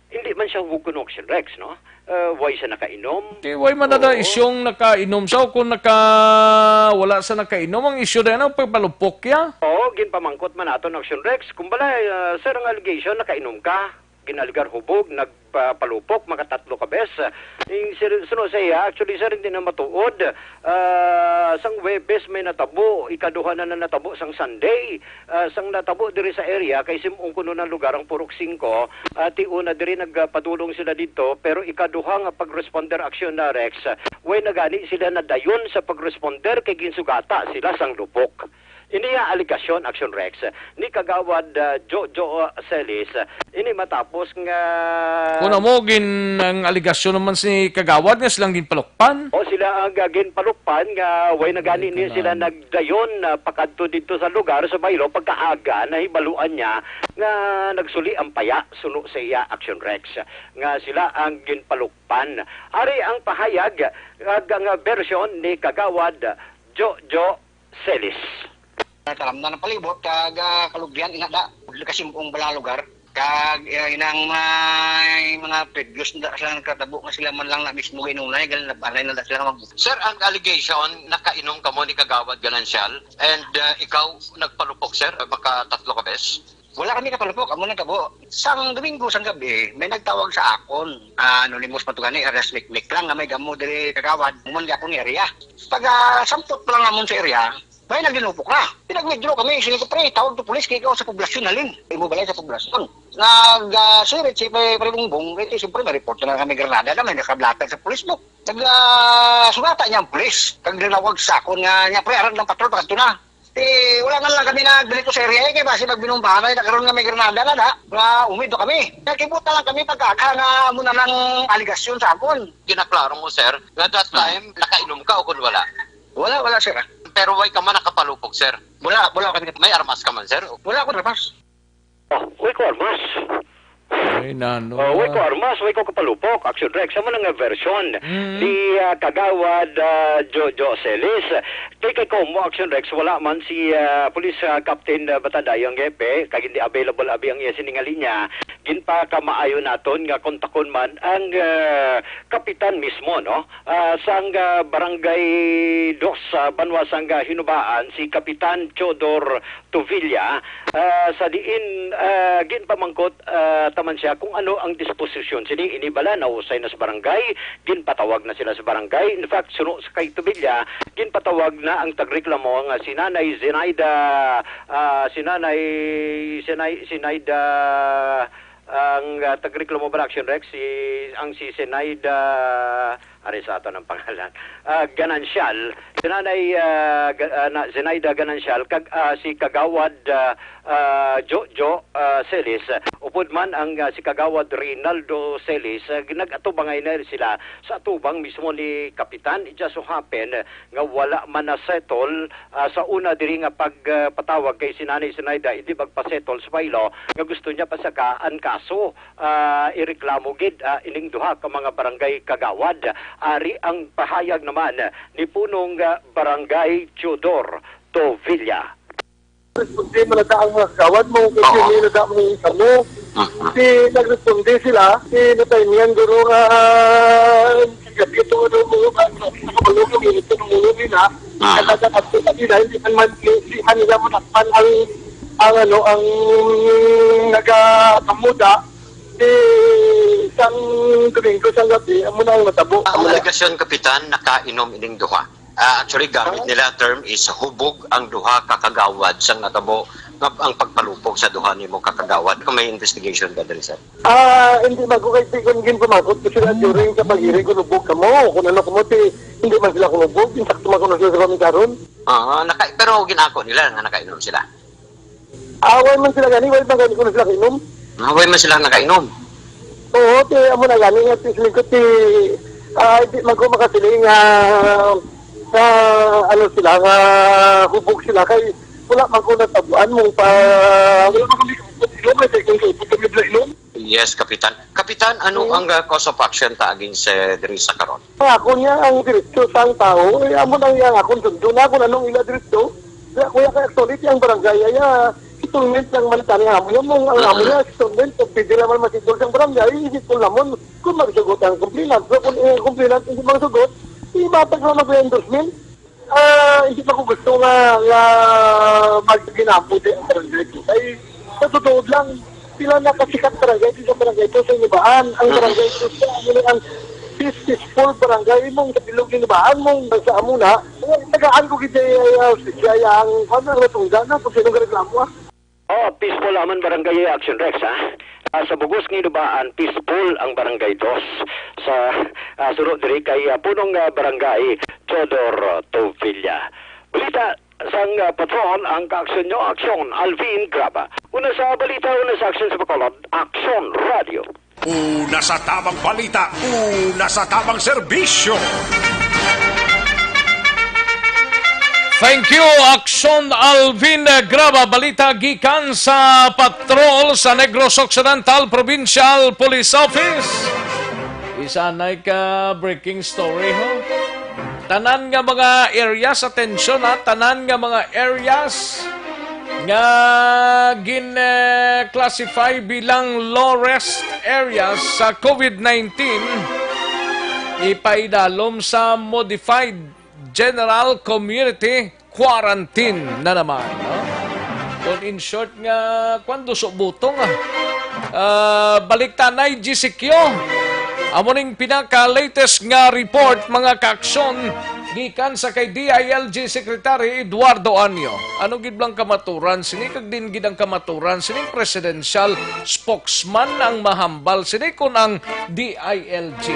hindi man siya hubog kuno, Action Rex, no? Uh, way sa nakainom. Kay way man na Oo. Isyong nakainom sa o kung naka, wala sa nakainom, ang isyu na yan ang pagpalupok ya. Oo, ginpamangkot man naton, Action Rex. Kumbala, uh, sir, ang allegation, nakainom ka. Ginaligar hubog, nagpapalupok, makatatlo ka bes. Ing sir, suno sa iya, actually, sir, hindi na matuod. Ah, sang Huwebes may natabo, ikaduha na na natabo sang Sunday. Ah, sang natabo diri sa area, kay sim-ong kuno na lugar ang Purok Singko, ah, ti una diri nagpadulong sila didto, pero ikaduha nga pag-responder action na, Rex, way na gani sila nadayon sa pag-responder kay ginsugata sila sang lupok. Ini nga alegasyon, Action Rex, ni Kagawad, ah, Jojo Celis, ini matapos nga Kung amo gin ang alegasyon naman si Kagawad nga silang ginpalukpan. O sila ang, ah, ginpalukpan nga way na gani Ay, ni sila kanan. nagdayon, ah, pakadto didto sa lugar sa Baylo pagkaaga nahibaluan niya nga nagsuli ang paya suno sa iya, Action Rex, nga sila ang ginpalukpan. Ari ang pahayag kag ang, ah, bersyon ni Kagawad Jojo Celis. Talamnan ang palibot kag, ah, kalugyan ina da. Kasi ang balang lugar kag, ah, inang may mga previous na sila nagkatabo nga sila man lang na mismo ginunay, gal nabanay na sila mag- Sir, ang allegation, nakainom kamo ni Kagawad Ganancial and, ah, ikaw nagpalupok, sir, makatatlo ka bes? Wala kami kapalupok, amo nang tabo. Sang Domingo sang gabi, may nagtawag sa akon. Ah, anonymous man to gani, alias Mikmik lang nga may gamo diri Kagawad, umon gyapon nga area. Pag, ah, sampot pa lang namon sa area, may naglinupok na. Pinag-withdraw kami, siling ko, "Pre, tawag to pulis, kay ikaw sa poblasyon halin. Imo balay sa poblasyon." Nag, ah, sirit si Pre, Pre Bongbong, kay siyempre may report na kami granada na may nakablatag sa pulis mo. Nag, ah, sugata niya ang pulis. Kag nanawag sa akon nga, niya, "Pre, arag ng patrol, pagkadto na." Eh, wala na lang kami nagdalito sa area, eh, kay basi magbinumbahan na, nagkaroon nga may granada na, na, nga umid na kami. Nakibot na lang kami pagkaka nga amo na lang aligasyon sa akon. Ginaklaro mo, sir, nga that Hmm. time, nakainom ka o kung wala? Wala, wala, sir, ah. Pero way ka man nakapalupog, sir? Wala, wala kami. May armas ka man, sir? Wala akong armas. Oh, way ko armas. Ay, nano Oh, way ko na. armas, way ko kapalupok. Action Rex, amo na nga version Mm. ni, ah, Kagawad, ah, Jojo Celis. Kay, kay Como, Action Rex, wala man si, ah, Police, ah, Captain, ah, Batadayo ang hepe, kag hindi available abi ang iya sining linya. Ginpakamaayo naton nga kontakon man ang, ah, kapitan mismo, no? Ah, sang, ah, Barangay Dos, sa banwa sang, ah, Hinubaan, si Kapitan Teodor Tovilla, ah, sa diin, ah, ginpamangkot, ah, taman siya kung ano ang disposisyon sini. Ini bala nahusay na sa barangay, ginpatawag na sila sa barangay. In fact, suno sa kay Tovilla, ginpatawag na ang tagreklamo nga si Nanay Zenaida, ah, si Nanay, si Nay-, Zenaida, ang, ah, tagreklamo ba, Action Rex, si, ang si Zenaida, ari sa aton ang pangalan. Ah, Ganancial, si Nanay, ah, Ga-, ah, na, Zenaida Ganancial, kag, ah, si Kagawad, ah, ah, Jojo, ah, Celis, upod man ang, ah, si Kagawad Reynaldo Celis, ah, nag-atubangay na sila sa atubang mismo ni Kapitan. It just so happen nga wala man na-settle, ah, sa una diri nga pag, ah, patawag kay si Nanay Zenaida, hindi magpa-settle sa Baylo nga gusto niya pasakaan kaso, ah, ireklamo gid, ah, ining duha ka mga barangay kagawad. Ari ang pahayag naman ni Punong, ah, Barangay Teodor Tovilla. Responde man na ang mga kagawad mo, kasi Ah. may nada mo yung kamo. Mhm. Si nagresponde sila, si nataymian guro nga, ah, gabi ito, ano, mga ba, sa kabalungan, yung ito, nung ulo nila, Ah. Nakakapit sa nila, hindi man, man, hindi man nila matakpan ang, ang, ano, ang nagakamuda, si isang Domingo, isang gabi, amo na ang natabo. Ang alegasyon, Kapitan, nakainom ining duha. Ah, actually, gamit Ah. nila term is hubog ang duha ka kagawad sang natabo nga ang pagpalupog sa duha nimo ka kagawad. Kung may investigation ka diri, sir? Ah, hindi man ko kay di ko naging pumagot ko sila Hmm. during sa pag-hearing kung hubog kamo. Kung ano kamo, ti, hindi man sila kung hubog. Insakto man ko na sila sa pamikaron. Ah, naka-, pero ginako nila nga nakainom sila? Ah, way man sila gani, way man gani ko na sila kainom. Ah, way man sila nakainom? Oo, ti, amo na gani nga, ti, siling ko, ti, ah, hindi man ko makasiling nga, nga, ano sila, nga hubog sila. Kay, wala man ko natabuan mong pa, wala man kami kapag inom, ay, kay kung kaupod kami bla inom. Yes, Kapitan. Kapitan, ano Hmm. ang, ah, cause of action ta against, eh, diri sa karon? Ay, ako niya ang diretso sa ang tao. Eh, amo lang niya ang akong sundo na kung anong ila diretso. Kaya, kuya, kaya actually, ang barangay, ay, ah, settlement lang man tani amo niya. Mong ang amo Mm-mm. niya, settlement, kung pwede lang man masigol sa barangay, isigol namon kung magsugot ang complainant. Pero kung ang complainant hindi magsugot, ibatag na mag-endorsement. Ah, hindi pa ko gusto nga, nga magginampo di ang barangay. Ay, sa totoo lang, Pila na kasikat barangay di sa barangay to sa Inibaan. Ang barangay to sa amo ni ang peace, peaceful barangay mong sa bilog ni Inibaan mong sa amo na. Tagaan ko gid ay, ay, ay, ay, ang ano ang natungdan na kung sino ang reklamo, ah. Oh, peaceful naman barangay Action Rex, ha? Ah, sa bugos nga Inibaan, peaceful ang barangay dos. Sa ah, suno diri kay ah, punong ah, barangay Teodoro Tuvilla. Balita sang ah, patrol ang kaaksyon nyo, Aksyon Alvin Graba. Una sa balita, una sa aksyon sa Bacolod, Aksyon Radio. Una sa tamang balita, una sa tamang serbisyo. Thank you, Aksyon Alvin Graba. Balita gikan sa patrol sa Negros Occidental Provincial Police Office. Isa na ka breaking story, ho? Tanan nga mga areas, atensyon, ha, tanan nga mga areas nga gin-classify bilang low risk areas sa COVID nineteen, ipaidalom sa modified general community quarantine na naman, no? Kung in short nga, kwan, duso butong, ah. Ah, baliktanay, G C Q. Amo ning pinaka-latest nga report, mga kaaksyon, gikan sa kay D I L G Secretary Eduardo Anyo. Ano gid blang kamaturan sini, kag din gid ang kamaturan sining presidential spokesman ang mahambal sini kun ang D I L G.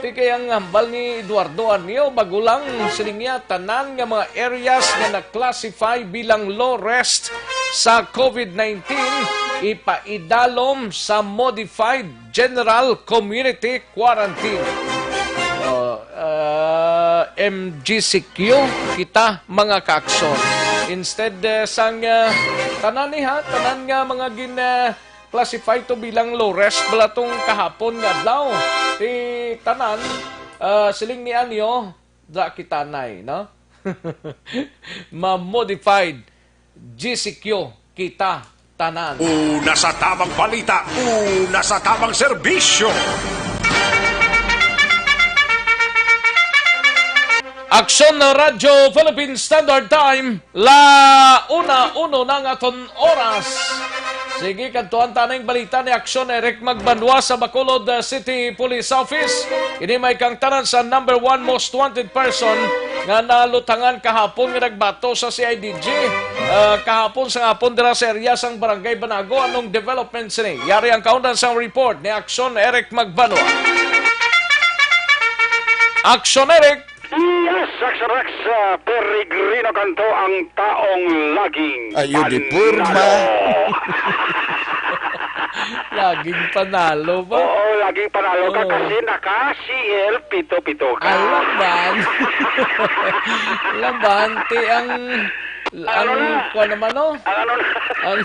Ti kay ang hambal ni Eduardo Anyo, bago lang, siling niya, tanan nga mga areas nga na-classify bilang low risk sa COVID nineteen, ipaidalom sa modified general community quarantine. Oh, ah, M G C Q kita, mga kaaksyon. Instead, eh, sang, eh, tanan ni ha, tanan nga mga gin, eh, classify to bilang low risk bala tong kahapon nga adlaw. Ti tanan, ah, siling ni Anyo, da kitanay, no? Ma-modified G C Q kita tanan. Una sa tamang balita, una sa tamang serbisyo. Aksyon na Radyo Philippine Standard Time, la una uno na nga aton oras. Sige, kadtuan ta ning balita ni Aksyon Eric Magbanwa sa Bacolod, uh, City Police Office. Ini may kang tanan sa number one most wanted person nga nalutangan kahapon nga nagbato sa C I D G, uh, kahapon sa hapon dira sa area sang Barangay Banago. Anong development sini? Yari ang kaundan sang report ni Aksyon Eric Magbanwa. Aksyon Eric! Yes, Rex, Rex, ah, Peregrino Canto ang taong laging Ayo, di panalo. Porma. Laging panalo ba? Oo, laging panalo ka Oo. kasi naka-C L pito pito ka. Alaban. Laban, ti ang, Ano ang, na? Kuwan naman, no? Ang ano na? Ang,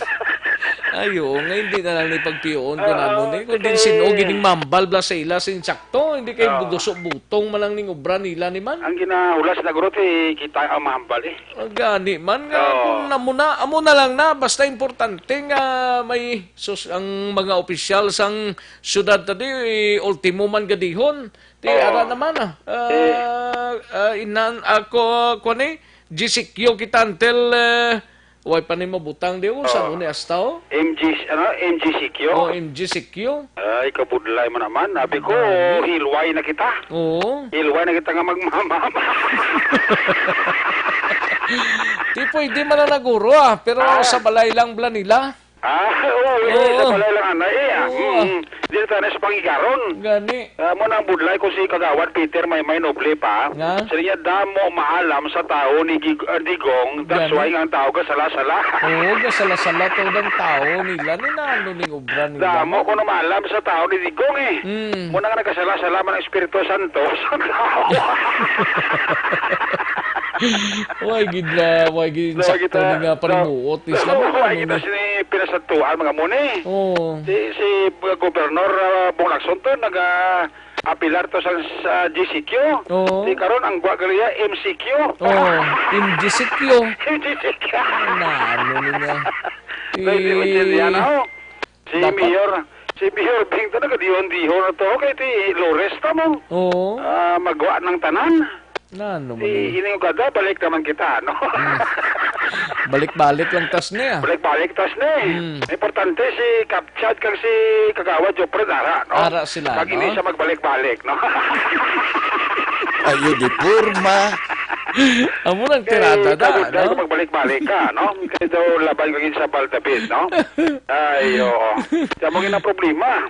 ayo, nga hindi na lang ni pagpiyoon ko Oo, na nun eh. Kung din sige. Sin-o, gining mambal, bla sa ila, sinsakto, hindi kayo Oo. Buduso-butong man lang ning obra nila ni man. Ang ginahulas na guro, ti kita ang mahambal eh. Ah, gani man nga, Oo. Kung namo na, amo na lang na, basta importante nga may sus-, ang mga opisyal sang syudad tadi, eh, ultimo man gadihon. Ti, Oo. Ara naman, ah. Ah, Eh. Ah, inan, ako, kuwan eh, G C Q kita until, eh, way pa ni mabutang di, oh, sa Oo. Lunes asta, oh. M G, ano, M G C Q? Oh, M G C Q. Ay, kabudlay mo naman. Sabi ko, Gani. Hilway na kita. Oo. Hilway na kita nga magmamama. Di pwede man na naguro, ah, pero Ah. Sa balay lang bla nila. Ah, oo, eh, Oo. Sa balay lang, anay, eh, ah. Oo. Mm, di na tayo sa pangigaron. Gani. Ah, mo nang budlay ko si Kagawad Peter Maymay Noble pa. Nga? Sa niya, damo maalam sa tao ni Gig-, ah, Digong, that's Gani. Why nga ang tao kasala-sala. Oo, kasala-sala to ang tao nila. Ni nano ning obra nila, Damo no? Ko na maalam sa tao ni Digong, eh. Mm. Mo na nga nagkasala-sala man ang Espiritu Santo sa tao. Way gid na, way gid Way sakto gid na, ni nga panimuot, Islam, way ano gid na ni? Sini pinasatuan, mga muni. Oo. Si, si Gobernador, ah, Bong Lacson to, naga-apilar to sa, sa G C Q. Oo. Di karon, ang gwa galiya, M C Q. Oo, M G C Q. M G C Q. Na, ano niya? Pwede mo dyan yan, oh. Si Dapat Mayor, si Mayor Bing to, nagadihon-dihon na to. Okay, ti Lores ta mo. Oo. Ah, magwa ng tanan. Na, ano man Eh, eh? Ining ugada, balik naman kita, no? Hmm. Balik-balik lang tas niya. Balik-balik tas ni. Hmm. Importante si Kapchad kag si Kagawad Jopred ara, no? Ara sila, Kag no? Hindi siya magbalik-balik, no? Ayo di porma. Amo nang Kay tirada da, kabudlay no? Kung magbalik-balik ka, no? Kay daw laban kag sa Baldabit, no? Ay, oo. Kaya mo gina problema.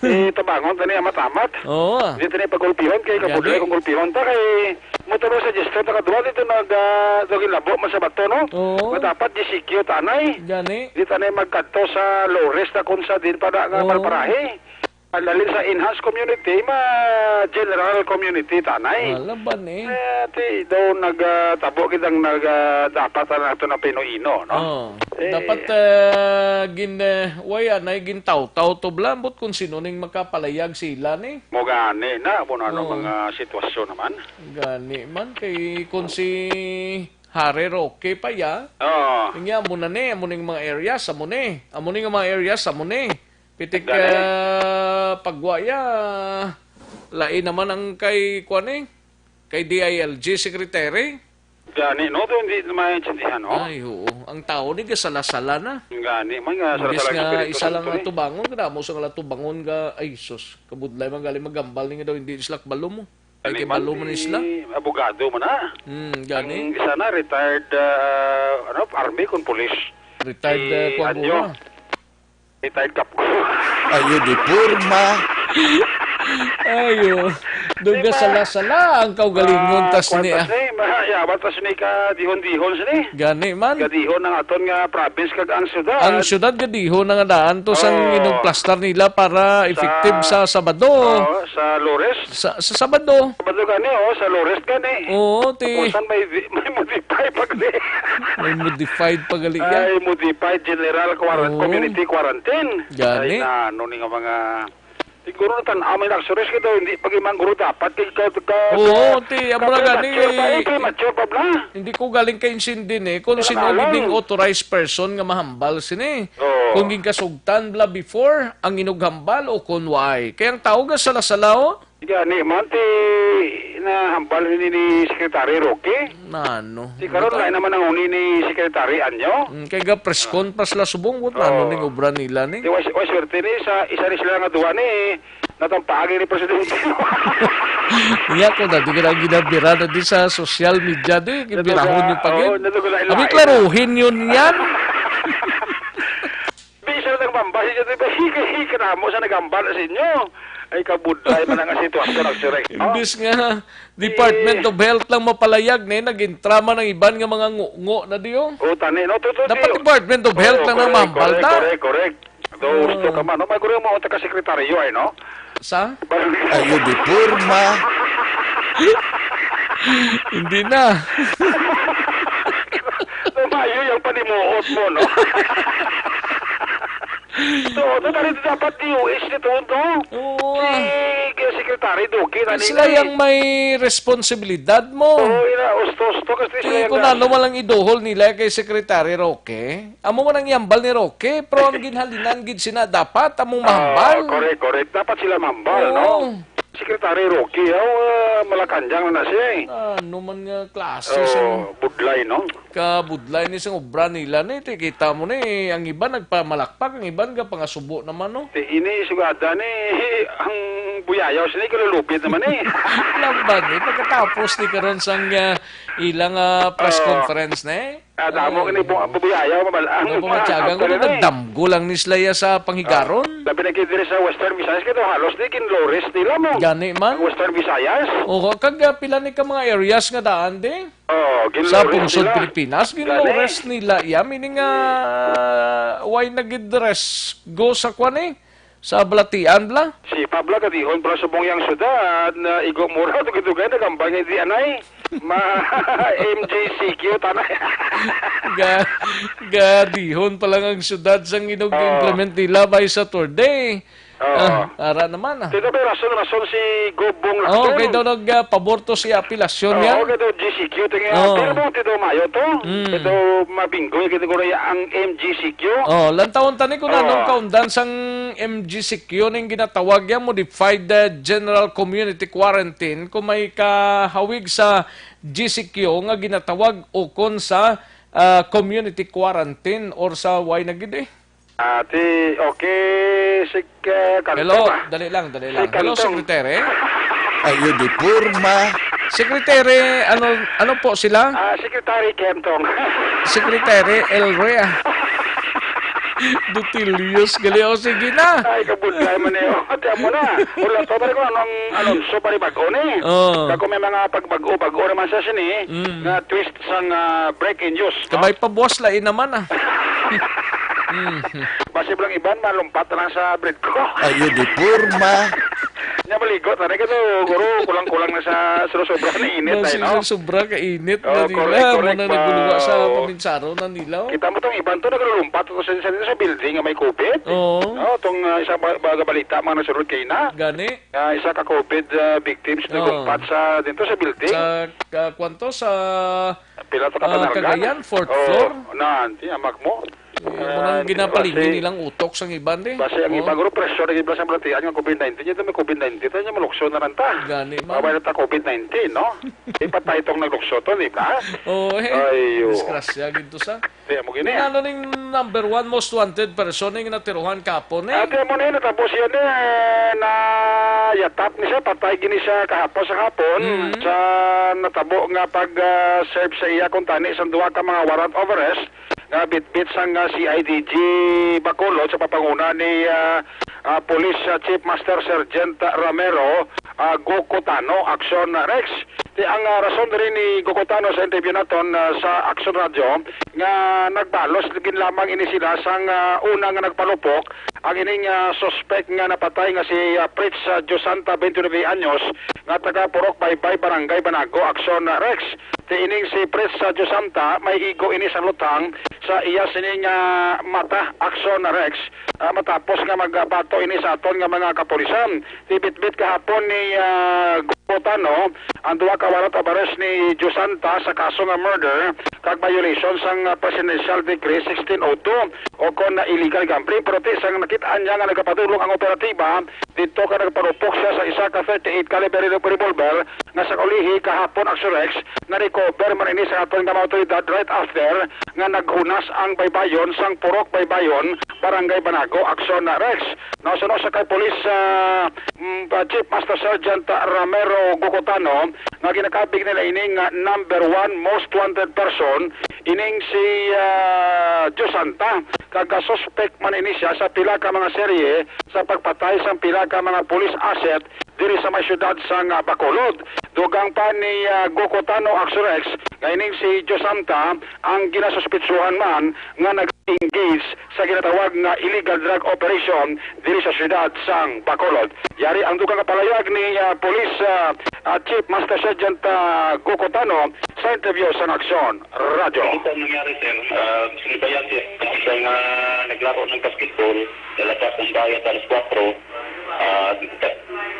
Eh, tabangon tani amat-amat. Oo. Hindi tani pagulpihon kay Gani. Kabudlay kung gulpihon ta kay mo to sa gestor ta kadwa dito nag ah, daw ginlabo man sa bato, no? Oo. Nga dapat G C Q tanay. Gani. Di tanay magkadto sa Lores na kung sa din pa na nga Oo. Parparahe. Ang lalim sa enhanced community, ma general community tanay. Wala ba ni? Eh, ti daw nagtabo kitang nag ah, dapat na nato na pinuino, no? Oh, Eh. Dapat ah, gin uh, way anay gintawtaw to blambot kung sino ning makapalayag sila ni. Mo gani na mo na ano Oh. Mga sitwasyon naman. Gani man kay kung si Harry Roque pa ya. Oh. Nga mo na ni, amo ning mga areas, amo ni. Amo ni nga mga areas, amo ni. Pitik Gani. Ah, pagwa ya. Lain naman ang kay kuan eh. Kay D I L G secretary. Gani, no? Doon hindi maintindihan, no? Ay, oo. Ang tao ni gasala-sala na. Gani, man nga, Imbis sala-sala nga yung isa lang spirito ang ni. Tubangon, kadamo sa nga tubangon nga, ay, sus, kabudlay man galing maghambal ni nga daw, hindi sila kabalo mo. Ay, Gani kay man, balo man si sila. Abogado man na. Hmm, gani. Ang isa na, retired, ah, ano, army kung police. Retired, Si ah, kuwan Anyo. Mo na. Retired Capco. Ayo di porma. Ayo. Doon Di ka ba? Sala-sala ang kaugalingon Ah, tas kwan ni, tas ah. Ni, ma-, yawa tas ni ka dihon-dihon sini. Gani man. Gadihon ang aton nga province kag ang syudad. Ang syudad gadihon na nga daan to sang Oh. Inugplastar nila para effective Sa sa Sabado. Oh, sa Lores. Sa, sa Sabado. Sabado gani, oh, sa Lores gani. Oo, ti- Kung saan may, may modify pag di. May modified pa gali yan. Ay, modified general quaran-, Oo. Community quarantine. Gani. Ay, na, ano ni nga mga, siguro na tan-aw may nagsuris ka daw, hindi pag imang guro dapat kay ka, ka, Oo, ka, ti, amo ka na gani, premature pa, eh, eh, premature pa bla. Hindi ko galing kay insindin eh, kung Kaya sino na lang. Giding authorized person nga mahambal sini. Oo. Kung ginkasugtan bla before, ang inughambal o kung why. Kaya ang tao ga sala-sala, oh. Gani man ti nahambal ni, ni Secretary Roque. Nano? Si karon Ito? Lain naman ang uni ni Secretary Anyo. Mm, kay ga press con pa sila subong, what nano Oh. Ning obra nila ni? Di, wa, wa swerte ni sa isa ni sila nga duwa ni natampagi ni Presidente. Iya ko, dati ka na ginabira na di sa social media, di, Natuga, gibirahon yung pagin. Oo, natuga na Abi, ilain. Klaruhin yun yan. Bisa lang mambasi dyan, di ba? Hika, hika na mo sa nagambal sa inyo. Ay, kabudlay man ang sitwasyon, actually. Oh. Imbis nga, Department Eh. Of Health lang mapalayag, ne, nag-intra man ang iban nga mga ngungo na diyo. Oh, tani, no? Tuto, Dapat tiyo. Department of Health Oo, lang ang correct, mahambal correct, ta. Correct, correct. Those Oo. Two ka man, no? May guri mo, ta ka sekretaryo, ay, no? Sa? Ayo di porma. Hindi na. Lumayo yung panimuot mo, no? So, ito na rin dapat D O H nito, no? Oo, Si ah. Secretary Duque, na Sila nila, eh. Yung may responsibilidad mo. Oo, ina, ustos to, kasi sila Eh, yung kung na- ano man lang iduhol nila kay Secretary Roque, amo man ang yambal ni Roque, pero ang ginhalinan gid sina dapat among mahambal. Ah, correct, correct. Dapat sila mambal, Oo. No? Secretary Roque, oh, ah, Malacanang na na siya, eh. Ano man nga klase Oh, siyang budlay, no? Kabudlay ni siyang obra nila ni, ti, kita mo ni, ang iban nagpamalakpak, ang iban nga pangasubo naman, no? Ti, ini sugada ni, ang buyayaw sini kalulupit naman, eh. Laban, eh, pagkatapos ni karon sang, ah, ilang, ah, press Oh. Conference na, eh. Ah, damo Oh. Kini po ang buyayaw, mabal-, ang Ano pa mga matyagang, actually, ano, eh. Nagdamgo lang ni sila ya sa panghigaron? Ah, labi na gid diri sa Western Visayas, kaya halos ni kin Lores nila mo. Gani man. Ang Western Visayas. Oo, kag, ah, pila ni ka mga areas nga daan, di? Oh, Sa ginlores pungsod nila. Pilipinas, Gani. Ginlores nila. Yeah, meaning, ah, why nagidres go sa kwan, eh? Sa balatian, bla? Si Pabla, kadihon, bla, subong yang syudad, na igo mura, dugay-dugay, nagambay nga di anay. Ma-, M G C Q, tanay. Ga-, gadihon pa lang ang syudad sang inog Oo. Implement nila by Saturday. Oo. Ah, ara naman, ah. Dito may rason-rason si Gobong Oh, Lacson. Kay daw nag, ah, pabor to si apelasyon Oo, niya. Kay daw G C Q, tingin Oo. Pero mo, dito mayo to. Mm. Dito mabinggoy, kaya ko ang M G C Q. Oh, lantawon tani kung Oo. Anong kaundan sang M G C Q ning ginatawag niya modified, ah, general community quarantine kung may kahawig sa G C Q nga ginatawag ukon sa ah, community quarantine or sa way na gid eh. Ati, okay, si, ah, Kantong, Hello, ah. Dali lang, dali Si lang. Hello, Kantong. Secretary. Ay, yun, di porma. Secretary, ano, ano po sila? Ah, Secretary Kentong. Secretary Elrea. Dutilius, gali. O, sige na. Ay, kabudlay man eh. O, tiyan mo na. Wala pa ba ko anong Alonso pa rin bago ni? Oh. Kako may mga pagbago-bago naman sa sini Mm. nga twist sang, ah, breaking news, no? Kabay pabuwas lain naman, ah. Mm. Basi lang iban, malumpat na lang sa bread ko. Ay, yun, di porma. Nya maligo, tani ka to, guro, kulang-kulang na sa, sa sobra na init, Mas ay, no? Sa sobra ka init Oh, na nila, correct, mo correct, na naguluwa sa ma'am. Paminsaro na nila, oh. Kita mo tong iban to, naglulumpat to sa, sa, sa building nga may covid. Oo. No, tong, ah, isa ba, ba, balita, mga nasunod kay na. Gani? Ah, isa ka covid, ah, victims Oo. nagumpat sa, dito sa building. Sa, ka, kwanto? Sa, Pila to ka ah, panalgan? Cagayan, fourth Oo, floor? na, anti, amak mo. Eh, mo nang Ah, ginapalingi basi, nilang utok sang iban, eh. basi ang Oh. iba, guro, presyo na iba sa balatian nga covid nineteen. Ito may covid nineteen, tayo niya malukso na lang ta. Gani, ma'am. Mabay na ta covid nineteen, no? Ipatay tong naglukso to, di ba? Oh, eh. Ay, oh. Disgrasya, gid to sa. Kaya mo gini. Ano ning number one most wanted person ning natiruhan kapon, eh? Ate mo na yun, natapos yun, eh, na yatap ni siya, patay gini siya kahapon sa hapon, Mm. sa natabo nga pag, ah, serve sa iya kung tani sa duha ka mga warrant of arrest nga bitbit sang, ah, C I D G Bacolod sa papanguna ni, ah, ah, Police, ah, Chief Master Sergeant Ramero, ah, Gokotano, Action Rex. Ti ang, ah, rason diri ni Gokotano sa interview naton, ah, sa Action Radio nga nagbalos gid lamang ini sila sang, ah, una nga nagpalupok ang ining, ah, suspek nga napatay nga si, ah, Fritz, ah, Diosanta, twenty-nine anyos, nga taga Purok Baybay, Barangay Banago, Action Rex. Ti ining si Fritz, ah, Diosanta, may igo ini sa luthang sa iya sining, ah, mata, Action Rex, ah, matapos nga magbato ini sa aton nga mga kapulisan. Ti bitbit kahapon ni, ah, Gokotano ang duha ka warrant of arrest ni Diosanta sa kaso nga murder kag violation sang, ah, Presidential Decree sixteen oh two o kon na illegal gambling, pero ti sang nakit-an niya nga nagapadulong ang operatiba, didto ka nagparupok siya sa isa ka thirty-eight caliber revolver nga sa kaulihi kahapon, Action Rex, na-recover man ini sa aton nga mga awtoridad right after nga naghunas ang baybayon sang Purok Baybayon, Barangay Banago, Action Rex. Nasuno sa kay Police, ah, mm, ah, Chief Master Sergeant Ramero Gukutano nga ginakabig nila ini nga number one most wanted person, ining si, ah, Diosanta, kag, ah, suspect man ini siya sa pila ka mga serye sa pagpatay sang pila ka mga police asset diri sa may siyudad sang, ah, Bacolod. Dugang pa ni, ah, Gokotano Axorex nga ining si Diosanta ang ginasuspitsuhan man nga nag-engage sa ginatawag nga illegal drug operation diri sa siyudad sang Bacolod. Yari ang dugang nga palayag ni, ah, Police, ah, ah, Chief Master Sergeant, ah, Gokotano sa interview sang Aksyon Radyo. Ito ang nangyari, sir. Ah, sinibayan siya sa isang, ah, naglaro ng basketball, lalabas ng bahay at alas kwatro. Ah,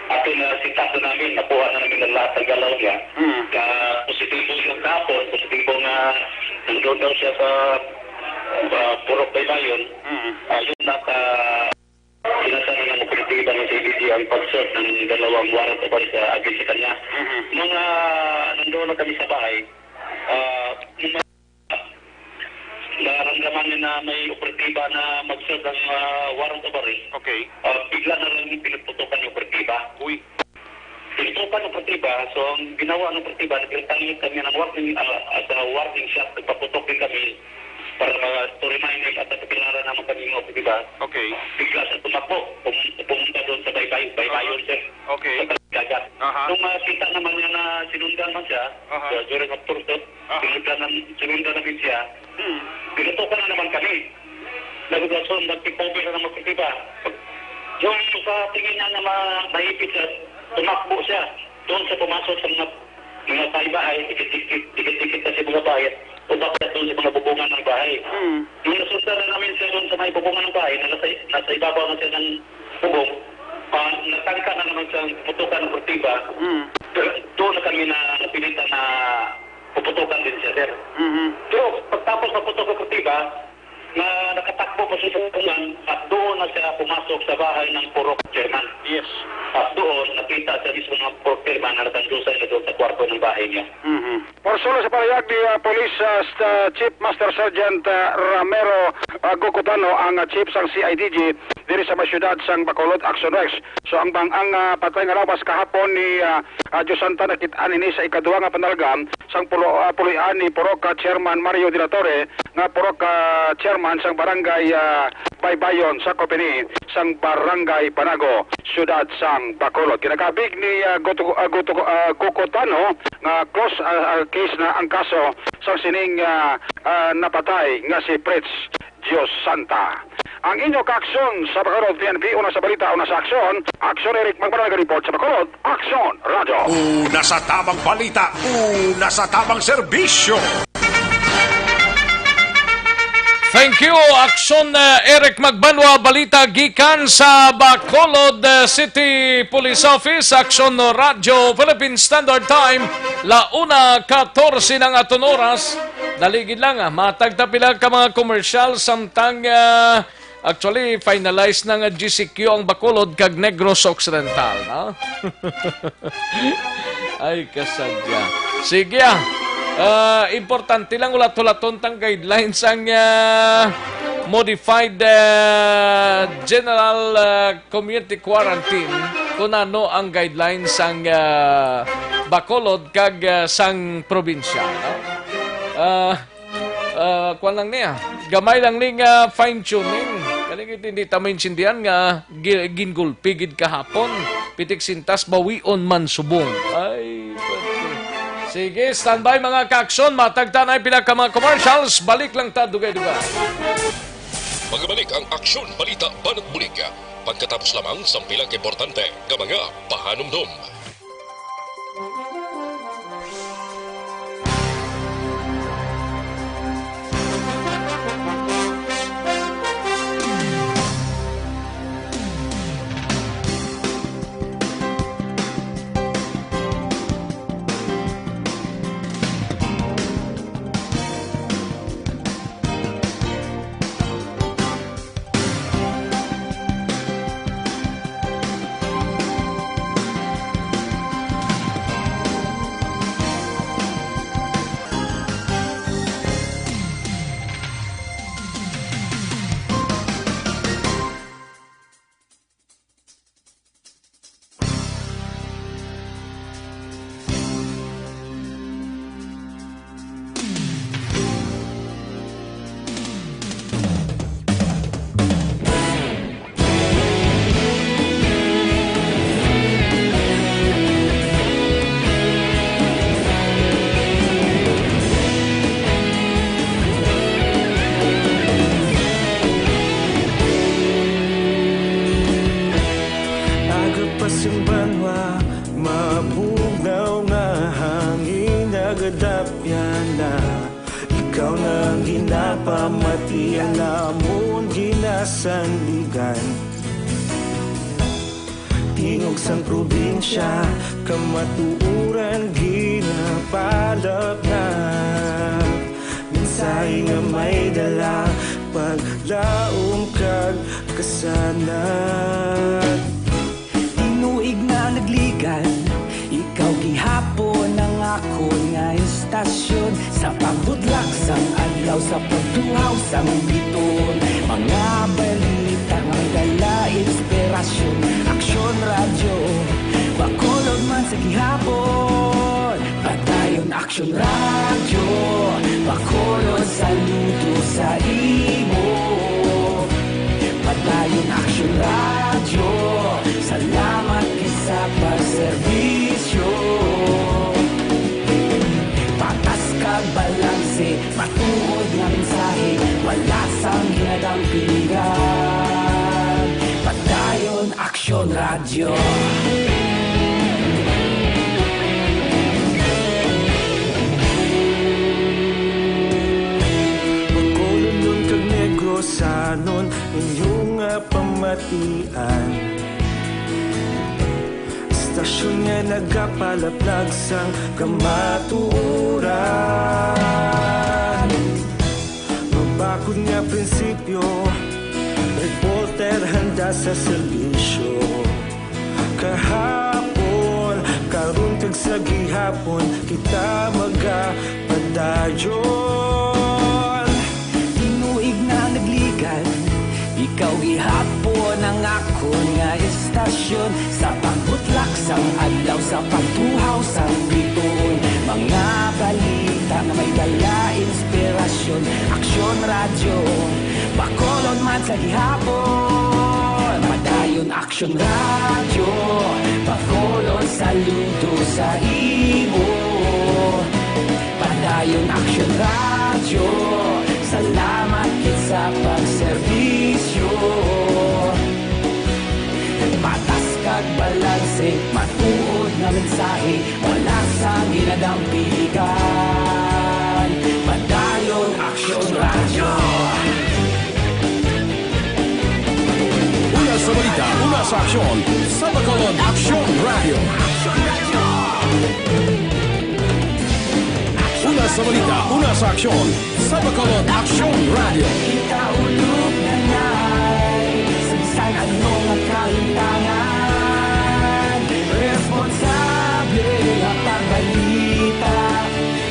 atin na si na namin, nakuha na namin ang lahat ng galaw niya. Hmm. Na positibo yung kahapon, positibo nga nandun daw siya sa, ah, Purok Baybayon. Hmm. Ah, yun, naka-, pinasa na ng operatiba ng C I D G ang pag-serve ng dalawang warrant of arrest, ah, against sa kanya. Hmm. Nung, ah, nandoon na kami sa bahay, ah, nung Naramdaman niya na may operatiba na mag-serve ang, ah, warrant of arrest. Okay. Ah, bigla na lang pinagputukan yung operatiba. Uy. Pinagputukan yung operatiba, so ang ginawa ng operatiba, nagretaliate kami ng warning, ah, as a warning shot, nagpaputok din kami para ma-, to remind him at napakilala naman kami ng operatiba. Okay. Bigla siya tumakbo, pum-, pumunta doon sa Baybay, Baybayon, sir. Okay. Sa Dagat. Aha. Nung makita naman niya na sinundan man siya, Aha. so, during of pursuit, Aha. Sinundan nam-, sinundan namin siya. Hmm. Pinutukan na naman kami. Naglason, nagtipover na naman kami ba? Yung sa tingin niya na ma-, maipit siya, tumakbo siya. Doon siya pumasok sa mga, mga bahay-bahay, dikit-dikit, dikit-dikit na sa mga bahay, umakyat doon sa mga bubungan ng bahay. Hmm. Nung nasundan na namin siya doon sa may bubungan ng bahay, na nasa, nasa ibabaw na siya ng bubong, ah, natangka na naman siya ng putukan ng kurtiba. Hmm. Pero doon na kami na napilitan na puputukan din siya, sir. Mhm. Pero pagtapos maputok ang kurtiba, na nakatakbo pa siya sa ulan at doon na siya pumasok sa bahay ng purok chairman. Yes. At doon, nakita siya mismo ng purok chairman na nakandusay na doon sa kwarto ng bahay niya. Mhm. Suno sa pahayag ni, ah, Police, ah, st-, ah, Chief Master Sergeant, ah, Ramiro, ah, Gukutano, ang, ah, chief sang C I D G diri sa may siyudad sang Bacolod, Action Rex. So, ang bang-, ang, ah, patay nga lawas kahapon ni, ah, ah, Dios Santa, nakit-an ini sa ikaduha nga panalagam sang pulo-, ah, puloy-an ni Purok, ah, Chairman Mario de la Torre, nga Purok, ah, Chairman sang Barangay, ah, Baybayon sa Kopini sang Barangay Banago, Siyudad sang Bacolod. Ginakabig ni, ah, Gutu-, ah, Gutu-, ah, Gukutano nga close, ah, ah, case na ang kaso sang sining, ah, ah, napatay nga si Fritz Dios Santa. Ang inyo kaaksyon sa Bacolod P N P, una sa balita, una sa aksyon, Aksyon Eric Magbanal nag-report sa Bacolod, Aksyon Radyo. Una sa tamang balita, una sa tamang serbisyo. Thank you, Aksyon, uh, Eric Magbanwa. Balita gikan sa Bacolod, uh, City Police Office, Aksyon Radyo, Philippine Standard Time, la una katorse na nga aton oras. Dali gid lang, ah. Matag ta pila ka mga commercial, samtang, ah, actually, finalize na nga G C Q ang Bacolod kag Negros Occidental, no? Ay, kasadya. Sige, ah. Ah, importante lang, hulat-hulaton tang guidelines ang, ah, modified, ah, general, ah, community quarantine, kung ano ang guidelines sang, ah, Bacolod kag, ah, sang probinsya, no? Ah, ah, kuwan lang niya. Gamay lang ni nga fine-tuning. Kani gid hindi ta maintindihan nga gi-, gingulpi gid kahapon. Pitik sintas bawion man subong. Ay, pati. Sige, standby, mga kaaksyon. Matag ta na pila ka mga commercials. Balik lang ta, dugay-dugay. Magabalik ang Aksyon Balita Banat Bulig pagkatapos lamang sang pila ka importante nga mga pahanumdom. Aga pa sing banwa, mabugnaw nga hangin nagadapyan na. Ikaw na ang ginapamati, alamon ginasandigan. Tingog sang probinsya, kamatuoran ginapalapnap. Mensahe nga may dala, paglaom kag kasanag. Tinuig na nagligan, ikaw gihapon ang akon nga istasyon. Sa pagbudlak sang adlaw, sa pagtuhaw sang biton, mga balita nga dala inspirasyon. Aksyon Radyo, Bacolod man sa gihapon. Padayon Aksyon Radyo, Bacolod, saludo sa imo. Padayon Aksyon Radyo, salamat gid sa pagserbisyo. Patas kag balanse, matuod nga mensahe, wala sang ginadampingan. Padayon Aksyon Radyo. Bacolodnon kag Negrosanon, inyo nga pamatian. Istasyon nga nagapalaplag sang kamatuoran. Mabakod nga prinsipyo, reporter handa sa serbisyo. Kahapon, karon, Sa gihapon kita magapadayon. Tinuig na nagligad, ikaw gihapon ang akon nga estasyon. Sa pagbutlak sang adlaw, sa pagtuhaw sang bituon, mga balita nga may dala inspirasyon. Aksyon Radyo, Bacolod man sa gihapon. Padayon Aksyon Radyo, Bacolod, saludo sa imo. Padayon Aksyon Radyo, salamat gid sa pagserbisyo. Patas kag balanse, matuod nga mensahe, wala sang ginadampigan. Padayon Aksyon Radyo. Una sa balita, una sa aksyon, sa Bacolod Aksyon Radyo. Una sa balita, una sa aksyon, sa Bacolod Aksyon Radyo. Kita ulog na nay, sa bisan ano nga kahintangan, responsable nga pagbalita.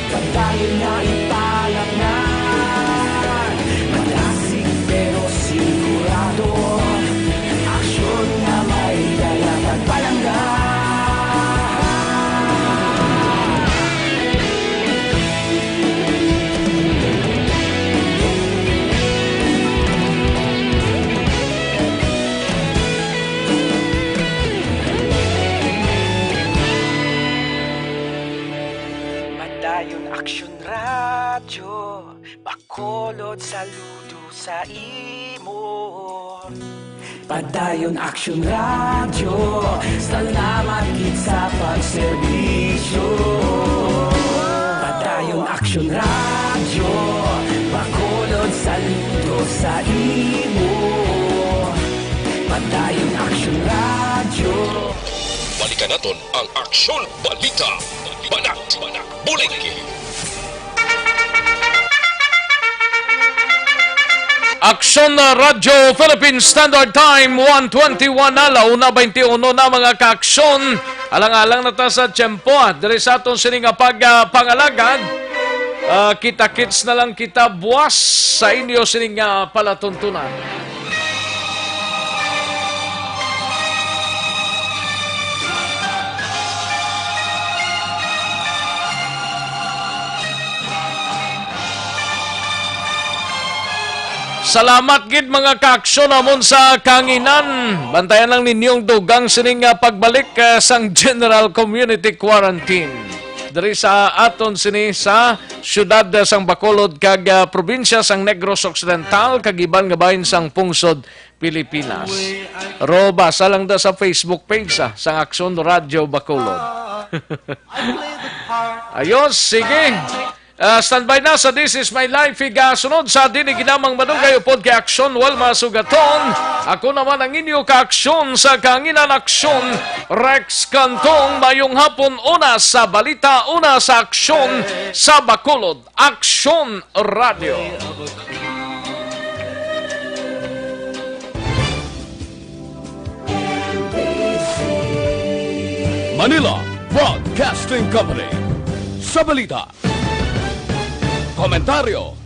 Padayon nga ipalaknag, madasig pero sigurado. Aksyon nga may dala kag palangga. Padayon Aksyon Radyo, Bacolod, saludo sa imo. Padayon Aksyon Radyo, salamat gid sa pagserbisyo. Padayon Aksyon Radyo, Bacolod, saludo sa imo. Padayon Aksyon Radyo. Balikan naton ang Aksyon Balita. Banat, bulig. Aksyon na Radyo Philippine Standard Time, one twenty-one na, la una twenty-uno na, mga kaaksyon. Alang-alang na ta sa tiyempo, ah, diri sa aton sini nga pag, ah, pangalagad. Ah, kita-kits na lang kita buwas sa inyo sini nga palatuntunan. Salamat gid, mga kaaksyon namon sa kahanginan. Bantayan lang ninyo ang dugang sining, ah, pagbalik, ah, sang General Community Quarantine diri sa aton sini sa siyudad, ah, sang Bacolod kag, ah, probinsya sang Negros Occidental kag iban nga bahin sang pungsod Pilipinas. Ro, basa lang da sa Facebook page, ah, sang Aksyon Radyo Bacolod. Ayos, sige. Ah, standby na sa This Is My Life, higasunod sa Dili Ginamang Madugay upod kay Aksyon Walma Sugaton. Ako naman ang inyo kaaksyon sa kahanginan, Aksyon Rex Cantong. Mayong hapon, una sa balita, una sa aksyon sa Bacolod. Aksyon Radyo. Manila Broadcasting Company. Sa balita, komentaryo,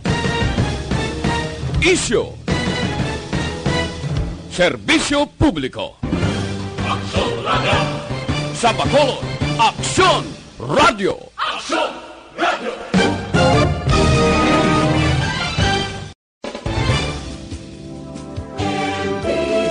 isyu, serbisyo publiko. Aksyon Radyo. Sa Bacolod, Aksyon Radyo.